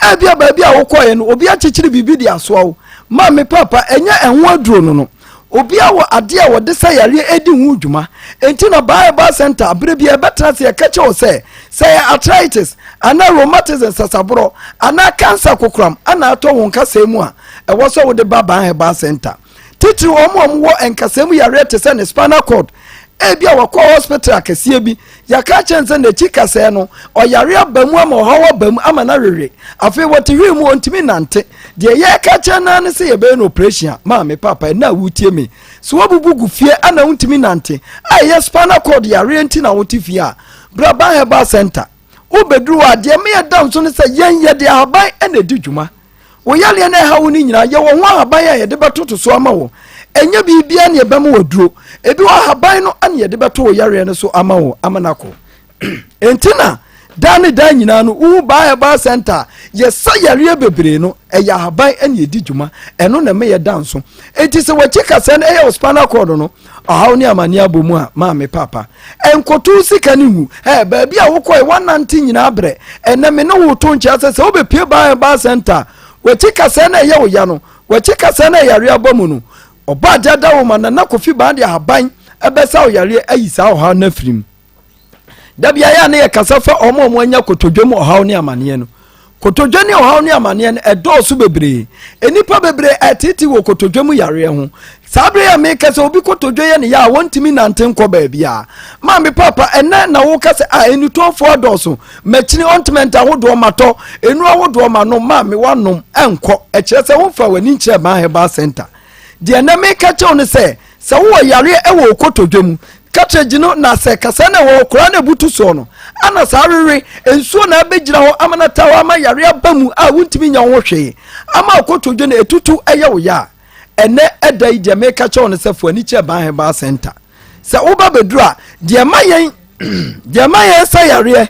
Ebia baabi a wokɔeɛ no, obi akyekyere biribi de asoa wo. Maame, paapa, ɛnyɛ ɛho aduro no no. Obiara wɔ adeɛ a wɔde sa yareɛ ɛdi ho dwuma. Enti na Baa Herbal Center berɛ biara ɛbɛtena ase yɛka kyerɛ wo sɛ, sɛ ɛyɛ arthritis anaa rheumatism sasaborɔ anaa cancer kokoram ana atɔ wo nkasɛɛ mu a, ɛwɔ sɛ wode ba Baa Herbal Center. Titiriw wɔn a wɔwɔ nkasɛɛ mu yareɛ te sɛ ne spinal cord. Ebia wakɔ hospital akɛseɛ bi, yɛaka akyerɛ no sɛ n'akyi kasɛɛ no, ɔyare aba mu ama ɔhaw aba mu ama no awewe. Afei wɔte wheel mu, ɔntumi nnante. Deɛ yɛreka akyerɛ no ara ne sɛ yɛbɛyɛ no operation a, maame, paapa, ɛnnɛ a woretie me, sɛ woabubu gu fie ana wontumi nnante, a ɛyɛ spinal cord yareɛ nti na wote fie a, bra Ban Herbal Center. Wobɛduru hɔ a, deɛ ɛma yɛda nso ne sɛ yɛn yɛde ahaban na ɛdi dwuma. Wo yareɛ no ɛha wo no nyinaa, yɛwɔ ho ahaban a yɛde bɛtoto so ama wo. Ɛnyɛ biribiara na yɛbɛma wo aduro. Ebi wɔ ahaban no na yɛde bɛto wo yareɛ no so ama wo ama no akɔ. Enti na Daa ne daa nyinaa no, wohu Baa Herbal Center a, yɛsa yareɛ bebree no, ɛyɛ ahaban na ɛdi dwuma. Ɛno na ɛma yɛda nso. Enti sɛ w'akyi kasɛɛ no ɛyɛ wo spinal cord no, ɔhaw ne amaneɛ abɔ mu a, maame paapa, ɛnkɔto sika no ngu. Ɛ, baabi a wokɔe, woanante nyinaa brɛ. Ɛnnɛ me ne wo reto nkyea sɛ, sɛ wobɛpue Baa Herbal Center a, w'akyi kasɛɛ no a ɛyɛ wo ya no, w'akyi kasɛɛ no a yareɛ abɔ mu no, Ɔbɔadeɛ Adawoma Nana Kofi Baa de ahaban bɛsa wo yareɛ ayi saa ɔhaw no afiri mu. Da bi ayɛ a ne yɛkasa fa wɔn a wɔanya kotodwe mu ɔhaw ne amaneɛ no. Kotodwe ne ɔhaw ne amaneɛ no ɛdɔɔso bebree. Nnipa bebree ɛtete wɔ kotodwe mu yareɛ ho. Saa bere a meka sɛ obi kotodwe yɛ ne ya a wɔntumi nante nkɔ baabi a. Maame papa ɛnɛ na woka sɛ a nnutɔnfoɔ adɔɔso makyini ointment ahodoɔ matɔ nnuro ahodoɔ manom maame wanom ɛnkɔ ɛkyerɛ sɛ womfa w'ani nkyerɛ Ban Herbal Center. Deɛ ɛnɛ meka kyɛw ne sɛ Sɛ wowɔ yareɛ wɔ wo kotodwe mu, cartridge no na sɛ kasɛɛ no ɛwɔ hɔ koraa na ɛbutu soɔ no, ana saa wewe nsuo na abɛgyina hɔ ama no ata hɔ ama yareɛ aba mu a wontumi nyɛ wo ho hwee ama wo kotodwe no ɛtutu ɛyɛ wo ya a, ɛnɛ ɛda yi deɛ meka kyerɛ wo no sɛ fo ani kyerɛ Ban Herbal Center. Sɛ woba bɛduru a, deɛ ɛma yɛn deɛ ɛma yɛn sa yareɛ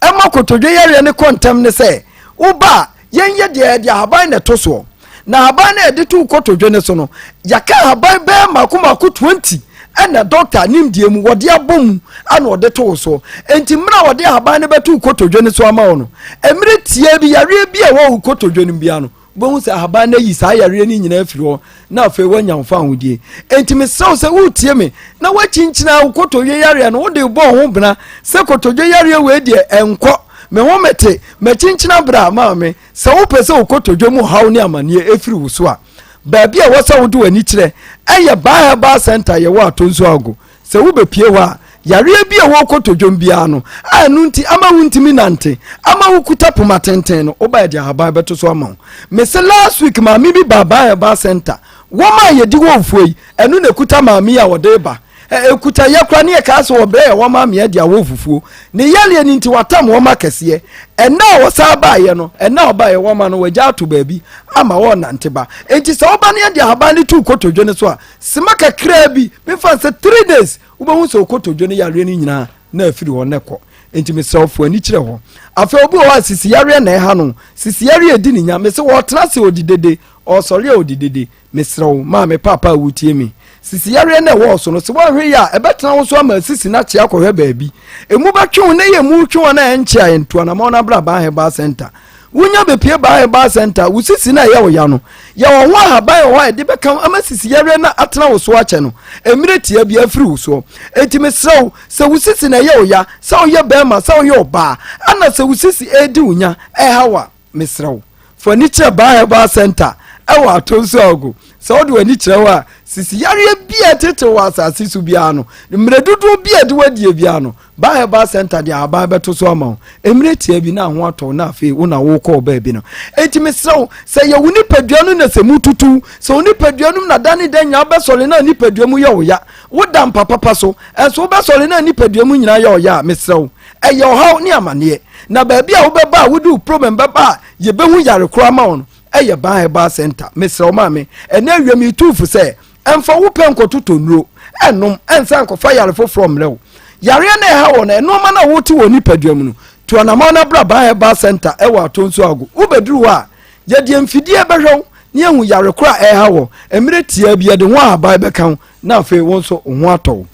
ɛma kotodwe yareɛ no kɔ ntɛm ne sɛ woba a yɛnyɛ deɛ yɛde ahaban na ɛto soɔ na ahaban no a yɛde to kotodwe no so no yɛaka ahaban bɛyɛ mako mako 20 ɛna dɔkta nimdeɛ mu wɔde abɔ mu ana wɔde to soɔ nti mmerɛ a wɔde ahaban no bɛto kotodwe no so ama wo no mmerɛ tiaa bi yareɛ bi a ɛwɔ wo kotodwe no bia no wobɛhu sɛ ahaban no ayi saa yareɛ no nyinaa afiri hɔ na afei woanya wo fa ahodie. Enti mesrɛ wo sɛ woretie me na woakyinkyina wo kotodwe yareɛ no, wode bɔ ho bena sɛ kotodwe yareɛ wei deɛ ɛnkɔ me ho mete makyinkyina berɛ a maame sɛ wopɛ sɛ wo kotodwe mu haw ne amanneɛ ɛfiri wo so a baabi a ɛwɔ sɛ wode w'ani kyerɛ ɛyɛ Baa Herbal Center yɛwɔ Atonsu Ago Sɛ wobepue hɔ a, yareɛ bi a ɛwɔ wo kotodwom biara no, a ɛno nti ama wontumi nante, ama wokuta poma tenten no, woba yɛde ahaban bɛto so ama wo. Mese last week maame bi baa Baa Herbal Center, wɔn a yɛdi wɔ fuo yi, ɛno na ɛkuta maame yi a wɔde reba. Ɛkuta yɛ koraa ne yɛkaa sɛ wɔbrɛ yɛ wɔn maame de awɔ fufuo. Ne yareɛ no nti watam wɔn akɛseɛ. Ɛnna a wɔsan baeɛ no, ɛnna a ɔbaeɛ wɔn ma no wɔagya ato baabi ama wɔrenante ba. Enti sɛ woba ne yɛde ahaban no to wo kotodwe no so a, Sima kakraa bi, memfa no sɛ 3 days, wobɛhu sɛ okotodwe no yareɛ no nyinaa na afiri hɔ na ɛkɔ. Enti mesrɛ wo, fa w'ani kyerɛ hɔ. Afei obi wɔ hɔ a sisi yareɛ na ɛha no, sisi yareɛ ɛdi ne nya. Mese ɔretena ase ɔdi dede, ɔresɔre a ɔdi dede. Mesrɛ wo, maame, paapa a wotie me, sisi yareɛ no ɛwɔ wo so no, sɛ woanhwɛ yie a, ɛbɛtena wo so ama sisi no akyea akɔhwɛ baabi. Emu bɛtwe wo na ɛyɛ emu retwe wo na ɛnkyea a, ntu anamɔn na bra Ban Herbal Center. Wonya bepue Baa Herbal Center, wo sisi no a ɛyɛ wo ya no, yɛwɔ ho ahaban wɔ hɔ a yɛde bɛka wo ama sisi yareɛ no a atena wo so akyɛ no, mmerɛ tiaa bi afiri wo soɔ. Enti mesrɛ wo, sɛ wo sisi na ɛyɛ wo ya, sɛ woyɛ barima, sɛ woyɛ ɔbaa, ɛna sɛ wo sisi redi wo nya, ɛreha wo a, mesrɛ wo, fa w'ani kyerɛ Baa Herbal Center ɛwɔ Atonsu Agogo. Sɛ wode w'ani kyerɛ hɔ a, sisi yareɛ bi a ɛtetew wɔ asase so biara no, mmerɛ dodoɔ bi a ɛde w'adie biara no, Ba Herbal Center de ahaban bɛto so ama wo. Mmerɛ tiaa bi na ho atɔ wo na afei wo na wokɔ wo baabi no. Enti mesrɛ wo, sɛ yɛ wo nipadua no na sɛ mu tutu, sɛ wo nipadua no mu na da ne da nyinaa wobɛsɔre na nipadua mu yɛ wo ya, woda mpa papa so, ɛnso wobɛsɔre na nipadua mu nyinaa yɛ wo ya a, mesrɛ wo, ɛyɛ ɔhaw ne amaneɛ. Na baabi a wobɛba a wode wo problem bɛba a yɛbɛhu yare korɔ ama wo no, ɛyɛ Ban Herbal Center. Mesrɛ wo maame, ɛnɛ awia meretu wo fo sɛ, Mfa wo pɛ nkɔtotɔ nnuro nnom, nsan nkɔfa yare foforɔ mmrɛ wo. Yareɛ no a ɛha wɔ no, nnoɔma no a wote wɔ nipadua mu no, tu anamɔn na bra Ban Herbal Centre wɔ Atonsu Ago. Wobɛduru hɔ a, yɛde mfidie bɛhwɛ wo na yɛahu yare korɔ a ɛreha wɔ. Mmerɛ tiaa bi, yɛde ho ahaban bɛka wo na afei wo nso wo ho atɔ wo.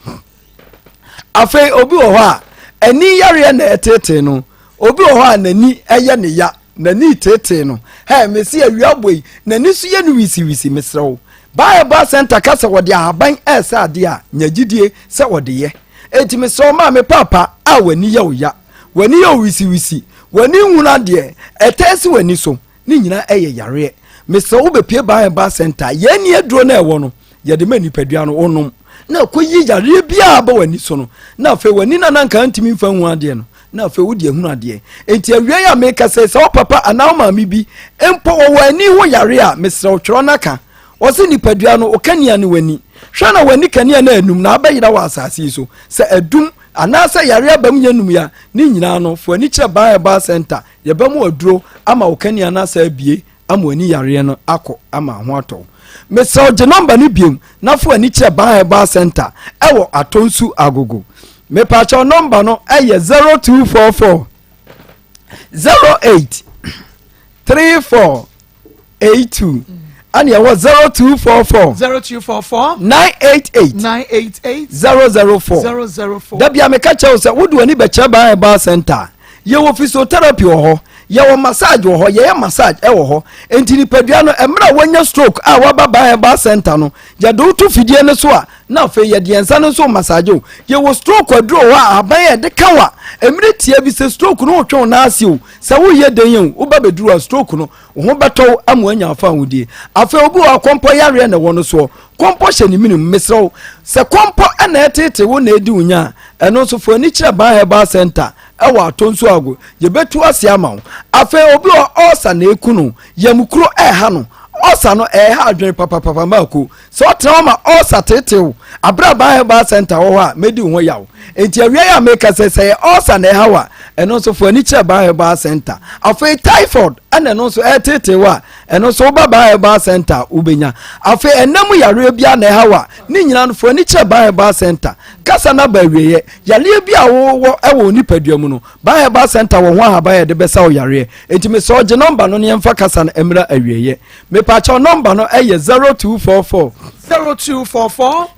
Afei obi wɔ hɔ a, ani yareɛ na ɛtetee no. Obi wɔ hɔ a n'ani yɛ ne ya. N'ani reteetee no. Hɛ, mese awia abɔ yi, n'ani so yɛ no wisiwisi. Mesrɛ wo. Bible Center ka sɛ wɔde ahaban resa adeɛ a, nya gyidie sɛ wɔde yɛ. Enti mesrɛ wo maame paapa a w'ani yɛ wo ya, w'ani yɛ wo wisiwisi, w'ani nhunu adeɛ, ɛtɛɛ si w'ani so, ne nyinaa ɛyɛ yareɛ. Mesrɛ wo bɛpue Bible Center. Yɛn ani aduro no a ɛwɔ no, yɛde ma nipadua no, wonom na ɛkɔyi yareɛ biara ba w'ani so no, na afei w'ani no a na anka ntumi mfa nhu adeɛ no, na afei wode ahunu adeɛ. Enti awiei a meka sɛ, sɛ wo papa anaa wo maame bi mpo wɔwɔ ani ho yare a, mesrɛ wo twerɛ no ka. Ɔse nipadua no, wo kanea ne w'ani. Hwɛ na w'ani kanea no anum na abɛyera wɔ asase yi so. Sɛ adum anaasɛ yare aba mu nyɛ num ya, ne nyinaa no, fa w'ani kyerɛ Ban Herbal Center. Yɛbɛma wo aduro ama wo kanea no asa abue ama w'ani yareɛ no akɔ ama ho atɔ wo. Mesrɛ wo gye nɔmba no biom na fa w'ani kyerɛ Ban Herbal Center ɛwɔ Atonsu Agogo. Mepaakyɛw nɔmba no ɛyɛ 0244. 08 34 82 ɛne ɛwɔ 0244 0244 988 988 004 004. Da bia meka kyerɛ wo sɛ wode w'ani bɛkyerɛ Ban Herbal Center a, yɛwɔ physiotherapy wɔ hɔ, yɛwɔ massage wɔ hɔ, yɛyɛ massage ɛwɔ hɔ. Enti nipadua no, mmerɛ a woanya stroke a woaba Ban Herbal Center no, yɛde wo to fidie no so a, na afei yɛde yɛn nsa no nso massage wo. Yɛwɔ stroke aduro wɔ hɔ a ahaban a yɛde ka wo a, mmerɛ tia bi sɛ stroke no wotwe wo nan ase o, sɛ woyɛ dɛn o, woba bɛduru a stroke no, wo ho bɛtɔ wo ama woanya afahodie. Afei obi wɔ hɔ a kɔmpɔ yareɛ na ɛwɔ no soɔ, Kɔmpɔ hyɛ ne menem. Mesrɛ wo, sɛ kɔmpɔ na ɛreteetee wo na ɛredi wo nya a, ɛno nso fa w'ani kyerɛ Ban Herbal Centre wɔ Atonsu-Ago. Yɛbɛtu ase ama wo. Afei obi wɔ hɔ, ɔɔsa na ɛreku no, yamkuro reha no. Ɔɔsa no, ɛreha adwene papapapa mako. Sɛ ɔtena hɔ ma ɔɔsa teetee wo, aberɛ a Ban Herbal Centre wɔ hɔ a, mɛdi wo ho yaw. Enti awia yi a meka sɛ, sɛ ɛyɛ ɔɔsa na ɛha wo a, ɛno nso fa w'ani kyerɛ Ban Herbal Centre. Afei typhoid na ɛno nso ɛreteetee wo a, Ɛno nso woba Ban Herbal Center a wobɛnya. Afei ɛnna mu yareɛ biara na ɛha wo a, ne nyinaa no fa w'ani kyerɛ Ban Herbal Center. Kasa no aba awieɛ. Yareɛ bi a wowɔ wɔ wo nipadua mu no, Ban Herbal Center wɔ ho ahaban a yɛde bɛsa wo yareɛ. Enti mesrɛ wo gye nɔmba no na yɛmfa kasa no mmra awieɛ. Mepakyɛw nɔmba no yɛ 0244. 0244.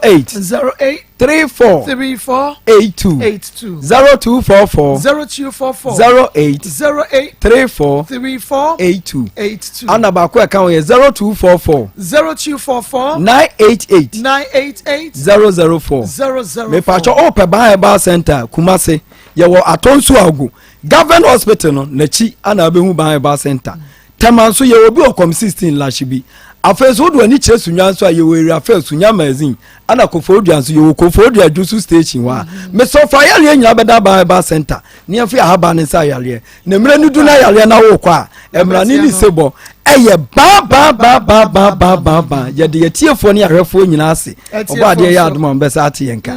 08. 08. 34. 34. 82. 82. 0244. 0244. 08. 08. 34. 34. 82. 82. Ana baako a ɛka ho yɛ 0244. 0244. 988. 988. 004. 004. Mepakyɛ ɔpɛ Ban Herbal Center Kumase yɛwɔ Atonsu Ago Government Hospital no n'akyi ana abɛhu Ban Herbal Center. Tema nso yɛwɔ bi wɔ Kɔm 16 Lahye bi. Afei nso wode w'ani kyerɛ Sunya nso a yɛwɔ Area Fair Sunya Magazine ɛna Koforidua nso yɛwɔ Koforidua Dwoso Station hɔ a. Mesrɛ fa ayareɛ nyinaa bɛda Ban Herbal Center ne yɛmfa yɛn ahaban no nsa ayareɛ. Na mmerɛ no du na ayareɛ no awo kɔ a, mmara no ne sebɔ ɛyɛ baa baa baa baa baa baa baa baa. Yɛde yɛtiefoɔ ne ahwɛfoɔ nyinaa ase. Ɔbɔ adeɛ yɛ adom a wɔbɛsa ate yɛn ka.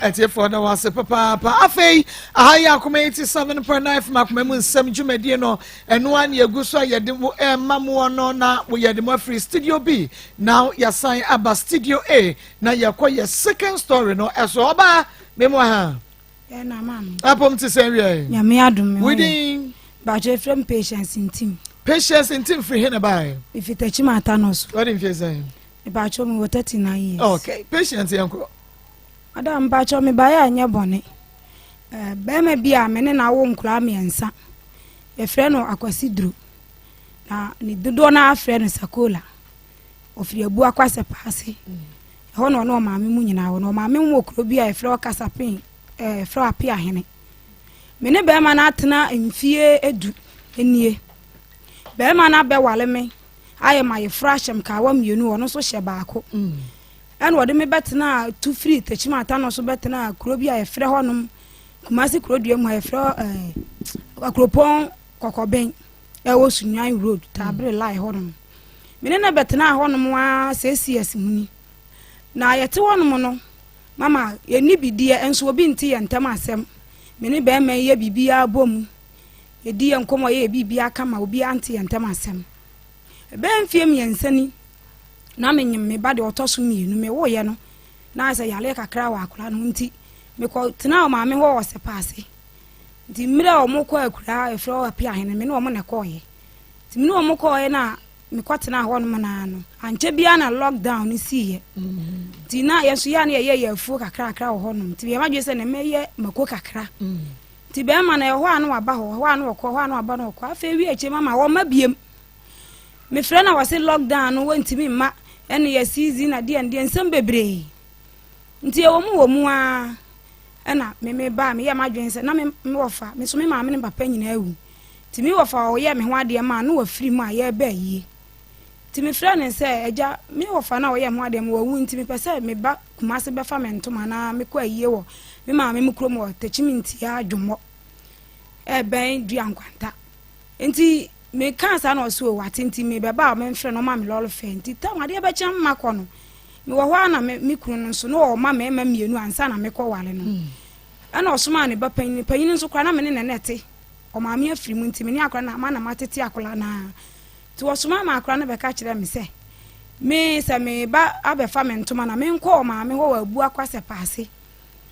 Atiefoɔ da wase papaapa. Afei aha yɛ Akoma 87.9 FM Akoma mu nsɛm dwumadie no. Ɛno ara na yɛgu so a yɛde mo rema moɔ no na yɛde mo afiri studio B na yɛasan aba studio A na yɛkɔ yɛ second story no ɛso. Ɔbaa me mo ha. Ɛna maame. Apom te sɛ wiɛ. Nyame adom me ho. Within. Bàtò efirɛ mu Patience Ntim. Patience Ntim firi he na bae? Efi Techiman Atano so. Wadi mfie sɛn? Bàtò mi wɔ 39 years. Okay, Patience yɛn kɔ. Madam bàtò mi baeɛ a nyɛ bɔne. Eh, bɛrima bi a me ne no awo nkoraa mmiɛnsa. Yɛfrɛ no Akwasi Duro. Na ne dodoɔ no ara frɛ no Sakola. Ɔfiri Abua Kwasɛpa ase. Ɛhɔ na ɔne ɔmaame mu nyinaa wɔ. Na ɔmaame mu wɔ kuro bi a yɛfrɛ hɔ Kasapen, ɛɛ yɛfrɛ hɔ Apeahene. Me ne bɛrima no atena mfie edu nie. Bɛrima no abɛwale me ayɛ ma yɛforo ahyɛ me kaawa mmienu, ɔno nso hyɛ baako. Ɛna ɔde me bɛtenaa tu firi Techiman Atanɔ so bɛtenaa kuro bi a yɛfrɛ hɔnom Kumasi kurodua mu a yɛfrɛ ɛɛ eh, Akuropɔn Kɔkɔbɛn ɛwɔ Sunyani Road Taabere mm. Line hɔnom. Me ne no bɛtenaa hɔnom ara six years mu ni. Na yɛte hɔnom no, mama yɛnni bideɛ nso obi nte yɛn ntam asɛm. Me ne bɛrima yi yɛ biribiara bɔ mu. Yɛdi yɛn nkɔmmɔ yɛ biribiara kama obiara nte yɛn ntam asɛm. Ɛbɛyɛ mfeɛ mmiɛnsa ni na menyem me ba deɛ ɔtɔ so mmienu mewoeɛ no na ayɛ sɛ yareɛ kakra wɔ akwadaa no ho nti mekɔtenaa ɔmaame hɔ wɔ sɛpa ase nti mmerɛ a wɔkɔ akuraa ɛfrɛ hɔ Apiahene me ne wɔn na ɛkɔɔeɛ nti me ne wɔn kɔɔeɛ na mekɔtenaa hɔ nom naa no ankyɛ biara na lockdown no siiɛ nti na yɛn nso yɛ a na yɛyɛ yɛ afuo kakrakra wɔ hɔ nom nti yɛn adwene sɛ na mɛyɛ mako kakra nti bɛrima no ɛhɔ a na waba hɔ ɛhɔ a na wɔkɔ ɛhɔ a na waba na wɔkɔ afei wie akyire mama wɔma biem Mefrɛ na wɔse lockdown no wɔntumi mma ɛne yɛ season na deɛ deɛ nsɛm bebree nti ɛwɔ mu wɔ mu ara ɛna me me baa meyɛ m'adwene sɛ na me me wɔfa me so me maame ne papa nyinaa awu nti me wɔfa ɔyɛ me ho adeɛ maa no wafiri mu a yɛreba ayie nti mefrɛ no sɛ agya me wɔfa no a ɔyɛ me ho adeɛ ma wawu nti mepɛ sɛ meba Kumase bɛfa me ntoma na mekɔ ayie wɔ me maame mu kurom wɔ Tekyimi Ntia Dwommɔ ɛbɛn Dua Nkwanta nti Mekaa saa na ɔse o wate nti mebɛba a memfrɛ no ɔma me lɔre fare nti tam adeɛ bɛkye ama makɔ no mewɔ hɔ a na me kunu no nso na ɔma mmarima mmienu ansa na mekɔ ware no hmm. Ɛna ɔsomaa ne ba panyin panyin nso koraa na me ne na ɛte ɔmaame afiri mu nti me ne akora na ma na matete akora naa nti ɔsomaa ma akora no bɛka kyerɛ me sɛ me sɛ meba abɛfa me ntoma na menkɔ ɔmaame hɔ wɔ abu akwasɛ paase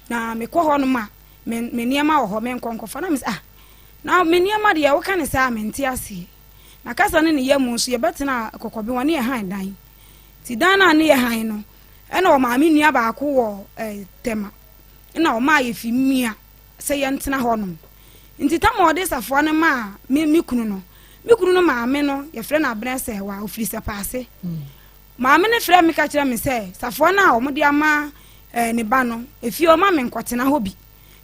na mekɔ hɔ nom a me nneɛma wɔ hɔ menkɔ nkɔfa na me sɛ ah. Na me nneɛma deɛ woka ne saa a mente aseɛ. Na kasa no ne yɛ mu nso yɛbɛtena kɔkɔbe wɔne yɛ han dan. Nti dan no a ne yɛ han no ɛna ɔmaame nua baako wɔ eh, Tema ɛna ɔmaa yɛ fi mmea sɛ yɛntena hɔnom. Nti tam a ɔde safoa no maa me me kunu no, me kunu no maame no yɛfrɛ no Abena Sɛwa ofiri Sɛpaase. Maame no frɛ me ka kyerɛ me sɛ safoa no a wɔde ama eh, ne ba no, efie ɔma me nkɔtena hɔ bi.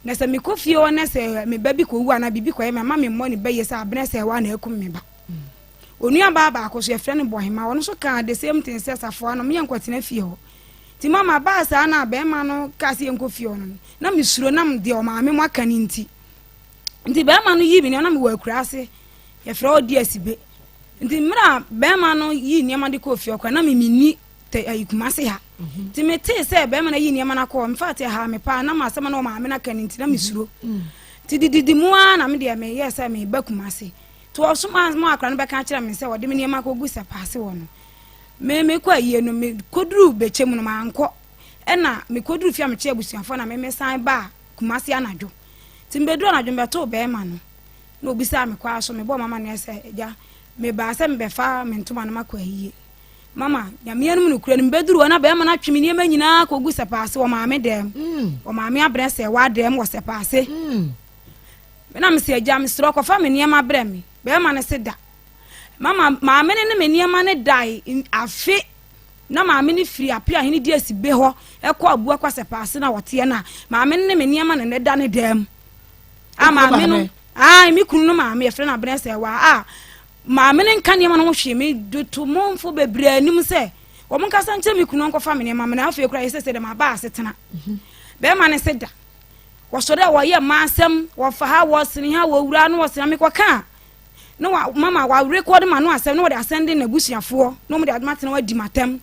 Na sɛ mekɔ fie hɔ na sɛ me ba bi kɔwu anaa biribi kɔyɛ me ama me mmɔ ne ba yie sɛ Abena Sɛwa na akum me ba. Onua baa baako so yɛfrɛ no Bɔhema, ɔno nso kaa the same thing sɛ safoa no meyɛ nkɔtena fie hɔ. Nti mama baa saa na bɛrima no kaa sɛ yɛnkɔ fie hɔ no, na mesuro nam deɛ ɔmaame mo aka no nti. Nti bɛrima no yii me nneɛma na mewɔ akura ase, yɛfrɛ hɔ Diasibe. Nti mmerɛ a bɛrima no yii nneɛma de kɔɔ fie hɔ koraa na me menni tɛ ayi Kumase ha. Mhm. Nti metee sɛ bɛrima no ayi nneɛma no akɔ, in fact ɛhaa me paa na ma asɛm na ɔmaame no aka no nti na mesuro. Mm. Nti dididi mu ara na me deɛ meyɛɛ sɛ meba Kumase. Nti ɔsomaa ma akora no bɛka kyerɛ me sɛ ɔde me nneɛma akɔgu sɛpaase hɔ no. Me mekɔ ayie no mekɔduru bɛkyɛ mu no mankɔ. Ɛna mekɔduru fie a mekyɛ abusuafoɔ na me mesan baa Kumase anadwo. Nti mebɛduru anadwo mebɛtoo bɛrima no na obisaa me kwaa so mebɔɔ mama neɛ sɛ agya mebaa sɛ mebɛfa me ntoma no makɔ ayie. Mama nyame anom nokorɛ no mebɛduru hɔ na bɛrima no atwe me nneɛma nyinaa kɔgu sɛpaase wɔ maame dɛm. Mm. Wɔ maame abrɛ sɛ wɔ adɛm wɔ sɛpaase. Mm. Me na mese agya mesrɛ kɔfa me nneɛma brɛ me. Bɛrima no se da. Mama maame no ne me nneɛma no dae afe na maame no firi Apeahene di asibe hɔ ɛkɔ abua kwasɛpa ase na wɔteɛ no a maame no ne me nneɛma na ne da ne dan mu. A maame no a me kunu no maame yɛfrɛ no Abena sɛ wa a maame no nka nneɛma no ho hwee me de to momfo bebree anim sɛ wɔn nkasa nkyerɛ me kunu nkɔfa me nneɛma me na afei koraa yɛ sɛ sɛ dɛm aba asetena. Mhm. Bɛrima no se da. Wɔsɔre a wɔyɛ mmaa asɛm, wɔfa ha, wɔsene ha, wɔwura no, wɔsene ha, mekɔka a, na wa mama warekɔde ma no asɛm na wɔde asɛnde n'abusuafoɔ na wɔde adoma tena wɔadi m'atɛm.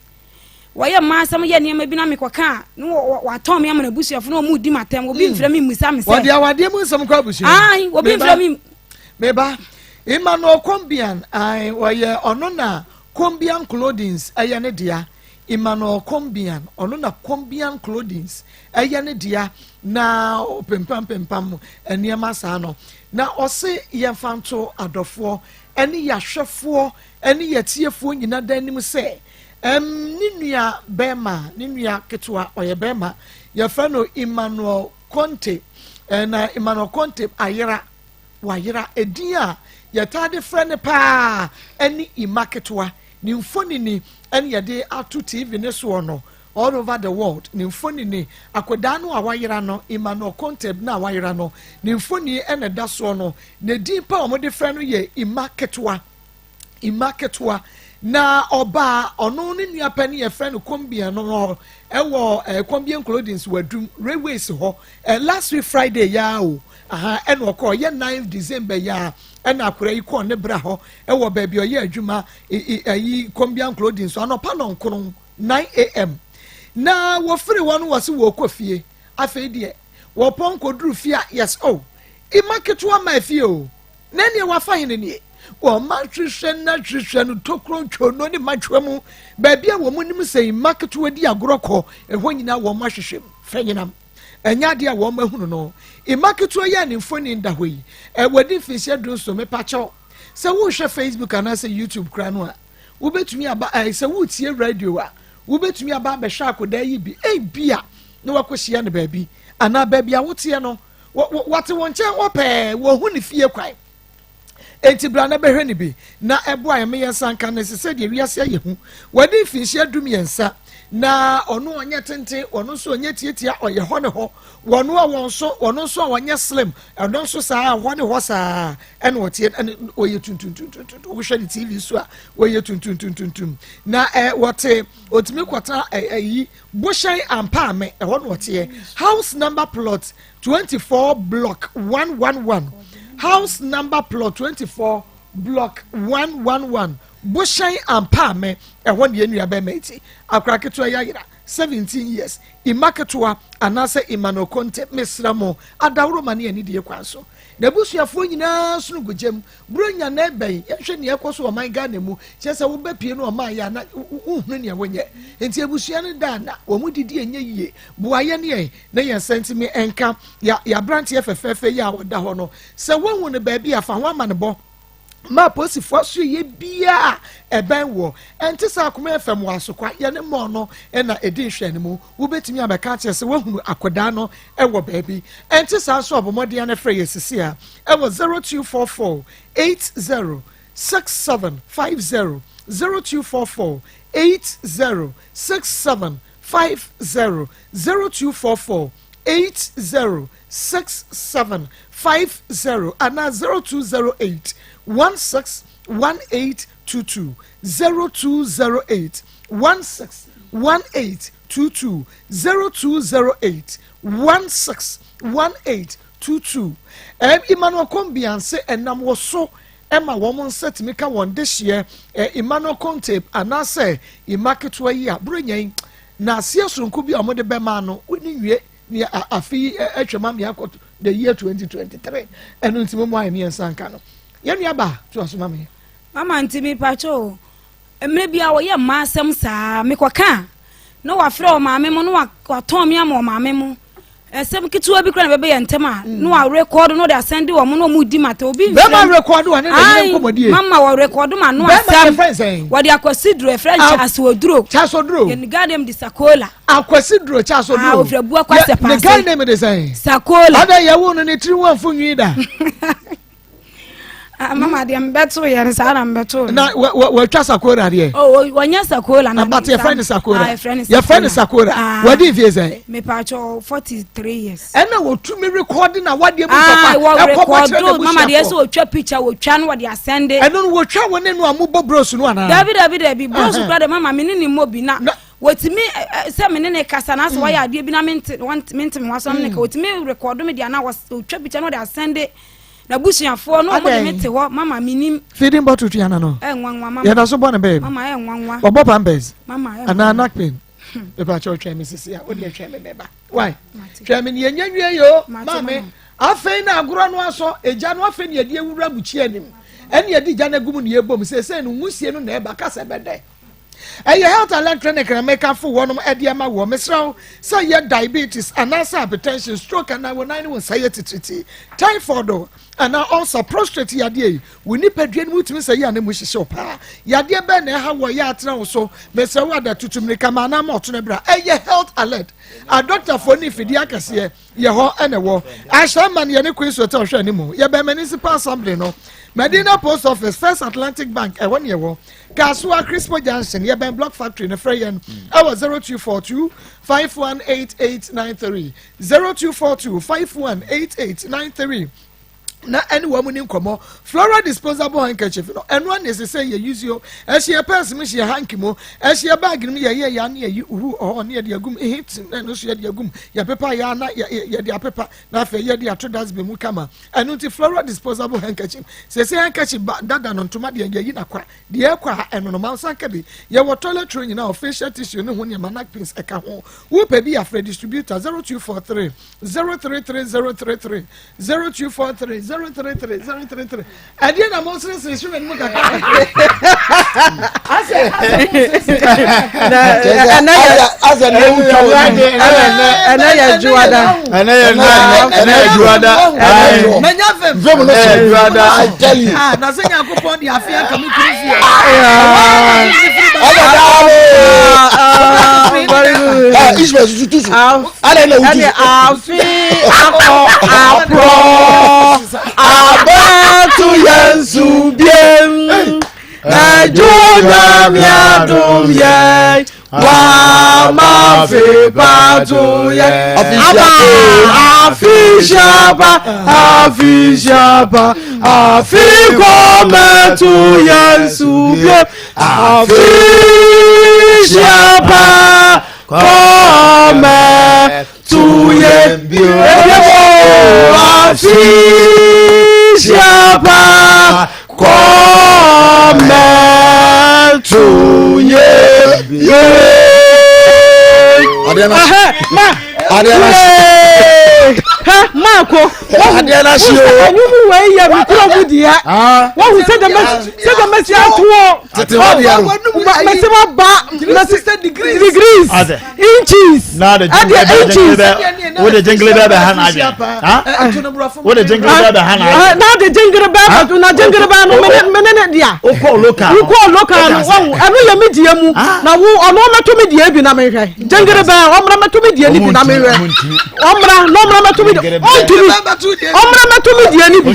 Wɔyɛ mmaa asɛm yɛ nneɛma bi na mekɔka a, na wɔatɔn me ama n'abusuafoɔ na wɔn di m'atɛm. Obi mm. mfrɛ me mmisa me sɛ. Wɔde awadeɛ mu nsɛm kɔ abusua. Ayi, obi mfrɛ me. Meba, Emmanuel Kombian, ayi, wɔyɛ ɔno na Kombian Clothings ɛyɛ ne dea. Emmanuel Kombian, ɔno na Kombian Clothings ɛyɛ ne dea na ɔpempampempam nneɛma saa no. Na ɔse yɛmfa nto adɔfoɔ ɛne yɛahwɛfoɔ ɛne yɛtiefoɔ nyina da anim sɛ ɛm ne nua bɛrima, ne nua ketewa, ɔyɛ bɛrima, yɛfrɛ no Emmanuel Conte, na Emmanuel Conte ayera, wayera, edin a yɛtaa de frɛ no paa ɛne Emma ketewa. Ne mfonini ɛne yɛde ato TV no soɔ no all over the world. Ne mfonini, akwadaa no a wayera no, Emmanuel Konteb no a wayera no, ne mfonini ɛna ɛda soɔ no. Ne din pa a wɔde frɛ no yɛ Emma ketewa. Emma ketewa. Na ɔbaa ɔno ne nua panin yɛfrɛ no Kombian no hɔ ɛwɔ ɛɛ Kombian Clothings wɔ Adum Railways hɔ ɛ last week Friday yaa o aha ɛna ɔkɔ ɔyɛ 9 December yaa ɛna akwadaa yi kɔɔ ne bra hɔ ɛwɔ baabi ɔyɛ adwuma ɛyi Kombian Clothing so anɔpa nɔnkron 9am na wɔfiri hɔ no wɔse wɔrekɔ fie afei deɛ wɔpɔn kɔduru fie a yes oh ima ketewa ma fie o na neɛ wafa hene nie wɔma hwehwɛ na hwehwɛ no tokuro ntwono ne matwa mu baabi a wɔn nim sɛ ima ketewa di agorɔ kɔ ɛhɔ nyinaa wɔn ahwehwɛ mu fɛ nyinam ɛnyɛ adeɛ a wɔn ahunu no ima ketewa yɛ ne mfoni da hɔ yi ɛwɔ di mfinhyia du nso mepakyɛw sɛ wohwɛ Facebook anaasɛ YouTube kora no a wobɛtumi aba ɛɛ sɛ woretie radio a wobɛtumi aba abɛhwɛ akwadaa yi bi ebia na wakɔhyia no baabi anaa baabi a woteɛ no wɔte wɔn nkyɛn hɔ pɛɛ wɔhu ne fie kwan enti bra na bɛhwɛ ne bi na ɛboa yɛn meyɛ nsa nka no sɛ sɛdeɛ wiase ayɛ hu wɔde mfinhyia du mmiɛnsa na ɔno ɔnyɛ tenten ɔno nso ɔnyɛ tietia ɔyɛ hɔ ne hɔ wɔn a wɔn nso wɔn nso a wɔnyɛ slim ɛno nso saa hɔ ne hɔ saa ɛna ɔteɛ ɛna ɔyɛ tuntuntuntuntum wohwɛ ne tv so a wɔyɛ tuntuntuntuntum na ɛ wɔte otumi kɔtena ɛ ɛyi bohyɛn ampaame ɛhɔ na ɔteɛ house number plot 24 block 111 house number plot 24 block 111. Bohyɛn Ampaame, ɛhɔ ne yɛn nua bɛrima yi te. Akora ketewa yi ayera, 17 years, Emma ketewa anaasɛ Emmanuel Conte, mesrɛ mo, adaworoma ne anidie kwan so. N'abusuafoɔ nyinaa sono gu gyam. Buronya na ɛbɛn, yɛnhwɛ nea ɛkɔ so wɔ ɔman Ghana mu, kyerɛ sɛ wobɛpie no ɔman yɛ a na wonhunu nea wonyɛ. Nti abusua no da a na wɔn didi ɛnyɛ yie. Boa yɛn yɛn na yɛn nsa ntumi nka yɛ yɛ aberanteɛ fɛfɛɛfɛ yi a ɔda hɔ no. Sɛ woahu no baabi a, fa ho amanebɔ ma apolisifoɔ asoɛeɛ biara a ɛbɛn woɔ. Ɛnte sɛ Akoma FM wɔ Asokwa, yɛne mɔɔ no na ɛdi nhwɛanimu. Wobɛtumi abɛka akyerɛ sɛ woahunu akwadaa no wɔ baabi. Ɛnte saa nso a, bɔ mmɔden ara na frɛ yɛn seesei ara wɔ 0244 80 6750, 0244 80 6750, 0244 80 6750 anaa 0208 16 1822, 0208 16 1822, 0208 16 1822. Ɛm Emmanuel Kombianse ɛnam wɔ so ɛma wɔn nsa tumi ka wɔn dehyeɛ ɛ Emmanuel Contape anaasɛ Emma ketewa yi a Buronya yi na aseɛ soronko bi a wɔde bɛma no wɔne nwie nea afe yi atwam ama yɛakɔ the year 2023 ɛno nti mo ayɛ ne yɛn nsa nka no yɛn nua ba to aso ma me. Mama nti mi pakyɛ o mmerɛ bi a wɔyɛ mmaa asɛm saa mekɔka a na wafrɛ ɔmaame mo na watɔn me ama ɔmaame mo ɛsɛm ketewa bi kora na bɛbɛyɛ ntɛm a mm. na warekɔdo na ɔde asɛn de wɔn na wɔn di mata obi nfrɛ bɛrima rekɔdo wɔn ne na yɛn nkɔmɔdie mama wɔ rekɔdo ma no asɛm wɔde akɔsi duro ɛfrɛ nkyɛ asoduro kyasoduro yɛn garden de sakola Akwasi duro kyɛ aso duro. Ah, ofiri abua kwa sɛ paase. Ne guy name de sɛn? Sakola. Ada yɛ wo no ne tiri ho anfo nwi da. Ah, mama deɛ mbɛto yɛ no saa na mbɛto no. Na wɔatwa sakola deɛ. Oh, wɔnyɛ sakola na. But yɛfrɛ no sakola. Ah, yɛfrɛ no sakola. Ah. Wɔde mfie sɛn? Mepatwɔ 43 years. Ɛna wɔtumi rekɔde na wadeɛ mu papa. Ɛkɔ bɔ kyerɛ na busuafoɔ. Mama deɛ sɛ wɔtwa picture wɔtwa no wɔde asɛnde. Ɛno no wɔtwa wɔn ne no a mobɔ bros no anaa? Dabi dabi dabi bros kura de mama me ne ne mmɔ bi na. Wɔtumi sɛ me ne ne kasa na asɛ wɔyɛ adeɛ bi na mente mente me ho asɛm ne ka wɔtumi rekɔdo me deɛ na wɔtwa picture na wɔde asɛnde n'abusuafoɔ na wɔn de me te hɔ mama menim. Feeding bottle tua na no. Ɛnwanwa mama. Yɛda so bɔ ne bɛɛbi. Mama ɛnwanwa. Wɔbɔ pampers. Mama ɛnwanwa. Anaa napkin. Pepa kyɛw twɛn me sisi a wode twɛn me mɛba. Why? Twɛn me ne yɛnya nwie yo. Maame afei na agorɔ no asɔ egya no afei na yɛde awura bukyia anim. Ɛne yɛde gya no agu mu na yɛbɔ mu seesei no nwusie no na ɛba kasa bɛdɛ. Ɛyɛ Health Alert Clinic na mekafo wɔnom ɛde ama woɔ. Mesrɛ wo sɛ yɛ diabetes anaasɛ hypertension, stroke anaa wo nan ne wo nsa yɛ titiriti, typhoid anaa ulcer, prostrate yadeɛ yi, wo nipadua no mu tumi sɛ yɛ a na mu hyehye wo paa. Yadeɛ bɛn na ɛha wo ɛyɛ atena wo so? Mesrɛ wo ada tutu mmirika ma anaa ma ɔtono bra. Ɛyɛ Health Alert. Adɔktafoɔ ne mfidie akɛseɛ Yɛ hɔ na ɛwɔ. Ahyɛnma no yɛne Queen's Hotel hwɛ anim. Yɛbɛn Municipal Assembly no. Medina Post Office, First Atlantic Bank, ɛhɔ ne yɛwɔ. Kasoa, Crispo Junction, yɛbɛn Block Factory no. Frɛ yɛn ɛwɔ 0242 518893, 0242 518893. na ɛne wɔn ni nkɔmɔ floral disposable handkerchief no ɛno ana ɛsɛ sɛ yɛ use o ɛhyɛ yɛ pɛs mu hyɛ hanky mu ɛhyɛ yɛ bag no mu yɛyɛ yɛ ano yɛyi uhu ɔhɔ ne yɛde agum ehi ti na ɛno nso yɛde agum yɛpepa yɛ ana yɛde apepa na afei yɛde ato dustbin mu kama ɛno nti floral disposable handkerchief sɛsɛ handkerchief ba dada no ntoma deɛ yɛyi na kwa deɛ ɛkɔ a ɛno no mansa nka bi yɛwɔ toilet roll nyinaa facial tissue ne ho nneɛma napkins ɛka ho wopɛ bi afrɛ distributor 0243 033033 0243 033 033 ɛdeɛ na mo seresere so m'anim kakra asɛ asɛ na ewu twa wɔ mu ɛnɛ yɛ juada ɛnɛ yɛ ɛnɛ yɛ juada mɛnya fɛm fɛm no sɛ juada I tell you ah na sɛ nyankopɔn de afe aka me kuru fie ɛnɛ daa very good ah Israel tutu so adɛ na wutu ɛne afe akɔ aporɔ abɛto yɛn so biem ɛdwo nyame adom yɛn wama fe pato yɛn aba afe hyaba afe hyaba afe kɔmɛto yɛn so biem afe hyaba kɔmɛ tuye ebiemo afisiapa kɔmɛ. To ye ye. Adeɛ na ma adeɛ na ha maako. Adeɛ na si o. Ɛnyumu wei yɛ mi kuro mu deɛ. Wahu sɛ dɛmɛ sɛ dɛmɛ si atoɔ. Tete hɔ deɛ no. Mɛsi wa ba mɛsi degrees inches. Ɛdeɛ inches. Wo de jingle bɛɛ bɛ ha na adwene. Wo de jingle bɛɛ bɛ ha na adwene. Na de jingle bɛɛ bɛ na jingle bɛɛ no mene ne dea. Wokɔ local. Wokɔ local no wahu ɛno yɛ me deɛ mu na wo ɔno ɔmɛto me deɛ bi na mehwɛ jingle bɛɛ ɔmmra mɛto me deɛ ni bi na mehwɛ ɔmmra na ɔmmra mɛto me deɛ ɔntumi ɔmmra mɛto me deɛ ni bi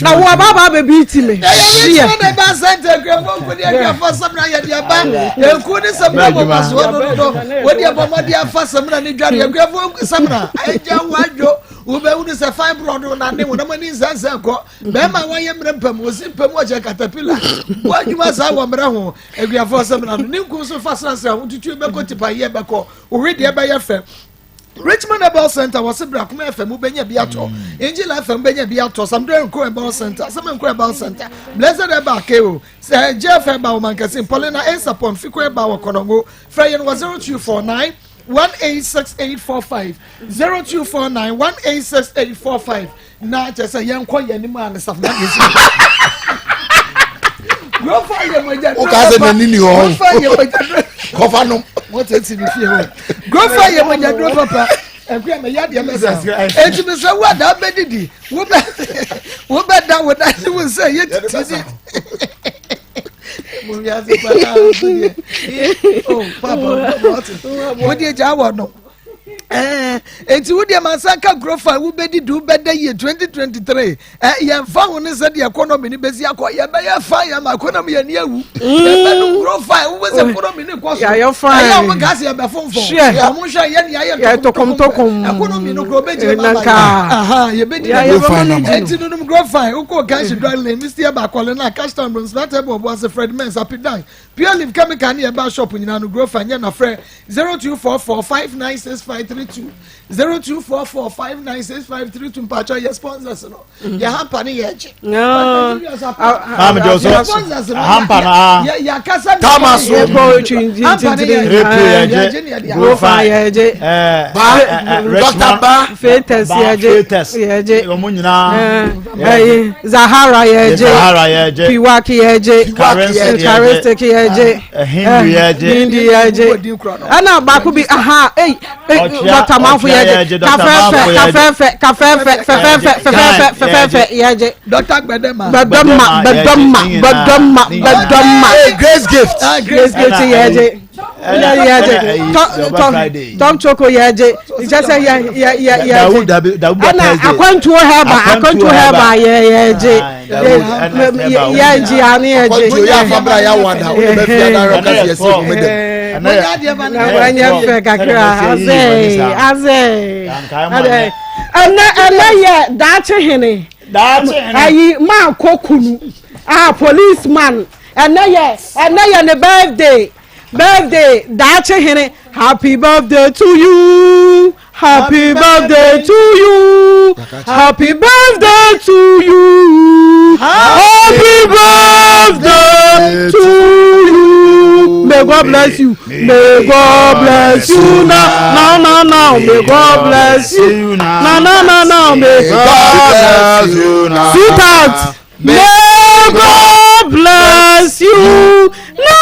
na wo aba aba abɛ bi ti me. Ɛyɛ mi ne ba sɛnta akuafo nkodi akuafo samina yɛ deɛ ba eku ne samina wɔ masoɔ dododo wo deɛ bɔ mɔden afa samina ne dwa deɛ akuafo samina ɛgya wadwo wobɛhunu sɛ fibroid na ne wɔn ani nsɛnsɛn kɔ bɛrima wɔyɛ mmerɛ mpam wɔsi mpam wɔkyɛ katapila wɔ adwuma saa wɔ mmerɛ ho akuafoɔ samina no ne nkum so fa serasera ho tutuo bɛkɔ tipa yɛ bɛkɔ owe deɛ bɛyɛ fɛ Richmond Herbal Center wɔ se Brakuma FM wobɛnya bi atɔ mm. Angel FM wobɛnya bi atɔ Samdore Nko Herbal Center Asɛm Nko Herbal Center Blessed Herbal KO sɛ Jeff Herbal wɔ Mankasim Paulina Ensapon Fiko Herbal wɔ Kɔnɔngo frɛ yɛn wɔ 0249 186845 0249 186845 na kyerɛ sɛ yɛnkɔ yɛn anim a ne safo na yɛsi Grofa yɛ mogya duro papa. Woka sɛ n'ani ni hɔ. Grofa yɛ mogya duro. Kɔfa nom. Wọ́n tẹ̀ ti mi fie hɔ. Grofa yɛ mogya duro papa. Ɛkú yɛ mɛ yá deɛ mɛ sá. Eti mi sɛ wo ada bɛ didi wo bɛ wo bɛ da wo da ne wo nsɛ yɛ titi ni. Mo wiase paa deɛ. Oh papa wo deɛ gya wɔ no. Eh, enti wo deɛ mansa nka nkurɔfoɔ a wobɛdi de wobɛda yie 2023 eh, yɛmfa ho ne sɛdeɛ economy no bɛsi akɔ yɛbɛyɛ fa yɛ ma economy yɛni awu mm. yɛbɛno nkurɔfoɔ a wobɛ sɛ economy no kɔ so ɛyɛ ɔmo ka sɛ yɛbɛfomfom ɔmo nhwɛ yɛ nea yɛ tokomtokom economy no korɔ bɛgyina ma ma yɛ yɛbɛdi enti no nom nkurɔfoɔ a wokɔ kanhye drug lane mr ɛbaakɔle no a cash town bronsmata ɛbɔ ɔboase fred mens apidan Pure Leaf chemical ne ɛba shop nyinaa no Grofa nyɛ na frɛ 0244 596532 0244 596532 mpakyɛ yɛ sponsors no mm. yɛ hamper ne yɛ gye. Maame jɔ so hamper na ah. yɛ akasa tama so hamper ne yɛ gye Grofa yɛ gye ba Dr. Ba Fetes yɛ gye Fetes yɛ gye wɔn nyinaa ɛyi Zahara yɛ gye Zahara yɛ gye Piwaki yɛ gye Karistik yɛ gye Hindu yɛ gye Hindi yɛ gye ɛna baako bi aha eyi Dr. Manfo yɛ gye kafɛɛfɛ kafɛɛfɛ kafɛɛfɛ fɛfɛɛfɛ fɛfɛɛfɛ fɛfɛɛfɛ yɛ gye Dr. Gbedema Gbedema Gbedema Gbedema Gbedema Grace Gift Grace Gift yɛ gye. ɛna yɛ gye tɔm choko yɛ gye kyɛ sɛ yɛ yɛ yɛ yɛ gye ɛna akwantuo hɛba akwantuo hɛba yɛ yɛ gye yɛ gye ano yɛ gye. Akwantuo yɛ afabra yɛ awada o de bɛ fi adara kasi yɛ se kume dɛm. Ɛnyɛ fɛ kakra azɛ azɛ ɛnɛ ɛnɛ yɛ daakye hene ayi maa kɔ kunu ah policeman ɛnɛ yɛ ɛnɛ yɛ ne birthday. Birthday daakye hene happy birthday to you happy birthday to you happy birthday to you happy birthday to you may God bless you may God bless you now now now now may God bless you now now now now may God bless you now sweetheart may God bless you now.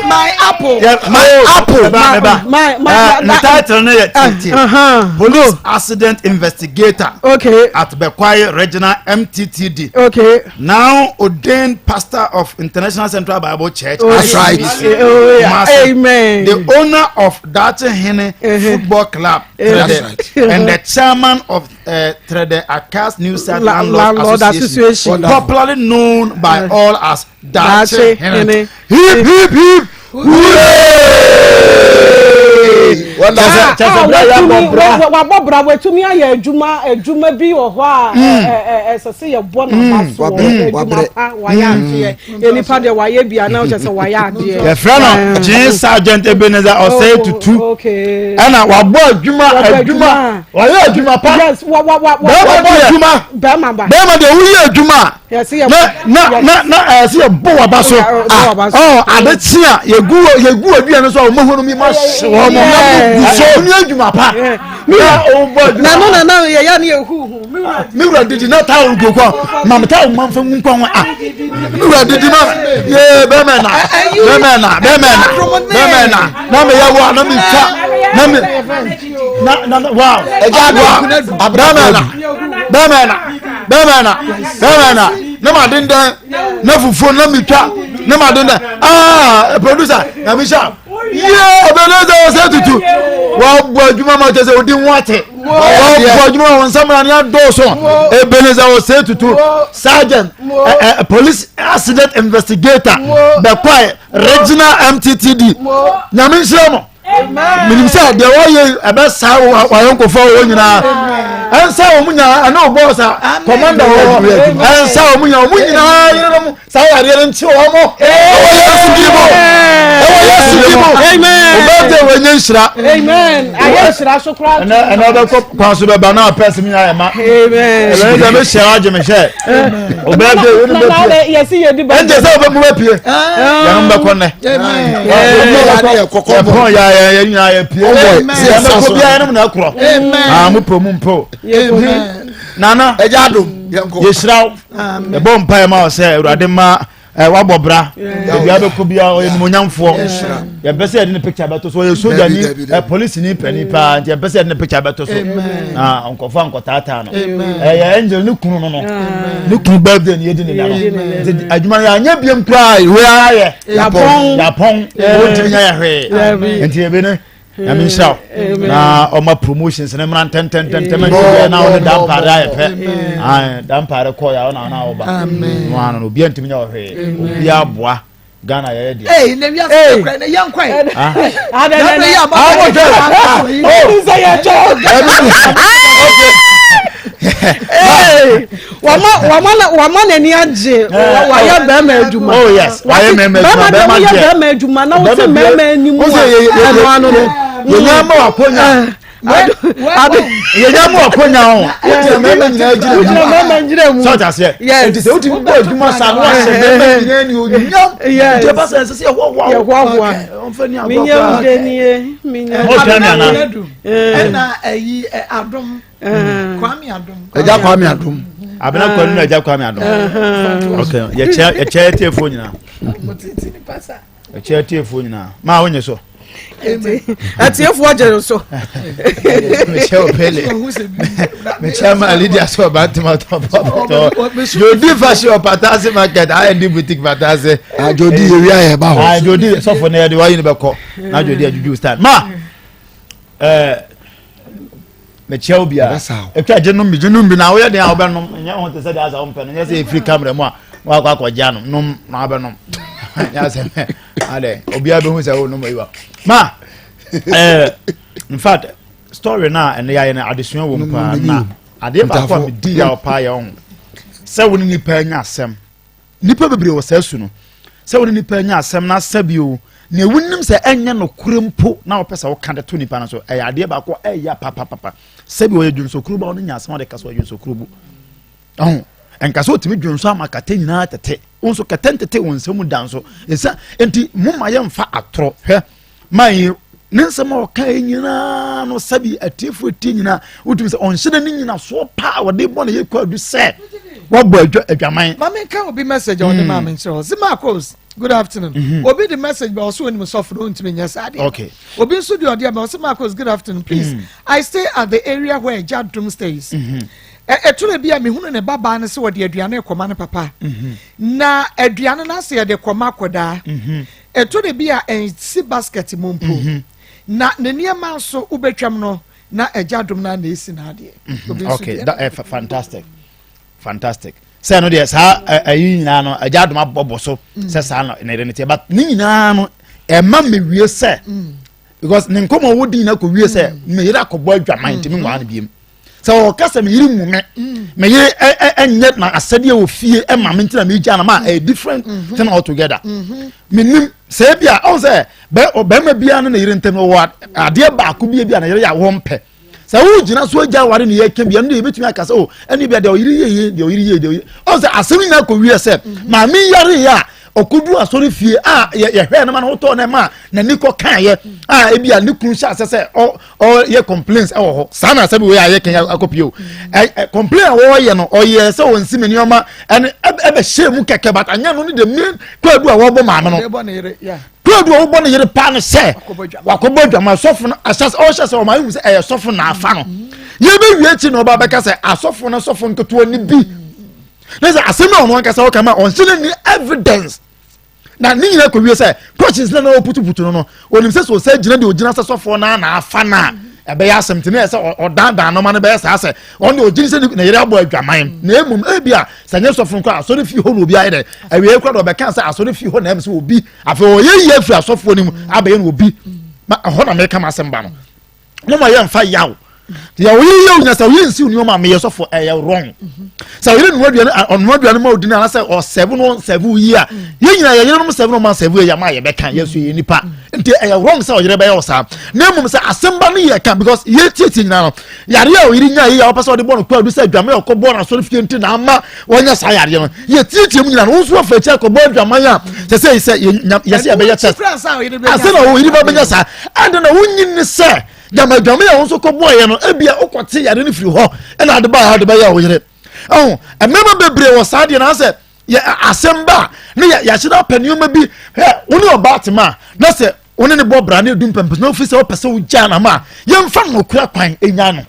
My apple. Yeah, my apple. My my my. The title no yɛ tete. Police accident investigator. Okay. At Bekwai Regional MTTD. Okay. Now ordained pastor of International Central Bible Church. Oh, That's right. Oh, yeah. Amen. The owner of Dachi Hene Football Club. That's right. And the chairman of uh, Trede Akas New South La Landlord, Landlord Association, Association. popularly known by all as Dachi Dachi Hene. Hene. Hip hip hip! Hooray! Kyɛsɛ wabɔ bra watumi ayɛ adwuma adwuma bi wɔ hɔ a ɛsɛ sɛ yɛbɔ n'aba so adwuma pa wayɛ adeɛ nipa deɛ wayɛ bi anaa kyɛ sɛ wayɛ adeɛ. Yɛfrɛ no Gene Sergeant Ebenezer Osei Tutu ɛna wabɔ adwuma adwuma wayɛ adwuma pa. Bɛrima bɔ adwuma bɛrima deɛ woyɛ adwuma a. Na na na na ɛsɛ yɛ bɔ waba so ɔ ade kye a yɛgu yɛgu aduane so a wɔn ahonu mi ma hye wɔn mo na mo gu so ní adwuma pa na ɔbɔ adwuma na no na na yɛ ya ne yɛ huhu mi wura didi na taa ogu kɔ ma mi taa o ma nfa ngu nkɔ ho a mi wura didi ma yee bɛmɛ na bɛmɛ na bɛmɛ na bɛmɛ na na mi yɛ wa na mi fa na mi na na wow ɛgya bɛmɛ na bɛmɛ na. Bɛrima na bɛrima na na ma dendɛn na fufuo na mi twa na ma dendɛn aa producer na mi hyɛ yie producer ɔsɛ tutu wabɔ adwuma ma kyɛ sɛ odi ho ate wabɔ adwuma wɔn nsɛm na ne adɔɔso Ebenezer ɔsɛ tutu sergeant ɛ ɛ police accident investigator bɛkɔɛ regional mttd nyame nhyira mo. Menim sɛ deɛ wɔyɛ ɛbɛsa wayɔnkofoɔ wɔ nyinaa ɛnsa wɔn nyinaa ɛne ɔbɔ sa kɔmanda wɔ ɛnsa wɔn nyinaa wɔn nyinaa yerenom saa yareɛ no nkye wɔn mo ɛwɔ Yesu din mu ɛwɔ Yesu din mu ɔbɛgye wɔ nye nhyira ɛnɛ ɛnɛ ɔbɛkɔ kwan so bɛba na apɛs mi nyinaa yɛ ma ɛbɛyɛ sɛ mehyɛ agye me hyɛ ɔbɛgye wɔ ne bɛpie ɛnkyɛ sɛ ɔbɛmu bɛpie yɛn bɛkɔ nnɛ. Yɛpɔn yɛ yɛ yɛ nyinaa yɛ pie. Yɛbɛkɔ biara yɛn na ɛkorɔ. Aa mo pɛ mu mpɛ Nana yɛhyira wo. Yɛbɔ mpa yɛ ma wo sɛ Awurade ma wabɔ bra. Ebi abɛkɔ biara ɔyɛ nimonyamfoɔ. Yɛmpɛ sɛ yɛde ne picture bɛto so. Ɔyɛ sogyani ɛ polisini panin paa nti yɛmpɛ sɛ yɛde ne picture bɛto so. Na nkɔfo ankɔtaataa no. Ɛyɛ angel ne kunu no no. Ne kunu birthday ni yɛdi ne da no. Nti adwuma no yɛanyɛ biam koraa wei ara yɛ. Yapɔn. Yapɔn. Wɔntumi nyɛ yɛ hwee. Nti ebi ne nyame nhyira wo na ɔma promotions ne mmra ntɛntɛntɛntɛm nti na wo ne dampaare ayɛ pɛ dampaare kɔɔ yɛ wo na na woba no ano no obiara ntumi nyɛ wo hwee obiara boa Ghana yɛyɛ deɛ. Ee na wiase yɛ kura na yɛn nkwa yi. Na bɛ yɛ ama. Awo jɛ. O sɛ yɛ jɔ. Wama wama wama n'ani agye wayɛ bɛrima adwuma. Oh yes wayɛ mɛrima adwuma bɛrima deɛ woyɛ bɛrima adwuma na wote mɛrima anim a ɛno ano no. Yɛnyɛ ama wakonya. Yɛnyɛ ama wakonya o. Wogyina mɛrima nyinaa gyina mu. Wogyina mɛrima gyina mu. Sɛ ɔte aseɛ. Nti sɛ wotumi bɔ adwuma saa na wahyɛ mɛrima nyinaa ni onyam. Nti ɛba sɛ ɛsɛ sɛ yɛhoahoa. Yɛhoahoa. Menyɛ wo de nie. Menyɛ. Ɔtwa mi ana. Ɛna ɛyi adom. Kwame Adom. Ɛgya Kwame Adom. Abena Kwame na Ɛgya Kwame Adom. Okay, yɛkyɛ yɛkyɛ atiefoɔ nyinaa. Yɛkyɛ atiefoɔ nyinaa. Maa wonye so. Atiefoɔ gye no so. Mekyɛ opele. Mekyɛ ma Lydia so ɔba ntoma tɔ. Jodi fashion ɔpataase market R&D boutique pataase. Ah Jodi yɛ wia yɛ ba hɔ. Ah Jodi sɔfo na yɛ de wayi ne bɛkɔ. Na Jodi ajuju style. Ma. Ɛɛ. Eh, mekyia wo biara atwa gye nom bi gye nom bi na woyɛ den a wobɛnom nyɛ ho te sɛ deɛ asɛ wompɛ no nyɛ sɛ ɛfiri kamera mu a na wakɔ akɔgye anom nom na wabɛnom nyɛ asɛ adɛ obiara bɛhu sɛ wonom ayiwa ma eh, in fact story no a ɛnɛ yɛayɛ no adesua wɔ mu paa na adeɛ baako a medi yaw paa yɛ wo sɛ wo ne nipa anya asɛm Nnipa bebree wɔ saa su no. Sɛ wo ne nipa anya asɛm na asa bio, nea wonim sɛ ɛnyɛ nokorɛ mpo na wɔpɛ sɛ woka de to nipa no so, ɛyɛ adeɛ baako a ɛyɛ papapapa. Sɛbi ɔyɛ dwonsokuro ba, ɔno nya asɛm ɔde ka sɛ ɔyɛ dwonsokuro bu. Ɔho, ɛnka sɛ ɔtumi dwonso ama kɛtɛ nyinaa tete. Wo nso kɛtɛ ntete wo nsɛm da nso. Ɛsa, nti mo ma yɛmfa atorɔ. Hwɛ, man yi ne nsɛm a ɔka yi nyinaa no sɛbi atiefoɔ tie nyinaa wotumi sɛ ɔnhyɛ da ne nyinasoɔ paa wɔde bɔ ne yɛ kɔ adu sɛ wɔbɔ adwa adwaman. Maame nka obi message a ɔde maa me nkyerɛ hɔ Zimakos good afternoon mm -hmm. obi de message ba ɔsɛ onim sɔfo no ntumi nyɛ saa deɛ okay. obi nso de ɔde aba ɔsɛ Marcos good afternoon please mm. I stay at the area where Jadum stays. Mm -hmm. Ɛtore bi a mehunu ne babaa no sɛ wɔde aduane rekɔma ne papa mm -hmm. na aduane no asɛ yɛde kɔma akɔdaa mm -hmm. Ɛtɔ da bi a ɛnsi basket mu mpo. Mhm. Na ne nneɛma nso wobɛtwam no na agya dom no na ɛsi n'adeɛ. Mhm. Obi nso Okay, deɛ. that, eh, fantastic. Fantastic. Sɛ no deɛ saa ɛyi nyinaa no agya dom abɔbɔ so mm. sɛ saa na ne yere no teɛ but ne nyinaa no ɛma mewie sɛ mm. Because ne nkɔmɔ wo di nyina kɔ wie sɛ me yere akɔbɔ adwaman nti me nwaa no biem. Sɛ ɔka sɛ me yere mu me, me yere ɛnyɛ na asɛdeɛ wɔ fie ɛma me nti na me gya na ma ɛyɛ different mm-hmm. thing altogether. Mm-hmm. Me nim sɛ ebi a ɔn sɛ bɛ ɔbɛrima biara ne ne yere ntɛm wɔ adeɛ baako bi ebi a ne yere yɛ awɔ mpɛ. Sɛ wogyina so agya aware ne yɛka bi ɛno deɛ yɛbɛtumi aka sɛ o oh, ɛne bia deɛ ɔyere yɛ yie deɛ ɔyere yie deɛ ɔyere ɔn sɛ asɛm nyinaa kɔ wie sɛ mhm. maame yare yɛ a ɔkɔdu asɔre fie a yɛhwɛ no ma no wotɔɔ no ma n'ani kɔ kaeɛ a ebi a ne kunu hyɛ asɛ sɛ ɔyɛ complaints ɛwɔ hɔ saa na asɛm wei a yɛka akɔpie o mhm. complain a wɔyɛ no ɔyɛ sɛ ɔnsi me nneɛma ɛne ɛbɛhyɛ mu kɛkɛ but anyɛ no ne the main kwaadu a wɔbɔ maame no Kwadu a wobɔ ne yere paa no sɛ wakɔbɔ adwama sɔfo no ahyɛ sɛ ɔhyɛ sɛ ɔma ehu sɛ ɛyɛ sɔfo na afa no yɛbɛwie akyi na ɔba bɛka sɛ asɔfo no sɔfo nketewa no bi ne sɛ asɛm a ɔno ankasa ɔka ma ɔnhyɛ no ni evidence na ne nyinaa kɔwie sɛ questions na na ɔputuputu no no onim sɛ sɛ ɔsɛ gyina deɛ ɔgyina sɛ sɔfoɔ no na afa no a ɛbɛyɛ asɛm nti ne yɛ sɛ ɔdaadaa nɔma no bɛyɛ saa sɛ ɔno deɛ ɔgyina sɛ ne yere abɔ adwaman na mmom ebi a sɛ nyɛ sɔfo nkɔ asɔre fie hɔ na obi ayɛ dɛ awie kora deɛ ɔbɛka sɛ asɔre fie hɔ na ɛm sɛ obi afei ɔyɛ yie afiri asɔfoɔ no mu abɛyɛ no obi ma ɛhɔ na meka ma asɛm ba no mo ma yɛmfa yaw deɛ ɔyere yɛ onya sɛ ɔyere nsi nneɛma a meyɛ sɔfo ɛyɛ wrong sɛ ɔyere nua aduane ɔnoa aduane ma odi no anasɛ ɔsɛbo no ɔnsɛbo yie a yɛn nyinaa yɛ yerenom sɛbo no ɔma nsɛbo yɛ ama yɛbɛka yɛn so yɛ nipa nti ɛyɛ wrong sɛ ɔyere bɛyɛ ɔsaa na mmom sɛ asɛm ba no yɛ ka because yɛ tietie nyinaa no Yareɛ a ɔyere nyaeɛ yi a wɔpɛ sɛ ɔde bɔ no kwaadu sɛ adwaman a ɔkɔbɔɔ no asɔre fie nti na ama wɔanya saa yareɛ no, yɛtiatia mu nyinaa no, wo nso wafa akyi akɔbɔ adwaman a sɛ sɛ sɛ yɛsɛ yɛbɛyɛ test ansa na ɔyere ba bɛnya saa. Ɛnde na wonyi ne sɛ gyama adwaman a wo nso kɔbɔeɛ no, ebia wokɔte yareɛ no firi hɔ ɛna ade baa ade bɛyɛ wo yere. Ɛho mmarima bebree wɔ saa deɛ no asɛ yɛ asɛm ba ne yɛahyɛ no apɛ nneɛma bi hɛ wo ne ɔbaa tema a na sɛ wo ne ne bɔ bra ne edu mpɛmpɛ na ofi sɛ wopɛ sɛ wogyaa nam a yɛmfa nokora kwan nya no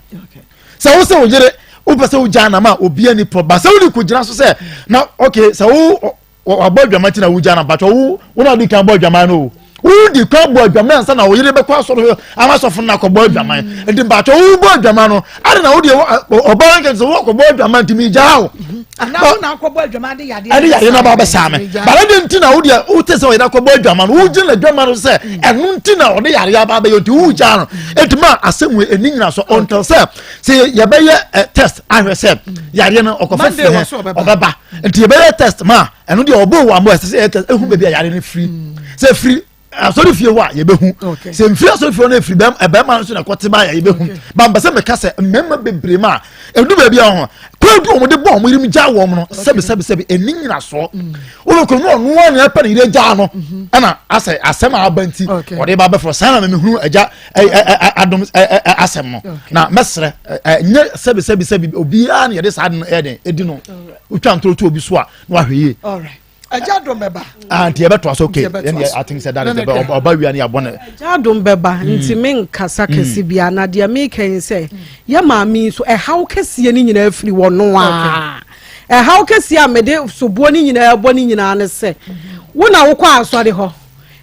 sɛ wo sɛ wo yere wopɛ sɛ wogyaa nam a obi ani pɔ ba sɛ wode kɔgyina so sɛ na ok sɛ wo wabɔ adwama ti na wogyaa nam batwɛ wo wo na wode kan bɔ adwama no o wodi kan bɔ adwaman ansa na wo yere bɛkɔ asɔre ama asɔfo no akɔbɔ adwaman nti mpakyɛ wobɔ adwaman no ade na wodeɛ ɔbaa nkɛ sɛ wokɔbɔ adwaman nti megyaa wo ɛde yadeɛ no aba bɛsaa me bara de nti na wodeɛ wote sɛ ɔyere akɔbɔ adwaman no wogyina adwaman no sɛ ɛno nti na ɔde yadeɛ aba bɛyɛ nti wogyaa no ɛnti ma asɛm wei ɛni nyina so until sɛ sɛ yɛbɛyɛ test ahwɛ sɛ yadeɛ no ɔkɔfa firi hɛ ɔbɛba nti yɛbɛyɛ test ma ɛno deɛ ɔbɔ wɔ amɔ ɛsɛ sɛ yɛ test ehu baabi a yadeɛ no firi sɛ firi asɔre fie hɔ a yɛbɛhu sɛ mfiri asɔre fie hɔ no efiri bɛm ɛbɛrima nso na ɛkɔte ba yɛ yɛbɛhu ba mpɛ sɛ meka sɛ mmarima bebree ma edu baabi a ho kwan bi wɔn de bɔ wɔn yirim gya wɔn no sɛbi sɛbi sɛbi ɛni nyinasoɔ wɔn kɔ no ɔno ara na ɛpɛ ne yere gya no mhm. ɛna asɛ asɛm a aba nti ɔde ba abɛforo saa na mehunu agya adom asɛm no na mɛsrɛ nyɛ sɛbi sɛbi sɛbi obiara na yɛde saa de no ɛyɛ den edi no wotwa ntoro to obi so a na wahwɛ yie. Agya dom bɛba. Ah, nti yɛbɛtoa so okay yɛn deɛ I think sɛ that is the best ɔba wia ne yɛabɔ ne. Agya dom bɛba hmm. nti me nkasa kɛse hmm. bia na deɛ meka yi sɛ yɛ maame yi nso ɛhaw kɛseɛ no nyinaa firi wɔ no a ɛhaw kɛseɛ a mede soboɔ no nyinaa bɔ no nyinaa ne sɛ wo na wokɔ asɔre hɔ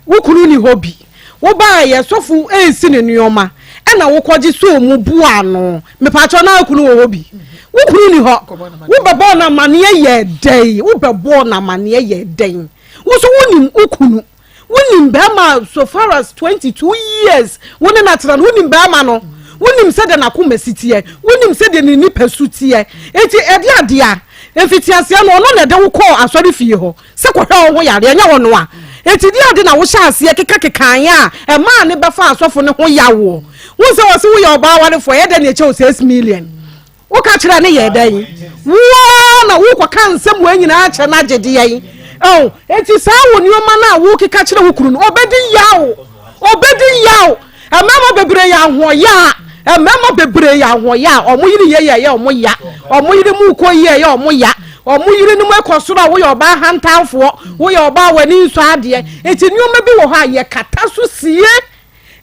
Wo kunu nni hɔ bi. Wobaeɛ, sɔfo resi ne nnoɔma, ɛna wokɔgye sɔɔ mu boaa no. Mepaakyɛw na wo kunu wɔ hɔ bi? Wo kunu nni hɔ. Wobɛbɔɔ no amaneɛ yɛɛ dɛn? Wobɛbɔɔ no amaneɛ yɛɛ dɛn? Wo nso wonim wo kunu. Wonim bɛrima a so far as 22 years wo ne no atena no, wonim bɛrima no. Wonim sɛdeɛ n'akoma si teɛ. Wonim sɛdeɛ ne nipasu teɛ. Enti ɛde adeɛ a, mfitiaseɛ no ɔno na ɛde wo kɔɔ asɔrefie hɔ. Sɛ kɔhwɛ wo ho yareɛ, ɛnyɛ ɔno a. Enti deɛ ade na wohyɛ aseɛ kekakekaeɛ a ɛmaa ne bɛfaa asɔfo no ho yaw woɔ? Wohu sɛ wɔse woyɛ ɔbaa warefoɔ, ɛyɛ dɛn na ɛkyɛ wo 6 million? Woka kyerɛɛ no yɛɛ dɛn? Wo ara na wokɔka nsɛm wei nyinaa kyerɛ no agye deɛn? Oh, enti saa wo nneɛma no a wokeka kyerɛ wo kunu no, ɔbɛdi yaw. Ɔbɛdi yaw. Mmarima bebree yɛ ahoɔyaa. Mmarima bebree yɛ ahoɔyaa. Wɔn yere yɛ yɛ ɛyɛ wɔn ya. Wɔn yere mu kɔ yie ɛyɛ wɔn ya. Wɔn yere no mu kɔ soro a woyɛ ɔbaa hantanfoɔ, woyɛ ɔbaa w'ani nsɔ adeɛ. Eti nneɛma bi wɔ hɔ a yɛkata so sie.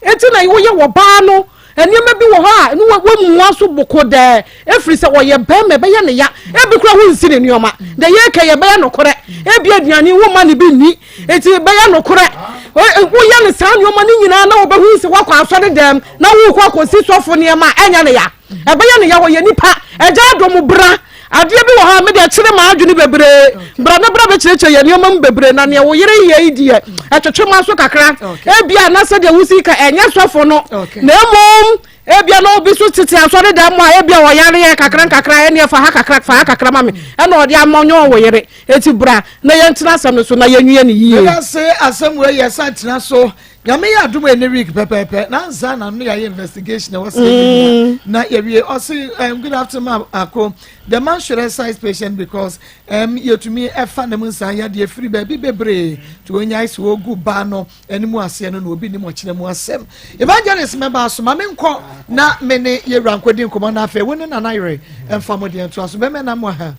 Eti na woyɛ ɔbaa no nneɛma bi wɔ hɔ a ne wamua so boko dɛɛ efiri sɛ ɔyɛ bɛrima ɛbɛyɛ ne ya. Ebi kura wonsi ne nneɛma. Deɛ yɛka yɛ bɛyɛ nokorɛ. Ebi aduane womma ne bi nni. Enti bɛyɛ nokorɛ. Woyɛ no saa nneɛma no nyinaa na wɔbɛhu sɛ woakɔ asɔre dɛm na worekɔ akɔsi sɔfo nneɛma a, ɛnyɛ ne ya. Ɛbɛyɛ ne ya, ɔyɛ nipa. Agya adom bra. Adeɛ bi wɔ hɔ a me deɛ kyere m'adwene bebree. Bra na bra bɛkyerɛkyerɛ yɛn nneɛma mu bebree na neɛ wo yere yɛ yi deɛ ɛtwetwe ma so kakra. Ebia na sɛdeɛ wosi ka ɛnyɛ sɔfo no na mmom ebia na obi so tete asɔre dan mu a ebia ɔyareɛ kakra nkakra ɛneɛ fa ha kakra fa ha kakra ma me ɛna ɔde ama ɔnyɛ wo yere. Eti bra na yɛntena asɛm no so na yɛnwie no yie. Meda se asɛm wei yɛsan tena so Nyame yɛ adom a ɛnɛ week pɛpɛɛpɛ na ansa na no yɛayɛ investigation ɛwɔ sɛ mm. na yɛwie ɔse um, good afternoon ma ako the man should exercise patient because um, yɛtumi ɛfa ne mu nsa yadeɛ firi baabi bebree nti wɔnyae sɛ wɔgu baa no anim aseɛ no na obi nim ɔkyerɛ mu asɛm evangelist mɛba so ma menkɔ na me ne yɛwura nkɔdi nkɔmmɔ no afei wo ne nana yere ɛmfa mo deɛ ntoa so bɛmɛ na mo ha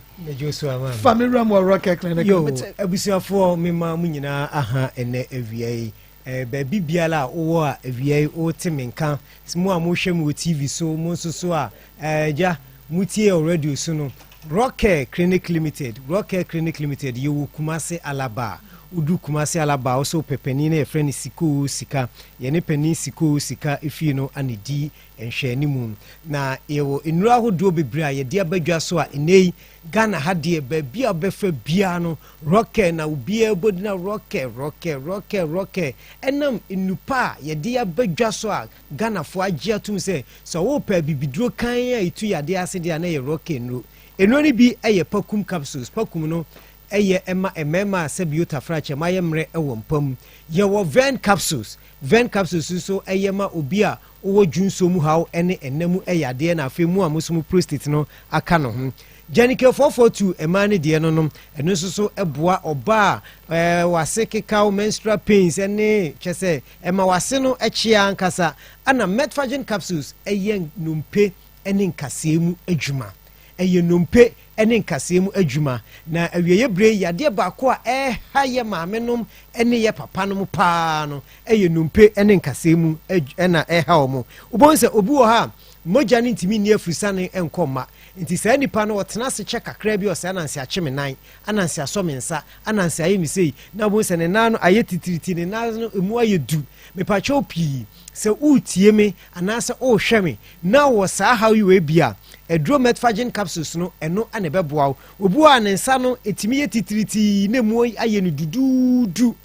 fa me wura mu ɔworɔ kɛklɛ no abusuafoɔ mema mo nyinaa aha ɛnɛ awia yi Eh, baabi biara a wowɔ a awia yi wote me nka, mo a mohwɛ me wɔ TV so, mo nso so a eh, agya motie wɔ radio so no, Rockcare Clinic Limited, Rockcare Clinic Limited, yɛwɔ Kumase Alaba. Wodu Kumase Alaba a, wo sɛ wopɛ panin no yɛfrɛ no Sikoo Sika. Yɛne panin Sikoo Sika efie no ana di nhwɛanimu. Na yɛwɔ nnuro ahodoɔ bebree a yɛde aba dwa so a nnɛ yi Ghana ha deɛ baabi a wobɛfa biara no Rockɛ na obiara bɔ din a Rockɛ, Rockɛ, Rockɛ, Rockɛ ɛnam nnupa a yɛde aba dwa so a Ghanafoɔ agye atom sɛ sɛ wopɛ abibiduro kann a ɛtu yadeɛ ase deɛ a na ɛyɛ Rockɛ nnuro. Nnuro no bi yɛ Pakum capsules, Pakum no yɛ ma mmarima a sɛbio tafrakyɛ ma ayɛ mmerɛ wɔ mpa mu. Yɛwɔ Vern capsules, Vern capsules nso yɛ ma obi a wowɔ dwonsɔ mu haw ne ɛna mu yadeɛ na afei mo a mo nso mo prostate no aka no ho. Gyanika 442 mmaa no deɛ no nom, ɛno nso so boa ɔbaa a ɛɛ wase kekaw, menstrual pains ne kyɛ sɛ ɛma wase no kyea ankasa. Ɛna Metforgen capsules ɛyɛ nnompe ne nkasɛɛ mu adwuma. Ɛyɛ nnompe ne nkasɛɛ mu adwuma. Na awieeɛ berɛ yi, yadeɛ baako a ɛreha yɛ maamenom ne yɛ papanom paa no yɛ nnompe ne nkasɛɛ mu na ɛreha wɔn. Wobɛhu sɛ obi wɔ hɔ a, mogya no ntumi nni afurusane nkɔ mma. Nti saa nipa no, ɔtena ase kyɛ kakra bi, ɔsɛ ananse akye me nan, ananse asɔ me nsa, ananse ayɛ me sei, na wobɛhu sɛ ne nan no ayɛ titiriti, ne nan no emu ayɛ du. Mepakyɛw pii, sɛ woretie me anaasɛ worehwɛ me na wɔ saa haw yi wei bi a, aduro Metforgen capsules no, ɛno na ɛbɛboa wo. Obi wɔ hɔ a ne nsa no ɛtumi yɛ titiritii na emu ayɛ no duduudu.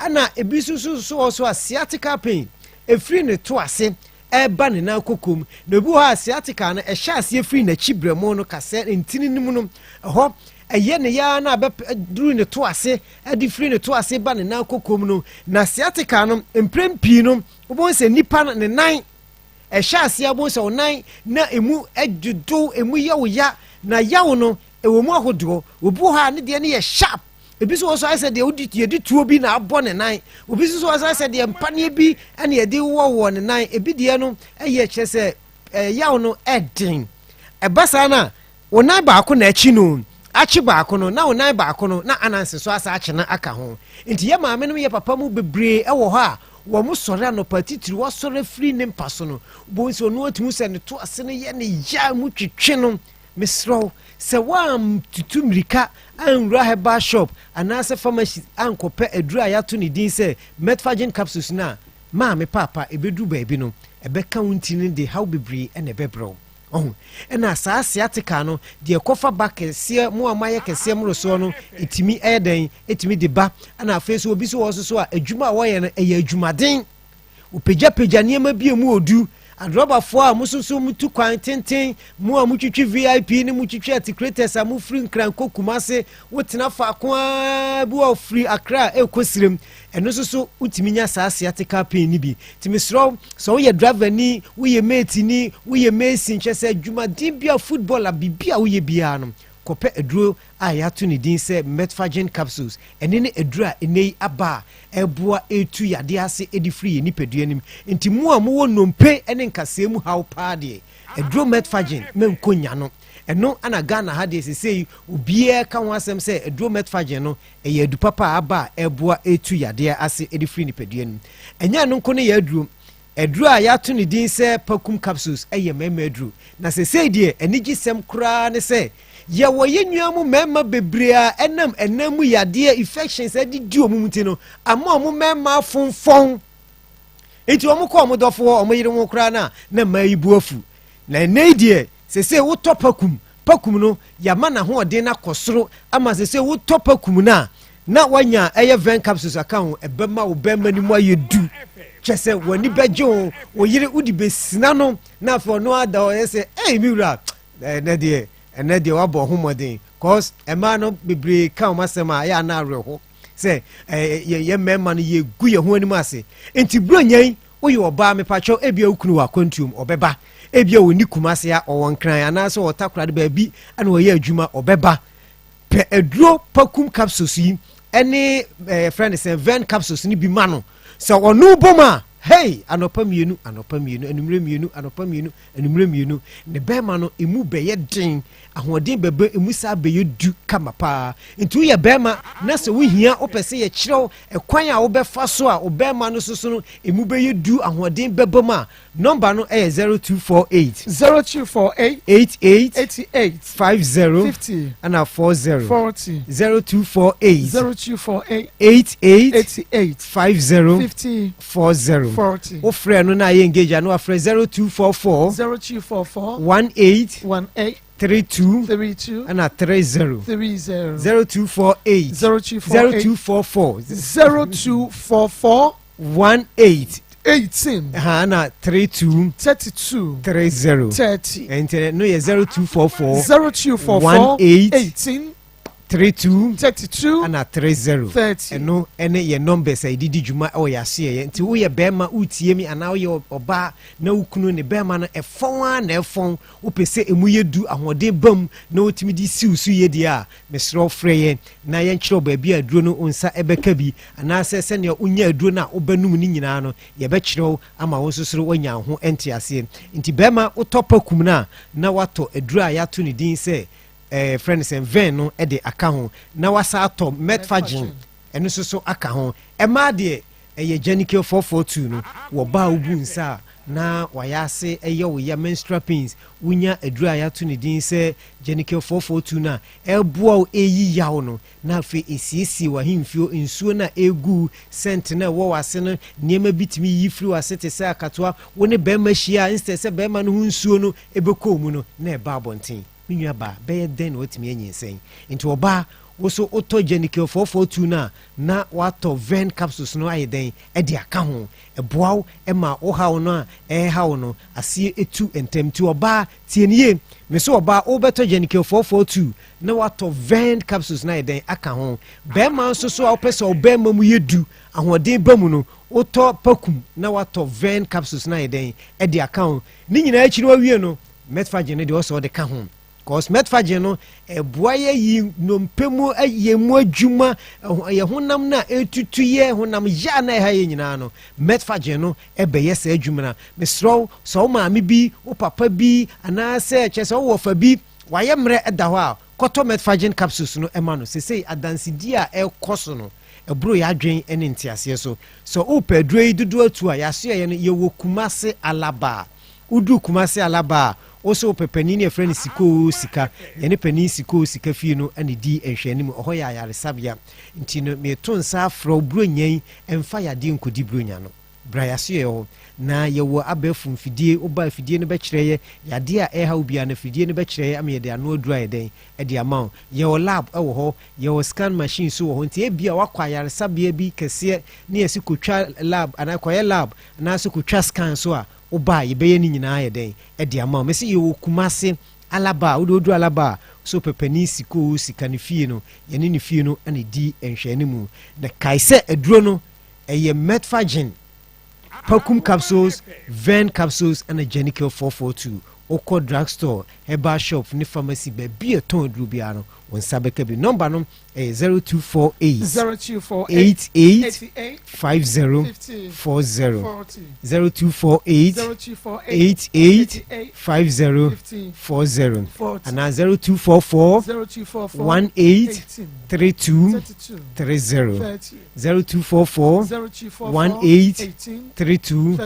Ɛna ebi nso so so wɔ so a sciatica pain, ɛfiri ne to ase ɛreba ne nan kokom. Na obi wɔ hɔ a sciatica no ɛhyɛ aseɛ firi n'akyi brɛmo no kasɛ ntini no mu no, ɛhɔ ɛyɛ ne yaa na abɛduru ne to ase, ɛde firi ne to ase ba ne nan kokom no. Na sciatica no mprɛn pii no, wobɛhu sɛ nipa no ne nan Ɛhyɛ aseɛ a wobɛhu sɛ wo nan na ɛmu dwodow, ɛmu yɛ wo ya, na yaw no ɛwɔ mu ahodoɔ. Obi wɔ hɔ a ne deɛ no yɛ sharp, ebi nso wɔ so ayɛ sɛ deɛ wodi yɛde tuo bi na abɔ ne nan, obi nso wɔ so ayɛ sɛ deɛ mpaneɛ bi na yɛde wowɔwɔ ne nan, ebi deɛ no ɛyɛ kyerɛ sɛ ɛyaw no ɛden. Ɛba saa no a, Wo nan baako na akyi no akye baako no, na wo nan baako no na ananse so asa akye no aka ho. Nti yɛ maame nom yɛ papa mu bebree wɔ hɔ a wɔn sɔre anɔpa titiri wasɔre afiri ne mpa so no, wobɛhu sɛ ɔno atumi sɛ ne to ase no yɛ ne ya mu twetwe no. Mesrɛ wo sɛ woantutu mmirika anwura herbal shop anaasɛ pharmacy ankɔpɛ aduro a yɛato ne din sɛ Metforgen capsules no a, maame paapa ɛbɛduru baabi no ɛbɛka wo ntini no de haw bebree na ɛbɛbrɛ wo. Ɔho, ɛna saa sciatica no, deɛ ɛkɔfa ba kɛseɛ, mo a moayɛ kɛseɛ mmorosoɔ no, ɛtumi ɛyɛ dɛn? Ɛtumi de ba. Ɛna afei nso obi nso wɔ hɔ nso so a, adwuma a wɔyɛ no, ɛyɛ adwumaden. Wɔpagyapagya nneɛma bi a ɛmu ɔdu. Adrɔbafoɔ a mo nso so motu kwan tenten, mo a motwitwi VIP ne motwitwi articulators a mofiri Nkran kɔ Kumase, wotena faako ara bi wɔ firi Accra ɛrekɔ Sirem. Ɛno nso so wotumi nya saa sciatica pain no bi. Nti mesrɛ wo, sɛ woyɛ driver ni, woyɛ mate ni, woyɛ mason, kyerɛ sɛ adwumaden bi a football a biribi a woyɛ biara no, kɔpɛ aduro a yɛato ne din sɛ Metforgen capsules. Ɛne ne aduro a ɛnnɛ yi aba a ɛboa ɛtu yadeɛ ase de firi yɛn nipadua no mu. Nti mo a mowɔ nnompe ne nkasɛɛ mu haw paa deɛ, aduro Metforgen mɛnkɔ nya no. Ɛno na Ghana ha deɛ sesei obiara ka ho asɛm sɛ aduro Metforgen no Ɛyɛ adu papa a aba a ɛboa tu yadeɛ ase de firi nipadua no mu. Ɛnyɛ ɛno nko ne yɛ aduro. Aduro a yɛato ne din sɛ Pakum capsules yɛ mmarima aduro. Na sesei deɛ anigyesɛm koraa ne sɛ yɛwɔ yɛn nua mu mmarima bebree a ɛnam ɛnam mu yadeɛ infections adidi wɔn mu nti no ama wɔn mmarima afonfɔn. Nti wɔn kɔ wɔn dɔfo hɔ, wɔn yere ho koraa no a na mmaa yi bu afu. Na ɛnɛ yi deɛ sesei wotɔ Pakum. Pakum no, yɛama n'ahoɔden no akɔ soro ama sɛ sɛ wotɔ pakum no a, na wanya ɛyɛ Ven capsules aka ho, ɛbɛma wo bɛrima no mu ayɛ du. Kyɛ sɛ w'ani bɛgye wo, wo yere wode bɛsina no, na afei ɔno ada hɔ yɛ sɛ, ei me wura, ɛnɛ deɛ, ɛnɛ deɛ wabɔ ho mmɔden. Cause mmaa no bebree ka wɔn asɛm a ɛyɛ ana awerɛho sɛ yɛ mmarima no yɛgu yɛn ho anim ase. Nti buronya yi, Woyɛ ɔbaa mepakyɛw ebia wo kunu wɔ akwantuom ɔbɛba ebia ɔnni Kumase a ɔwɔ Nkran anaasɛ ɔwɔ Takoradi baabi na ɔyɛ adwuma ɔbɛba pɛ aduro pakum capsules yi ɛne ɛɛ frɛ no sɛ ven capsules no bi ma no sɛ ɔno bom a hey anɔpa mmienu anɔpa mmienu anumere mmienu anɔpa mmienu anumere mmienu ne bɛrima no emu bɛyɛ den ahoɔden bɛbɛ emu saa bɛyɛ du kama paa nti woyɛ bɛrima na sɛ wohia wopɛ sɛ yɛkyerɛw Ɛkwan a wobɛfa so a wo bɛrima no soso no emu bɛyɛ du, ahoɔden bɛba mu a, nɔmba no yɛ 0248. 0248. 88. 88. 50. 50. Ɛna 40. 40. 0248. 0248. 88. 88. 50. 50. 40. 40. Wofrɛ no na ayɛ engage a na wafrɛ 0244. 0244. 18. 18. 32. 32. Ɛna 30. 30. 0248. 0248. 0244. 0244. 18. 18. Ha na 32. 32. 30. 30. Ɛnti no yɛ 0244. 0244. 18. 18. 32. 32. Ɛna 30. 30. Ɛno ɛne yɛ numbers a yɛde di dwuma ɛwɔ yɛ aseɛ yɛ. Nti woyɛ bɛrima wotie mi anaa woyɛ ɔbaa na wo kunu ne bɛrima no ɛfɔn a na ɛfɔn Wopɛ sɛ emu yɛ du, ahoɔden ba mu, na wotumi de si wo so yie deɛ a, mesrɛ wo frɛ yɛn na yɛnkyerɛ wo baabi a aduro no wo nsa bɛka bi, anaasɛ sɛnea wonya aduro no a wobɛnom no nyinaa no, yɛbɛkyerɛ wo ama wo nso so woanya wo ho nteaseɛ. Nti barima wotɔ pakum no a, na woatɔ aduro a yɛato ne din sɛ eh, frɛ no sɛ Ven no de aka ho, na woasa atɔ Metfagin ɛno nso so aka ho. Ɛmaa deɛ Ɛyɛ Janikel 442 no, wɔ ba a wobu nsa a na wayɛ ase yɛ wo ya, menstrual pains, wonya aduru a yɛato ne din sɛ Janikel 442 no a, ɛboa wo ɛyi yaw no, na afei ɛsiesie w'ahemfio, nsuo no a ɛgu, scent no a ɛwɔ w'ase no, nneɛma bi tumi yiyi firi w'ase te sɛ akatoa, wo ne barima hyia a, instead sɛ barima no ho nsuo no bɛkɔ wo mu no, na ɛba abɔnten. Me nua baa, bɛyɛ dɛn na watumi anyinsɛn? Nti ɔbaa, wo so wotɔ Janikel 442 no a, na woatɔ Vern capsules no ayɛ dɛn de aka ho? Ɛboa wo ma wo haw no a ɛreha wo no, aseɛ tu ntɛm. Nti ɔbaa, tie no yie. Me so ɔbaa, wobɛtɔ Janikel 442 na woatɔ Vern capsules no ayɛ dɛn aka ho? Barima nso so a wopɛ sɛ wo barima mu yɛ du, ahoɔden ba mu no, wotɔ Pakum na woatɔ Vern capsules no ayɛ dɛn de aka ho? Ne nyinaa akyi no wawie no, Metforgen no deɛ ɔsɛ ɔde ka ho cause metforgen no ɛboa yɛ yi nnompe mu yɛ mu adwuma yɛ honam no a ɛtutu yɛ honam yɛ a na ɛha yɛ nyinaa no metforgen no ɛbɛyɛ saa adwuma no mesrɛ wo sɛ wo maame bi wo papa bi anaasɛ kyerɛ sɛ wowɔ fa bi wayɛ mmerɛ ɛda hɔ a kɔtɔ metforgen capsules no ɛma no sesei adansedie a ɛkɔ so no ɛboro yɛ adwen ne nteaseɛ so sɛ wopɛ aduro yi dodoɔ atu a yɛasoɛyɛ no yɛwɔ Kumase Alaba Wodu Kumasi Alaba a, wo se wopɛ panin a yɛfrɛ no Sikoo Sika. Yɛne panin Sikoo Sika fie no na ɛdi nhwɛanim. Ɛhɔ yɛ ayaresabea. Nti no, mereto nsa afrɛ wo, Buronya yi, mfa yadeɛ nkɔdi Buronya no. Bra yɛasoɛeɛ hɔ. Na yɛwɔ abɛɛfo mfidie. Woba a, afidie no bɛkyerɛ yɛ yadeɛ a ɛreha wo biara no, afidie no bɛkyerɛ yɛ ama yɛde ano aduro ayɛ dɛn? De ama wo. Yɛwɔ lab wɔ hɔ. Yɛwɔ scan machine nso wɔ hɔ. Nti ebia woakɔ ayaresabea bi kɛseɛ na yɛse kɔtwa lab anaa kɔyɛ lab anaasɛ kɔtwa scan nso a, Wo ba a, yɛbɛyɛ ne nyinaa ayɛ dɛn de ama wo. Mese yɛwɔ Kumase, Alaba a, wode woduru Alaba a, sɛ wopɛ panin sika oo, sika ne fie no, yɛne ne fie no na ɛdi nhwɛanimu. Na kae sɛ aduro no, ɛyɛ Metforgen, Pacum capsules, Vern capsules ɛna Genical 442. Wokɔ drug store, herbal shop ne pharmacy, baabi a ɛtɔn aduro biara no, wo nsa bɛka bi. Nɔmba no ɛyɛ 0248 88 50 40 0248 88 50 40 anaa 0244 18 32 30 0244 18 32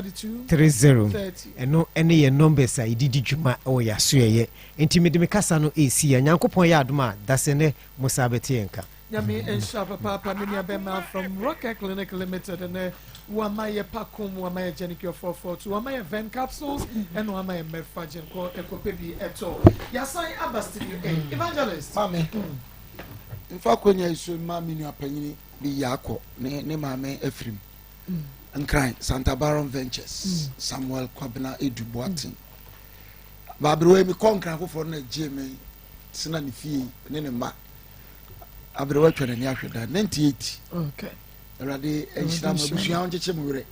30 ɛno ɛne yɛn numbers a yɛde di dwuma wɔ yɛn asoɛyɛ nti mede me kasa no ɛresi yɛ Nyankopɔn yɛ adom a dasɛ nɛ mo saa bɛte yɛn nka. Nyame nhyira papaapa me nua bɛma from Rocket Clinic Limited ne wama yɛ pakom wama yɛ Genicure 442 wama yɛ Ven capsules ɛna wama yɛ Medfagin kɔ ɛkɔpɛ bi ɛtɔ yasan aba studio A evangelist. Maame nfa akonya yi so ma me nua panyini bi yɛ akɔ ne ne maame afirim Nkran Santa Baron Ventures Samuel Kwabena Edu Boateng baaberewa yi mekɔ Nkran foforɔ no na gyee me tena ne fie ne ne mma aberewa atwa n'ani ahwɛ da 98 okay. Awurade nhyira mo abusua nkyekye mo werɛ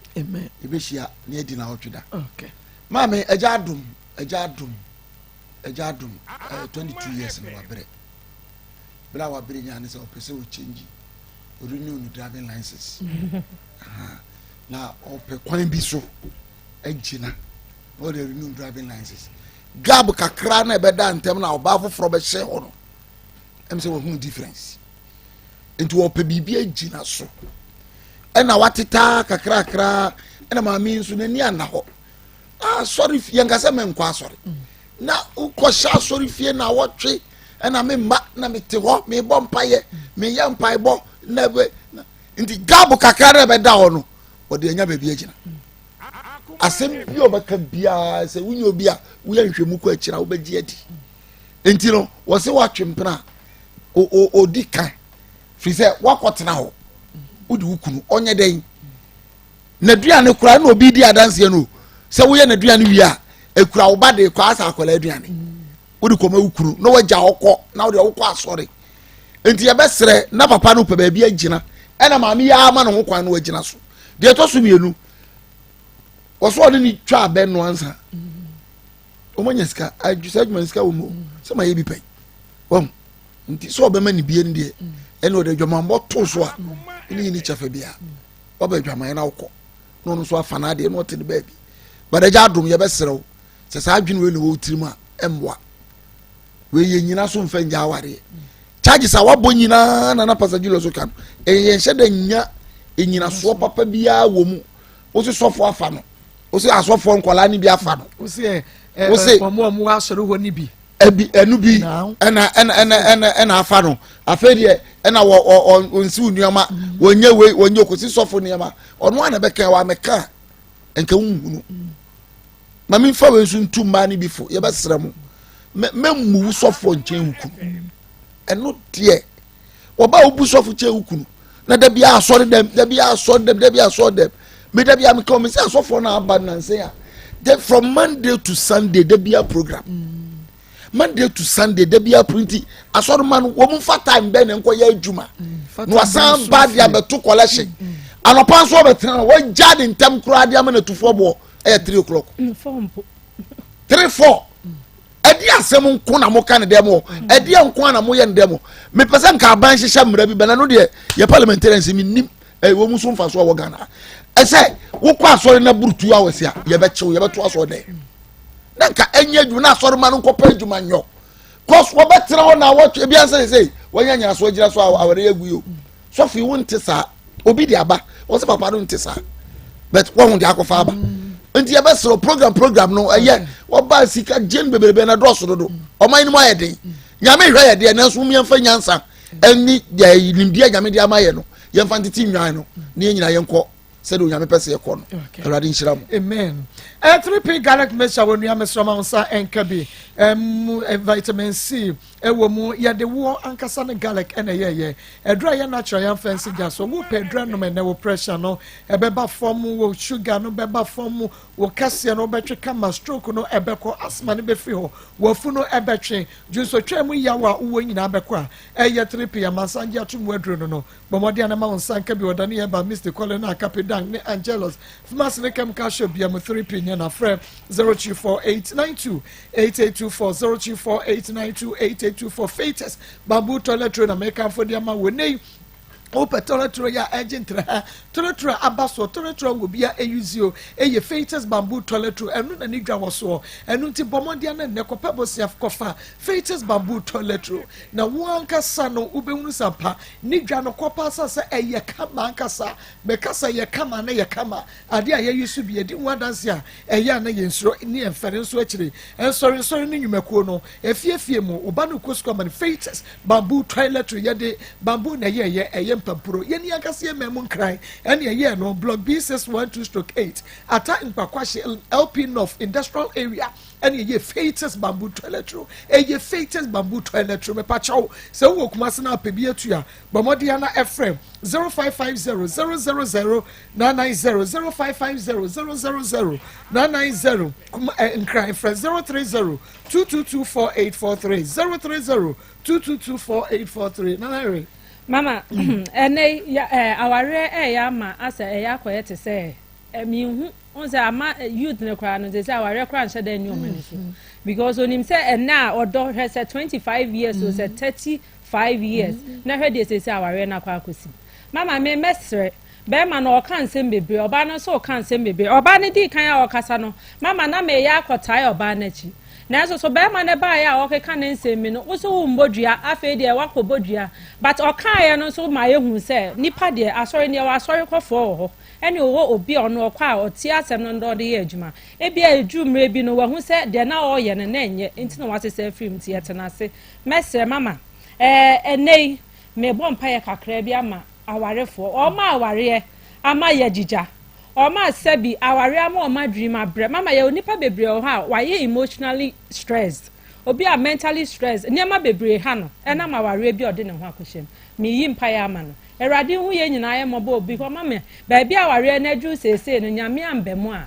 yɛbɛhyia ne adi na ɔtwe da okay. Maame agya adom agya adom agya adom eh, 22 years na wabrɛ berɛ a wabrɛ nyaa ne sɛ ɔpɛ sɛ ɔkyɛngyi ɔrenew ne driving license na ɔpɛ kwan bi so agyina na ɔde renew driving license gab kakra na ɛbɛda ntɛm na ɔbaa foforɔ bɛhyɛ hɔ no ɛm sɛ wɔhunu difference nti wɔpɛ biribi agyina so ɛna watetaa kakrakra ɛna maame nso n'ani ana hɔ asɔre fie nkasa mɛ nkɔ asɔre na wokɔhyɛ asɔre fie na wɔtwe ɛna me mma na mete hɔ mebɔ mpayɛ meyɛ mpaebɔ na ɛbɛ nti gabo kakra na ɛbɛda hɔ no wɔde anya baabi agyina asɛm bi a ɔbɛka biara sɛ wonyɛ obi a woyɛ nhwɛmu kɔ akyiri a wobɛgye adi nti no wɔsɛ woatwe mpena a ɔdi ka firi sɛ woakɔtena hɔ wode wo kunu ɔnyɛ dɛn n'aduane koraa na obi di adanseɛ no sɛ woyɛ n'aduane wie a ekura wo ba de kɔ asa akwadaa aduane wode kɔma wo kunu na wagya ɔkɔ na wode ɔkɔ asɔre nti yɛbɛsrɛ na papa no pɛ baabi agyina ɛna maame yi ama ne ho kwan no agyina so deɛ ɛtɔ so mmienu wɔso ɔne ne twa abɛn no ansa wɔn anya sika sɛ adwuma no sika wɔ mu sɛ ma yɛ bi pɛn wɔn nti sɛ ɔbɛma ne bie no deɛ ɛna ɔde adwamanbɔ to so a ɛne yi ne kyɛfa bia waba adwaman na wokɔ na ɔno nso afa n'adeɛ na ɔte ne baabi badagya adom yɛbɛserɛ wo sɛ saa adwene wei na ɛwɔ tirim a ɛmmoa wei yɛ nyina so mfa ngya awareɛ charges a wabɔ nyinaa na na pastor Julius ka no ɛyɛ nhyɛ da nya nyinasoɔ papa biara wɔ mu wo se sɔfo afa no wo se asɔfoɔ nkɔlaa no bi afa no wo se wo se wɔn a wɔn asɔre hɔ no bi ɛbi ɛnu bi ɛna ɛna ɛna ɛna ɛna afa no afei deɛ ɛna wɔ ɔ ɔ ɔnsiw nneɛma mm. wɔnyɛ wei wɔnyɛ okosi sɔfo nneɛma ɔno a na bɛka wɔ amɛka nka nhunu maame nfa wei nso ntu mmaa no bi fo yɛbɛsrɛ mo mɛ mɛ mu sɔfo nkyɛn nkunu ɛno deɛ. Wɔba a wobu sɔfo kyɛn wo kunu. Na da biara asɔre dɛm, da biara asɔre dɛm, da biara asɔre dɛm. Me da biara meka wɔn sɛ asɔfoɔ no aba nansa a. De from Monday to Sunday da biara program. Monday to Sunday da biara printi asɔre ma no wɔn mfa time bɛn na nkɔyɛ adwuma. Mm, na wasan ba de abɛto collection. Mm. Anɔpa nso ɔbɛtena no wɔagya ne ntɛm koraa de ama no atufoɔ boɔ ɛyɛ 3 o'clock. 3 4. Ɛdeɛ asɛm nko na moka ne dɛm wɔ ɛdeɛ nko na moyɛ ne dɛm mepɛ sɛ nka aban hyehyɛ mmara bi bɛna no deɛ yɛ parliamentarians menim ɛwɔ mu so mfa so a wɔ Ghana ɛsɛ wokɔ asɔre na buru 2 hours a yɛbɛkyew yɛbɛto asɔre dɛ na nka ɛnyɛ adwuma na asɔre ma no nkɔpɛ adwuma nyɔ cause wɔbɛtena hɔ na wɔtwe ebi ansa sɛ wɔnyɛ nyinasoɔ gyina so a awɔre agu yi o sɔfo yi wo nte saa obi de aba wɔn sɛ papa no nte saa but wɔn ho de akɔfa aba nti yɛbɛsrɛ program program no ɛyɛ wɔba sika gye no bebrebe na dɔɔso dodo ɔman no mu ayɛ den nyame hwɛ yɛ deɛ nanso mu yɛmfa nyansa ɛne deɛ nimdeɛ nyame de ama yɛ no yɛmfa ntete nnwan no ne yɛn nyinaa yɛnkɔ sɛdeɛ onyame pɛ sɛ yɛkɔ no awurade nhyira mo amen 3p garlic mixture wɔ nua mesrɛ ma wo nsa ɛnka bi vitamin c Ɛwɔ mu, yɛde woɔ ankasa ne garlic na ɛyɛeɛ. Aduru a ɛyɛ natural yɛamfa ansi gya so. Wopɛ aduru anom ɛnnɛ, wo pressure no ɛbɛba fam, wo sugar no bɛba fam, wo kɛseɛ no wobɛtwe kama, stroke no ɛbɛkɔ, asthma no bɛfiri hɔ, w'afu no ɛbɛtwe, dwonsotwaa mu yaw a wowɔ nyinaa bɛkɔ a ɛyɛ 3P amansan gye ato mu aduru no no. Bɔ mmɔden a na ma wo nsa nka bi wɔ Dani Herbal, Misty, Colina, Kapidan ne Angelus Pharmacy ne Chemical Shop bia mu. 3P nyɛ na frɛ 024892 8824 0248928824 Fatus Bamboo Toilet Roll na mekamfo de ama wo nnɛ yi. Wopɛ tɔrɔtɔrɔ yi a ɛgye ntra ha, tɔrɔtɔrɔ a aba soɔ, tɔrɔtɔrɔ a wɔ bia ɛyuzi o, ɛyɛ Feitas bamboo toilet roll, ɛno na ne dwa wɔ soɔ. Ɛno nti bɔ mmɔden ara nnɛ kɔpɛ bosea kɔfa Feitas bamboo toilet roll na wo ankasa no wobɛhunu sɛ ampa ne dwa no kɔ paa sane sɛ ɛyɛ kama ankasa. Meka sɛ ɛyɛ kama a na ɛyɛ kama. Adeɛ a yɛyi so bi, yɛdi ho adanseɛ a ɛyɛ a na yɛnsuro ne yɛmfɛre nso akyire. Nsɔrensɔre ne nnwumakuo no, afie afie mu, wo ba no rekɔ sukuu ama no Feitas Bamboo toilet roll, yɛde bamboo na ɛyɛɛyɛ, ɛyɛ mpampuro. Yɛn ankasa yɛn man mu Nkran ɛna ɛyɛɛ no, Block B612/8, Ata Nkwakwahye, LP North Industrial Area ɛna ɛyɛ Feitas Bamboo toilet roll. Ɛyɛ Feitas Bamboo toilet roll. Mepakyɛw, sɛ wowɔ Kumasi na apɛ bi atu a, bɔ mmɔden ara na ɛfrɛ 0550 000 990, 0550 000 990, Kuma, eh, Nkran frɛ 030 2224843 030 2224843 Nana Henry. Mama, ɛnɛ yi awareɛ ɛyɛ ama asɛ ɛyɛ akɔyɛ te sɛ menhu wohu sɛ ama youth no koraa no sɛ awareɛ koraa nhyɛ da nni ɔma ani so because onim sɛ ɛnɛ a ɔdɔ hwɛ sɛ 25 years o sɛ 35 years na hwɛ deɛ sɛsɛ awareɛ no akɔ akɔsi. Mama me mɛsrɛ Bɛɛma no ɔka nsɛm bebree, ɔbaa no nso ɔka nsɛm bebree. Ɔbaa no dii kan a ɔkasa no, mama na meyɛ akɔtae ɔbaa no akyi. Nanso so bɛɛma no baeɛ a ɔkeka ne nsɛm mi no, wo so wo mmɔ dua, afei deɛ wakɔ bɔ dua. But ɔkaeɛ no nso ma yɛhu sɛ nipa deɛ asɔre no yɛwɔ asɔre kɔfoɔ wɔ hɔ, ɛne ɔwɔ obi a ɔno ɔkɔ a ɔtie asɛm no na ɔde yɛ adwuma. Ebia ɛduru mmerɛ bi no wahu sɛ deɛ na ɔreyɛ no na ɛnyɛ, nti na wasesa afiri mu, nti yɛtena ase. Mɛsrɛ mama, ɛɛ ɛnnɛ yi mebɔ mpaeɛ kakraa bi ama awarefoɔ, wɔn a awareɛ ama yɛagyigya, wɔn a sɛbi awareɛ ama wɔn adwenem abrɛ. Mama yɛwɔ nnipa bebree wɔ hɔ a wɔayɛ emotionally stressed, obi a mentally stressed, nneɛma bebree ha no ɛnam awareɛ bi a ɔde ne ho akɔhyɛ mu. Meyi mpaeɛ ama no. Awurade nhu yɛn nyinaa yɛ mmɔbɔ obi hɔ mama baabi a awareɛ no aduru seesei no Nyame amba mu a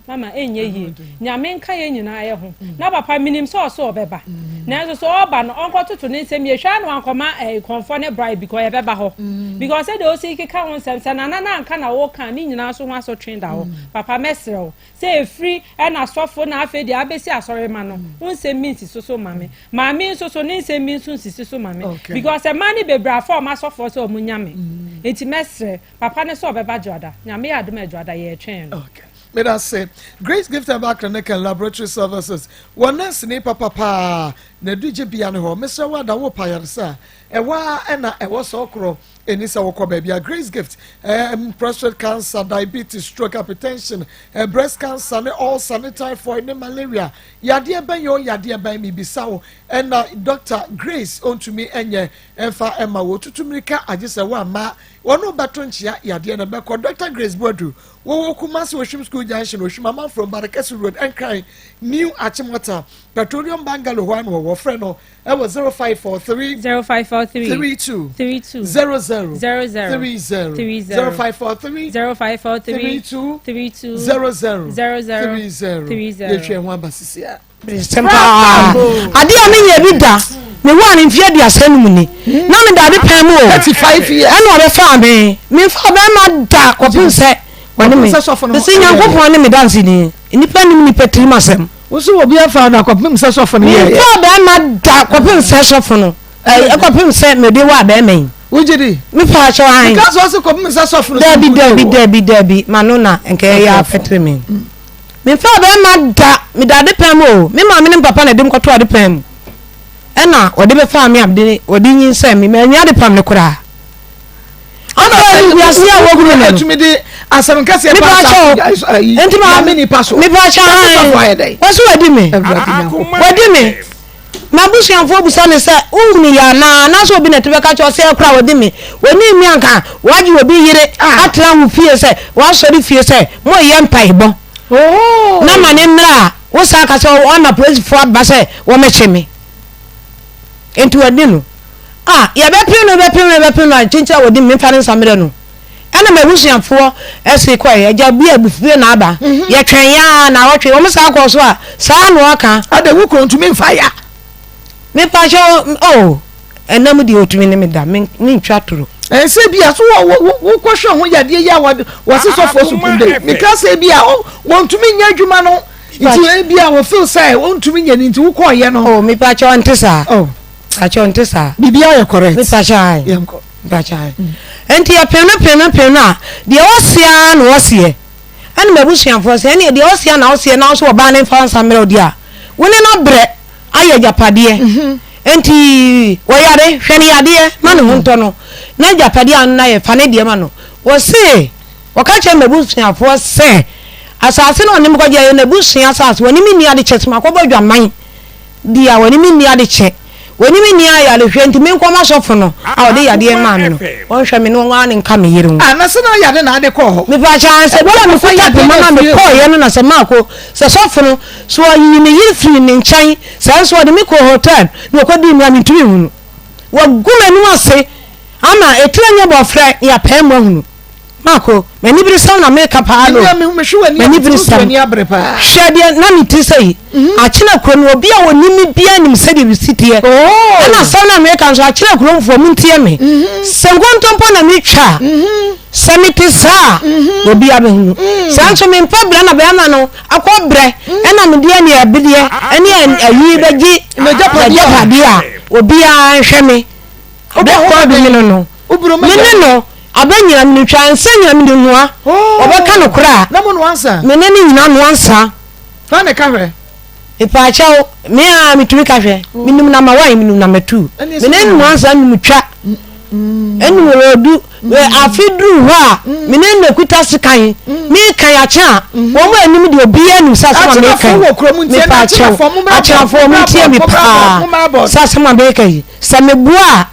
mama ɛnyɛ yie. Nyame nka yɛn nyinaa yɛ ho. Na papa menim sɛ ɔso ɔbɛba. Nanso so ɔba no ɔnkɔtoto ne nsɛm yie. Hwɛ ara na wankɔma eh, kɔmfɔ ne bride because yɛbɛba hɔ. Because sɛdeɛ ɔsi keka ho nsɛm sɛ nana no anka na woka ne nyinaa so ho asotwe da hɔ. Papa mɛsrɛ wo sɛ ɛfiri ɛna sɔfo na afei deɛ abɛsi asɔre ma no wo nsɛm bi nsisi so ma me. Maame nso so ne nsɛm bi nso nsisi so ma me. Because mmaa no bebree afa wɔn asɔfoɔ sɛ wɔn nyame. Nti mɛsrɛ papa no sɛ ɔbɛba Dwoada. Nyame yɛ adom a Dwoada yɛretwɛn no. Okay. Meda se. Grace Gift Herbal Clinic and Laboratory Services wɔ nɛɛseni papa paa na adugye bea ne hɔ. Mesrɛ wo ada wo pa ayaresa a ɛwɔ ara ɛna ɛwɔ sɛ ɔkorɔ ɛni sɛ wokɔ baabi a Grace Gift um, prostate cancer, diabetes, stroke, hypertension, eh, breast cancer ne ulcer ne typhoid ne malaria yadeɛ bɛn yɛ o yadeɛ bɛn mebisa wo ɛna Dr. Grace ɔntumi ɛnyɛ ɛmfa ɛma wo tutu mmirika agye sɛ woamma wɔne wobɛto nkyea yadeɛ no bɛkɔ Dr. Grace Boadu Wɔwɔ Kumasi Oshim School Junction, Oshim Amanfrom, Barekɛse Road, Nkran, New Achimota, Petroleum Bungalow hɔ ara na wɔwɔ. Frɛ no ɛwɔ 0543 0543 32 32 00 00 30 30 0543 0543 32 32 00 00 30 30. Yɛtwa ɛho aba sisi a. Sɛm paa. Adeɛ a menyɛ bi da. Mewɔ ne mfeɛ 35 ni. Na meda ade pɛn mu o. Ɛna ɔbɛfaa me. Memfa bɛrima da kɔpem sɛ wɔne me. Mese Nyankopɔn ne me danseni. Nnipa nim nnipa tirim asɛm. Wo so obi afa da kɔpem sɛ sɔfo no yɛɛyɛ. Memfa bɛrima da kɔpem sɛ sɔfo no. Ɛkɔpem sɛ mede waa bɛrima yi. Wogye di? Mepa akyɛw ahen. Because ɔse kɔpem sɛ sɔfo no. Dabi dabi dabi dabi. Ma no na nka ɛyɛ afɛtere me. Memfaa bɛrima da, meda adepɛn mu o, me maame ne me papa na ɛde me kɔtoo adepɛn mu. Ɛna wɔde bɛfaa me a mede wɔde nyinsɛn me, mannya adepam no koraa. Ɛna animguase a wɔgu me no. Ɛtumi de asɛm kɛseɛ pa asafo ayi, nti ma nyame nipa so. Mepa kyɛw Wɔsɛ han, wɔsɛ wɔdi me, wɔdi me. M'abusuafoɔ bisa me sɛ, Wohunu yɛ anaa? Anaasɛ obi na ɛte bɛka kyerɛ wo sɛ ɛkora a wɔde me? Wɔnim me anka wɔagye obi yere atena wo fie sɛ wɔasɔre fie sɛ moreyɛ mpaebɔ na ma ne mmra a, wo saa ka sɛ wɔama polisifoɔ aba sɛ wɔmmɛkye me. Enti wɔde no. A yɛbɛpem no bɛpem no bɛpem no a kyenkyen a wɔde me memfa ne nsa mmerɛ no. Ɛna m'abusuafoɔ se kɔe, agya bi a abufuo na aba. Mhm. Yɛtwɛn yɛ ara naawɔtwe, wɔn saa kɔɔ so a, saa na ɔka. Ada wo kunu ntumi nfa ya. Mepakyɛ o, oh, ɛnam deɛ ɔtumi ne me da, mentwa toro. Ɛsɛ bi a so wokɔhwɛ ho yadeɛ yi a wɔse sɔfoɔ so kum de meka sɛ bi a wɔntumi nyɛ adwuma no nti bi a wɔfeel sɛ wɔntumi nyɛ no nti wokɔɔyɛ no. Oh, mepakyɛ ɔnte saa. Oh. Pakyɛ ɔnte saa. Biribiara yɛ correct. Mepakyɛ ae. Yɛnkɔ. Mpakyɛ. Nti yɛpem no pem no pem no a, deɛ ɔseɛ ara na ɔseɛ. Ɛna m'abusuafoɔ sɛ, ɛneɛ deɛ ɔseɛ na ɔseɛ na wo nso ɔbaa no mfa nsa mmerɛ wo deɛ a, wo ne no abrɛ ayɛ agyapadeɛ. Mhm. Nti ɔyare, hwɛ no yadeɛ ma ne ho ntɔ no, na agyapadeɛ a ɔno ayɛ, fa ne deɛ ma no. Wɔse, wɔka kyerɛ m'abusuafoɔ sɛ, asase no a ɔne me kɔgye ɛyɛ n'abusua asase, wɔne me nni adekyɛ, sɛ makɔbɔ adwaman deɛ a, wɔne me nni adekyɛ. Wɔne me nni ayarehwɛ nti menkɔ ma sɔfo no a ɔde yadeɛ maa me no, ɔnhwɛ me na ɔnwaa no nka me yere ho. Ah, na sɛ na yade na ade kɔɔ hɔ? Mepaakyɛ an sɛ bere a mekuta poma no a mekɔeɛ no na sɛ maakɔ sɛ sɔfo no so ɔyii me yere firii ne nkyɛn saa nso ɔde me kɔɔ hotel na ɔkɔdii me a mentumi nhunu. Wagu m'anim ase ama etire nyɛ bɔfrɛ na yɛapae mu ahunu. Marco, m'aniberesɛm na meka paa no. M'aniberesɛm. Hwɛ deɛ na me ti sɛ yi. Mhm. Akyena kuro no obi a ɔnim me biara nim sɛdeɛ me si teɛ. Oh. Ɛna asɛm na meka nso akyena kuromfoɔ mo ntie me. Mhm. Sɛ nkontompo na metwa a, mhm. sɛ mete saa a, obi abɛhunu. Mm. Saa nso mempɛ brɛ na bɛrima no akɔ brɛ ɛna medeɛ ne ɛbedeɛ ɛne ayi bɛgye n'agyapadeɛ a obiara nhwɛ me. Bɛkɔ bi me no no. Me ne no abɛ nyina me twa nsa nyina me nua. Ɔbɛka no kora a. Me ne ne nyina noa nsa. Fa ne ka hwɛ. Mepaakyɛw me a metumi ka hwɛ. Me num na ma wan me num na ma tu. Me ne noa nsa num twa. Ɛnum ɔdu afe duru hɔ a me ne no kuta sekan. Me kan akye a wɔn a anim deɛ obiara nim sɛ asɛm a meka yi. Mepaakyɛw akyenafoɔ mo ntie me paa sɛ asɛm a meka yi sɛ meboa a.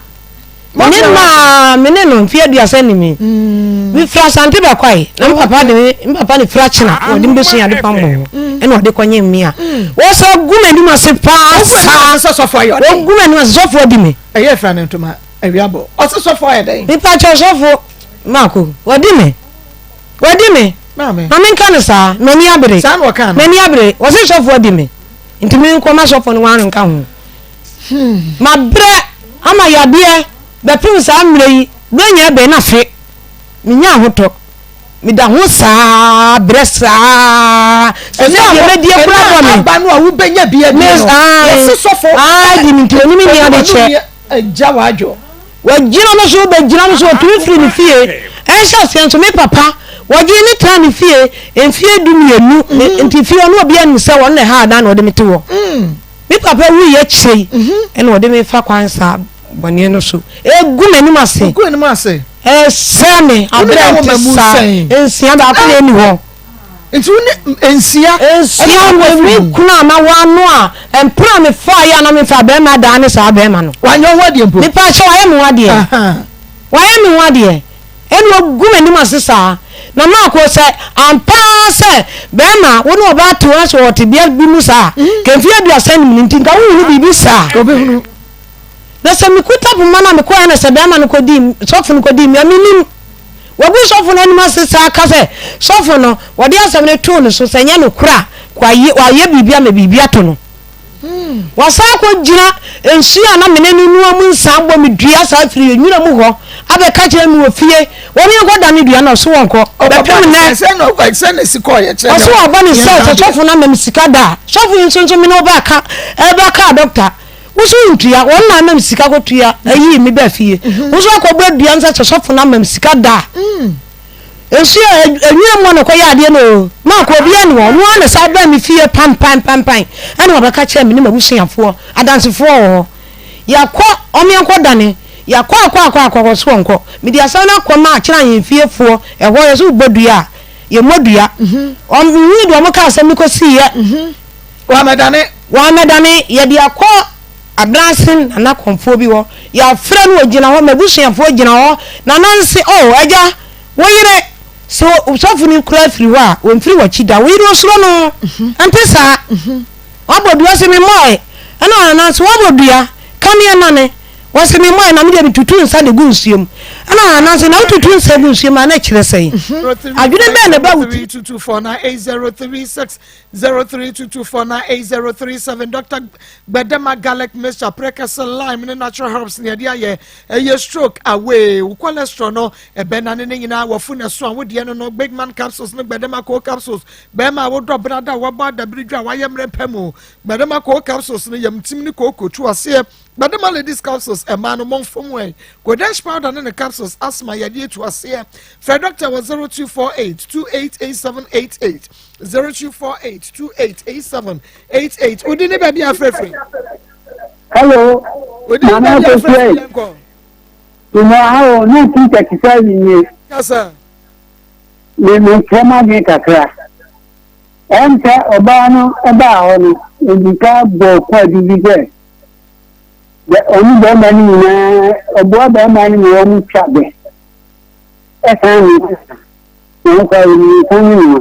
Me ne no a me ne no mfe aduasa ni mi. Mm. Mefiri Asante bɛkwae na me papa de me me papa ne firi akyena na ɔde me bɛsua ade pam wɔ hɔ mm. ɛna ɔde kɔnye me a mm. wɔsɛ gu m'anim ase paa saa wɔgu m'anim ase sɔfo adi me. Ɛyɛ fira ne ntoma awia bɔ ɔse sɔfo ayɛ dɛn. Nipa kyɛ sɔfo mako wɔdi me wɔdi me ma menka no saa m'ani abere m'ani abere wɔse sɔfo adi me nti menkɔma sɔfo no wɔano nka ho. Mabrɛ ama yadeɛ bɛpem saa mmerɛ yi, berɛ nyɛ bɛn na fe menya ahotɔ, meda ho saa brɛ saa sɛ sɛ deɛ mɛdie kora bɔ me. Aba no a wobɛnya bi adi no, wɔse sɔfo. Aa di me nti onim nni ade kyɛ. Agya w'adwo. Wagyina me so, bɛgyina me so, ɔtumi firi ne fie. Ɛnhyɛ aseɛ nso me papa, wɔgyee ne tenaa ne fie mfeɛ 12, nti fie ɔne obiara nim sɛ ɔno na ɛha adan na ɔde me te hɔ. Me papa wuiɛ akyire yi ɛna ɔde me fa kwan saa bɔneɛ no so egu m'anim ase. Egu anim ase. Ɛsɛ me abrɛ nte saa nsia baako na ɛni hɔ. Nti wo ne nsia. Nsia wɔ me kunu a ma wano a mpena me fa yɛ a na me fa bɛrima daa ne saa bɛrima no. Wanyɛ ho adeɛ mpo. Mepa kyɛ wayɛ me ho adeɛ. Wayɛ me ho adeɛ. Ɛna ɔgu m'anim ase saa. Na Marko, sɛ ampa ara sɛ bɛrima wo ne ɔbaa te hɔ na sɛ ɔwɔ tebea bi mu saa a, nka mfeɛ 35 no nti nka wonhunu biribi saa. Ɔbɛhunu. Na sɛ mekuta poma no a mekɔeɛ na sɛ bɛrima no kɔdii, sɔfo no kɔdii me a, mennim. Wagu sɔfo no anim ase saa ka sɛ sɔfo no, wɔde asɛm no too ne so, sɛ ɛnyɛ nokorɛ a, wayɛ biribi ama biribi ato no. Wasan akɔgyina nsuo a na me ne no noa mu nsa abɔ me dua saa firi nwura mu hɔ abɛka kyerɛ me wɔ fie wɔn yɛn kɔ da ne dua na ɔso wɔn kɔ bɛpem nnɛ ɔso wɔbɔ ne sɛ sɛ sɔfo no ama me sika da a sɔfo yi nso nso me ne wɔbɛka ɛbɛka dɔkta woso ntua wɔn na ama me sika kɔtua ayi me bɛ fie woso akɔbɔ dua nsa sɛ sɔfo no ama me sika da a mm. Nsuo a enwura mu a na ɔkɔyɛ adeɛ no o, maakɔ obiara nni hɔ, ɔno ara na san baa me fie pampanpampan ɛna wabɛka kyerɛ me ne m'abusuafoɔ, adansefoɔ wɔ hɔ. Yɛakɔ, wɔn yɛnkɔ dane, yɛakɔ akɔ akɔ akɔ wɔ so wɔnkɔ. Mede asɛm no akɔ ma akyerɛ ahemfiefoɔ, ɛhɔ yɛsɛ wobɔ dua a, yɛmmɔ dua. Wɔn, mehuu deɛ wɔn kaa asɛm no kɔsiiɛ. Wɔammɛdane. Wɔammɛdane, yɛde akɔ Adanse Nana kɔmfoɔ bi hɔ, yɛafrɛ no ɔgyina hɔ, m'abusuafoɔ gyina hɔ, Nana nse, oh agya, wo yere, sɛ sɔfo no koraa firi hɔ a, ɔmfiri w'akyi da, wo yere ɔsuro no, ɛnte saa? Wabɔ dua se memmɔe, ɛna Nana nse, wabɔ dua, ka me ɛnane, wɔse memmɔe na medeɛ metutu nsa de gu nsuo mu, ɛna Nana nse, na wotutu nsa gu nsuo mu a na ɛkyerɛ sɛn? Adwene bɛn na ɛba wo ti? 322498036. 0322498037 Dr. Gbedema garlic mixture prekese lime ne natural herbs ne yɛde ayɛ ɛyɛ stroke away wo cholesterol no ɛbɛnane ne nyinaa wɔfu na so a wodeɛ no no big man capsules ne Gbedema cold capsules bɛrima a wodɔ brada a wɔabɔ adabiri dwa a wayɛ mmerɛ pɛ mu Gbedema cold capsules no yam tim ne kooko tu aseɛ Gbedema ladies capsules ɛmaa no mɔmfom ɛ Kodesh powder ne ne capsules asthma yɛde etu aseɛ frɛ doctor wɔ 0248 288788 0248 288788 wodi ne baabi afrɛfrɛ. Hello. Wodi ne baabi afrɛfrɛ yɛn kɔ. Ìmọ̀ ahọ́ 1937 nie. Kasa. Me me nkyerɛ m'adwene kakra. Ɛm sɛ ɔbaa no baa hɔ no, ɔdi ka bɔɔ kwaadu bi sɛ bɛ ɔne bɛrima no nyinaa ɔboa bɛrima no ma wɔn twa bɛ. Ɛsan ne nsa na wɔn koraa wɔn nsa no noa.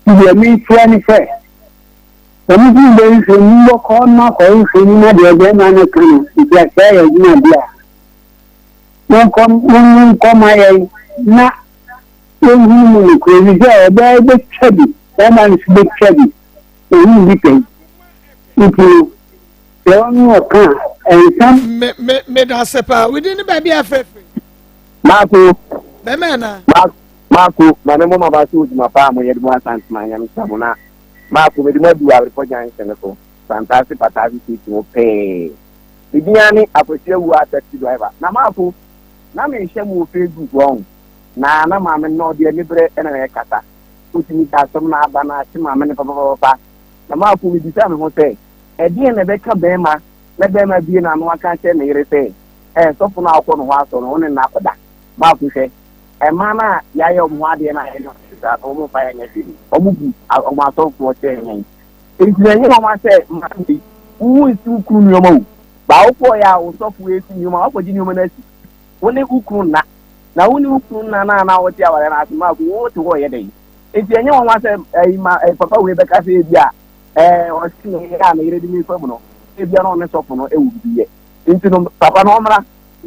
Nti deɛ mekyerɛ ne sɛ wɔn nso bɛhwehwɛ mu bɔkɔ no akɔhwehwɛ mu na deɛ bɛrima no ka no nti asɛe yɛ adwuma bi a monkɔ monkɔ ma yɛn na yɛnhunu mu nokorɛ bi sɛ ɔbaa yi bɛtwa bi bɛrima no nso bɛtwa bi ɔhunu bi pɛn nti no sɛ ɔno ɔka a ɛnsa Me me me da ase paa. Wodi ne baabi afrɛfrɛ. Maako. Bɛmɛ na. Maako, maame mo ma ba so odwuma paa mo yɛ de mo asantema nyame hyira mo na Maako mede mo adu awerepɔ junction no so Santase Pataase station hɔ pɛɛ. Me din ara ne Akwasi Awuah taxi driver. Na Maako, na mehyɛ mo wɔ Facebook wɔn na na maame no na ɔde aniberɛ na ɛrekasa. Wotumi ka asɛm na aba na akye maame no papapapa. Na Maako mebisa me ho sɛ, ɛdeɛn na ɛbɛka bɛrima na bɛrima abue n'ano aka akyerɛ ne yere sɛ, ɛɛ sɔfo no a wokɔ ne hɔ asɔre no, wo ne no akɔda? Maako hwɛ, mmaa no a yɛayɛ wɔn ho adeɛ no a yɛne wɔn te saa no, wɔmfa yɛn nyɛ hwee. Wɔbu wɔn asɔfoɔ kyɛn yɛn. Enti na ɛnyɛ nwanwa sɛ mmaa yi, wo nsi wo kunu nneɛma o. Baa wokɔeɛ a wo sɔfo resi nneɛma, woakɔgye nneɛma no asi. Wo ne wo kunu nna. Na wo ne wo kunu nna no a na wote awareɛ no ase, Maako, wote hɔ reyɛ dɛn? Enti ɛnyɛ nwanwa sɛ ɛyi ma ɛyi papa wei bɛka sɛ ebi a ɛɛ ɔsi ne yere a ne yere de ne fa mu no, ebi a na ɔne sɔfo no wɔ biribi yɛ. Nti no papa no ɔmmra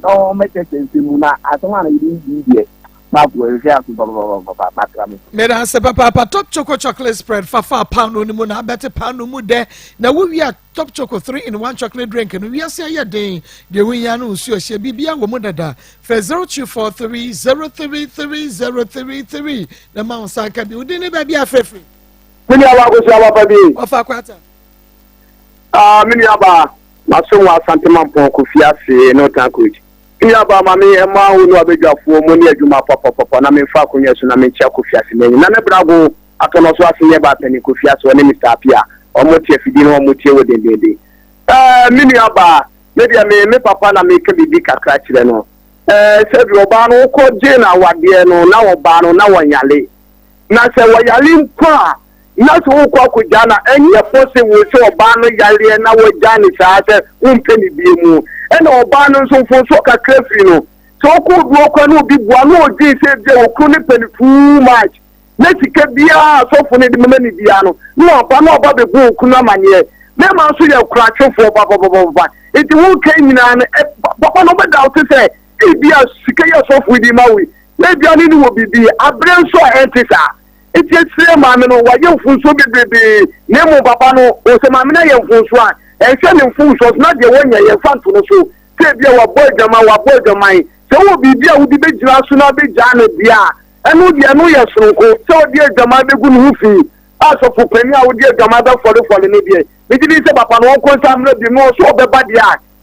na ɔmmɛkyerɛkyerɛ nsɛm mu na asɛm a ne yere yi deɛ Maako ɛhwehwɛ aso papapapapa makra me. Meda ase papaapa Top Choco chocolate spread fafa paanoo no mu na abɛte paanoo mu dɛ na wowie a Top Choco 3 in 1 chocolate drink no wiase ayɛ den deɛ wohia no nsuo hyɛ biribia wɔ mu dada frɛ 0243 033 033 na ma wo nsa nka bi wodin ne baabi afrɛfiri. Me nua baa kosua papa bi. Ɔfa kwata. Ah, me nua baa, masom wɔ Asante Mampɔn Kofi ase Northern Coach. Me nua baa, ma me ɛma wo ne wabadwafoɔ mo ne adwuma papapapa na memfa akonnwa so na menkyia Kofi ase manyi. Nana Brago atɔnɔ so ase nyɛ baa panin Kofi ase ɔne Mister Apia ɔmo te afidie no ɔmo tie wo dendenden. Eh, me nua baa, me deɛ me me papa na meka biribi kakra kyerɛ no. Eh, sɛbi ɔbaa no wokɔ gye no awadeɛ no na ɔbaa no na wɔnyale. Na sɛ wɔyare mpo a, na sɛ wokɔ akɔgyaa no a, ɛnyɛ possible sɛ ɔbaa no yareɛ na wagyaa no saa sɛ wompɛ no bio mu. Ɛna ɔbaa no nso mfomsoɔ kakra firi no. Sɛ ɔkɔ obi hɔ koraa na obi boa na ɔdwen sɛ ebia okunu no pɛ no too much na sika biara a sɔfo no de mema no biara no na waba na ɔba bɛbɔ okunu amaneɛ. Mmarima nso yɛ koratwefoɔ papapapapa. Nti woka nyinaa no, papa no ɔbɛda wo te sɛ ebia sika yi a sɔfo yi de ma wo yi, na ebia ne ne wɔ biribi abere nso a ɛnte saa. Nti akyire maame no wayɛ mfomsoɔ bebrebe, na mmom papa no sɛ maame no ayɛ mfomsoɔ a, ɛnhwɛ ne mfomsoɔ so na deɛ wɔnyɛ yɛmfa nto no so sɛ ebia wabɔ adwaman, wabɔ adwaman. Sɛ wowɔ biribi a wode bɛgyina so na abɛgyaa no deɛ a, ɛno deɛ ɛno yɛ soronko. Sɛ wode adwaman bɛgu ne ho fi a sɔfo panin a wode adwaman bɛfɔrefɔre no deɛ, megye di sɛ papa no ɔnkɔ nsa mmra bio na ɔsɛ ɔbɛba deɛ a,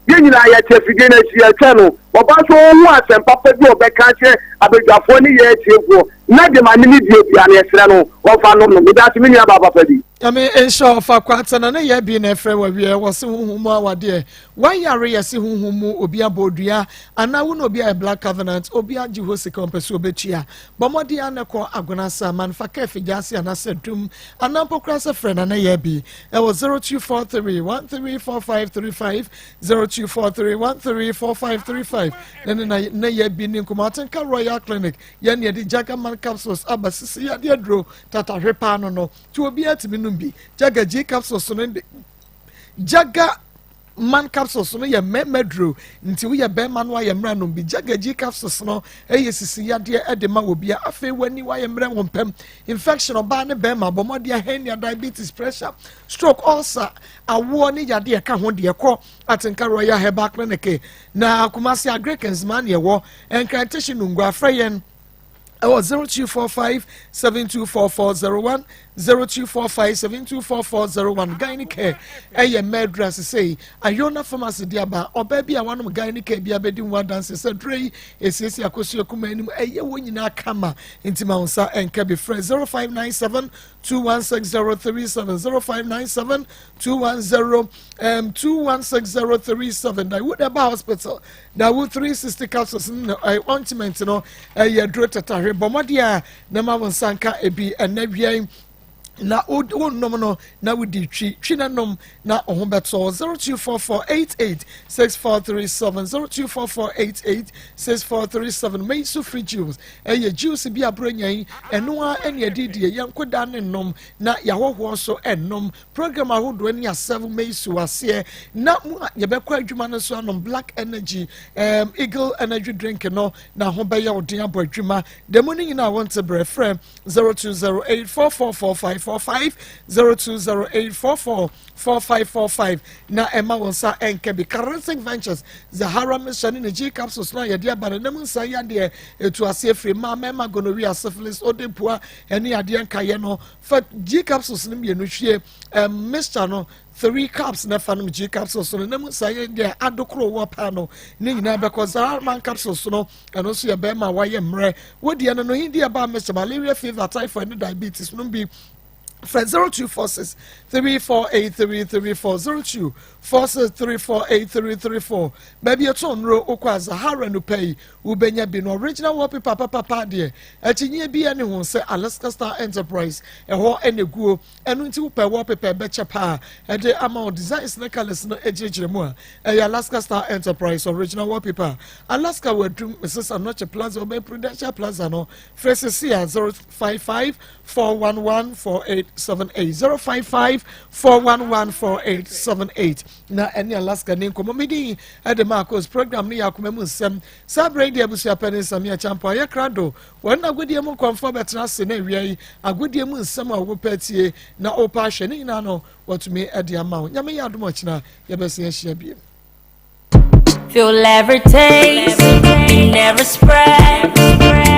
Yɛn nyinaa yɛte afidie no akyi yɛretwɛn no. Ɔba nso ɔhu asɛm papa bi a ɔbɛka akyerɛ abadwafoɔ ne yɛn atiefoɔ na deɛ maame no die biara no yɛsrɛ no ɔmfa nnom no. Meda ase me nua baa papa bi. Nyame nhyira wo fa kwata na ne yɛ bi na ɛfrɛ wɔ wiɛ wɔ se honhom mu awadeɛ wayare yɛ se honhom mu obi abɔ odua anaa wo na obi ayɛ black covenant obi agye hɔ sika ɔmpɛ sɛ ɔbɛtua bɔ mmɔden a na kɔ agona sa man fa kɛ figya ase anaasɛ dum anaa mpo koraa sɛ frɛ na ne yɛ bi ɛwɔ 0243 134535 0243 134535 na ne na ne yɛ bi ne nkɔmɔ atenka royal clinic yɛn ne yɛde jagaman capsules aba sisi yadeɛ duro tatahwe paa no no tí obi atumi num bi jaga g capsules no de jaga. Man capsules no yɛ mmarima duro nti woyɛ barima no ayɛ mmerɛ nom bi. Jagaji capsules no ɛyɛ sisi yadeɛ de ma wɔ bia. Afei w'ani wayɛ mmerɛ wo mpam infection ɔbaa ne barima bɔ mmɔden hernia diabetes pressure stroke ulcer awoɔ ne yadeɛ ɛka ho deɛ kɔ Atenka Royal Herbal Clinic na Kumasi Agric Nzema ne ɛwɔ Nkran Teshie Nungua frɛ yɛn ɛwɔ 0245 724401 0245 724401 Gyne Care ɛyɛ mɛdura sesei Ayona Pharmacy de aba ɔbaa bi a wanom Gyne Care bi abɛdi ho adanse sɛ duro yi esiesie akosua kuma anim ɛyɛ wɔn nyinaa kama nti ma wɔn nsa ɛnka bi frɛ 0597 216037 0597 210 um, 216037 Dawood Eba Hospital Dawood 360 capsules no uh, ointment no ɛyɛ uh, duro tatahwe bɔ mmɔden a na ma wo nsa nka ebi ɛnɛ wia yi na wonnom no na wodi twi twi na nom na wo ho bɛtɔ 0244886437 0244886437 Mei so free juice ɛyɛ juice bi aburo nya yi ɛno ara ɛne ɛde die yɛn nkoda ne nom na yɛahɔhoɔ nso ɛnom program ahodoɔ ne asɛm mei so aseɛ na mu a yɛbɛkɔ adwuma no so anom black energy um, eagle energy drink no na ho bɛyɛ wo den abɔ adwuma da mu no nyinaa wonte berɛ frɛ 0208444545 0208444545 na ɛma wo nsa ɛnka bi Charismatic Ventures Zahara Mixture ne ne G capsules no a yɛde aba no nam nsa yadeɛ ɛtu aseɛ firi mmaa mmarima gonorrhea syphilis odepua ɛne adeɛ nkayɛ no fa G capsules no mmienu hwie um, mixture no 3 cups na fa nom G capsules no nam nsa yɛ deɛ adokoro wɔ paa no ne nyinaa bɛkɔ Zahara man capsules no ɛno nso yɛ bɛrima a wayɛ mmerɛ wodeɛ no no hindi ɛbaa mixture malaria fever typhoid ne diabetes nom bi frɛ 0246 348334 0246 348334 baabi ɛtɔn nnuro wokɔ a Zahara no pɛ yi wobɛnya bi no original wallpaper papapa deɛ akyinnyeɛ bi ne ho sɛ Alaska Star Enterprise ɛhɔ ɛna eguo ɛno nti wopɛ wallpaper ɛbɛkyɛ paa ɛde ama wo designs ne colours no gyinagyina mu a ɛyɛ Alaska Star Enterprise original wallpaper Alaska wadum Mrs Anokye Plaza ɔbɛn Prudential Plaza no frɛ sisi a 055 411 4878 055 411 4878 na ɛne Alaska ne nkɔmmɔ medin ɛde Marcos program no yɛ akoma mu nsɛm saa berɛ yi deɛ abusuapɛ ne nsɛm yɛ kyampo ayɛ krado wɔn agodie mu nkɔmfoɔ bɛtena ase na awia yi agodie mu nsɛm a wopɛ tie na wopɛ ahwɛ ne nyinaa no wɔtumi ɛde ama wo nyame yɛ adom ɔkyena yɛbɛsen ahyia biem Feel every taste, it never spread.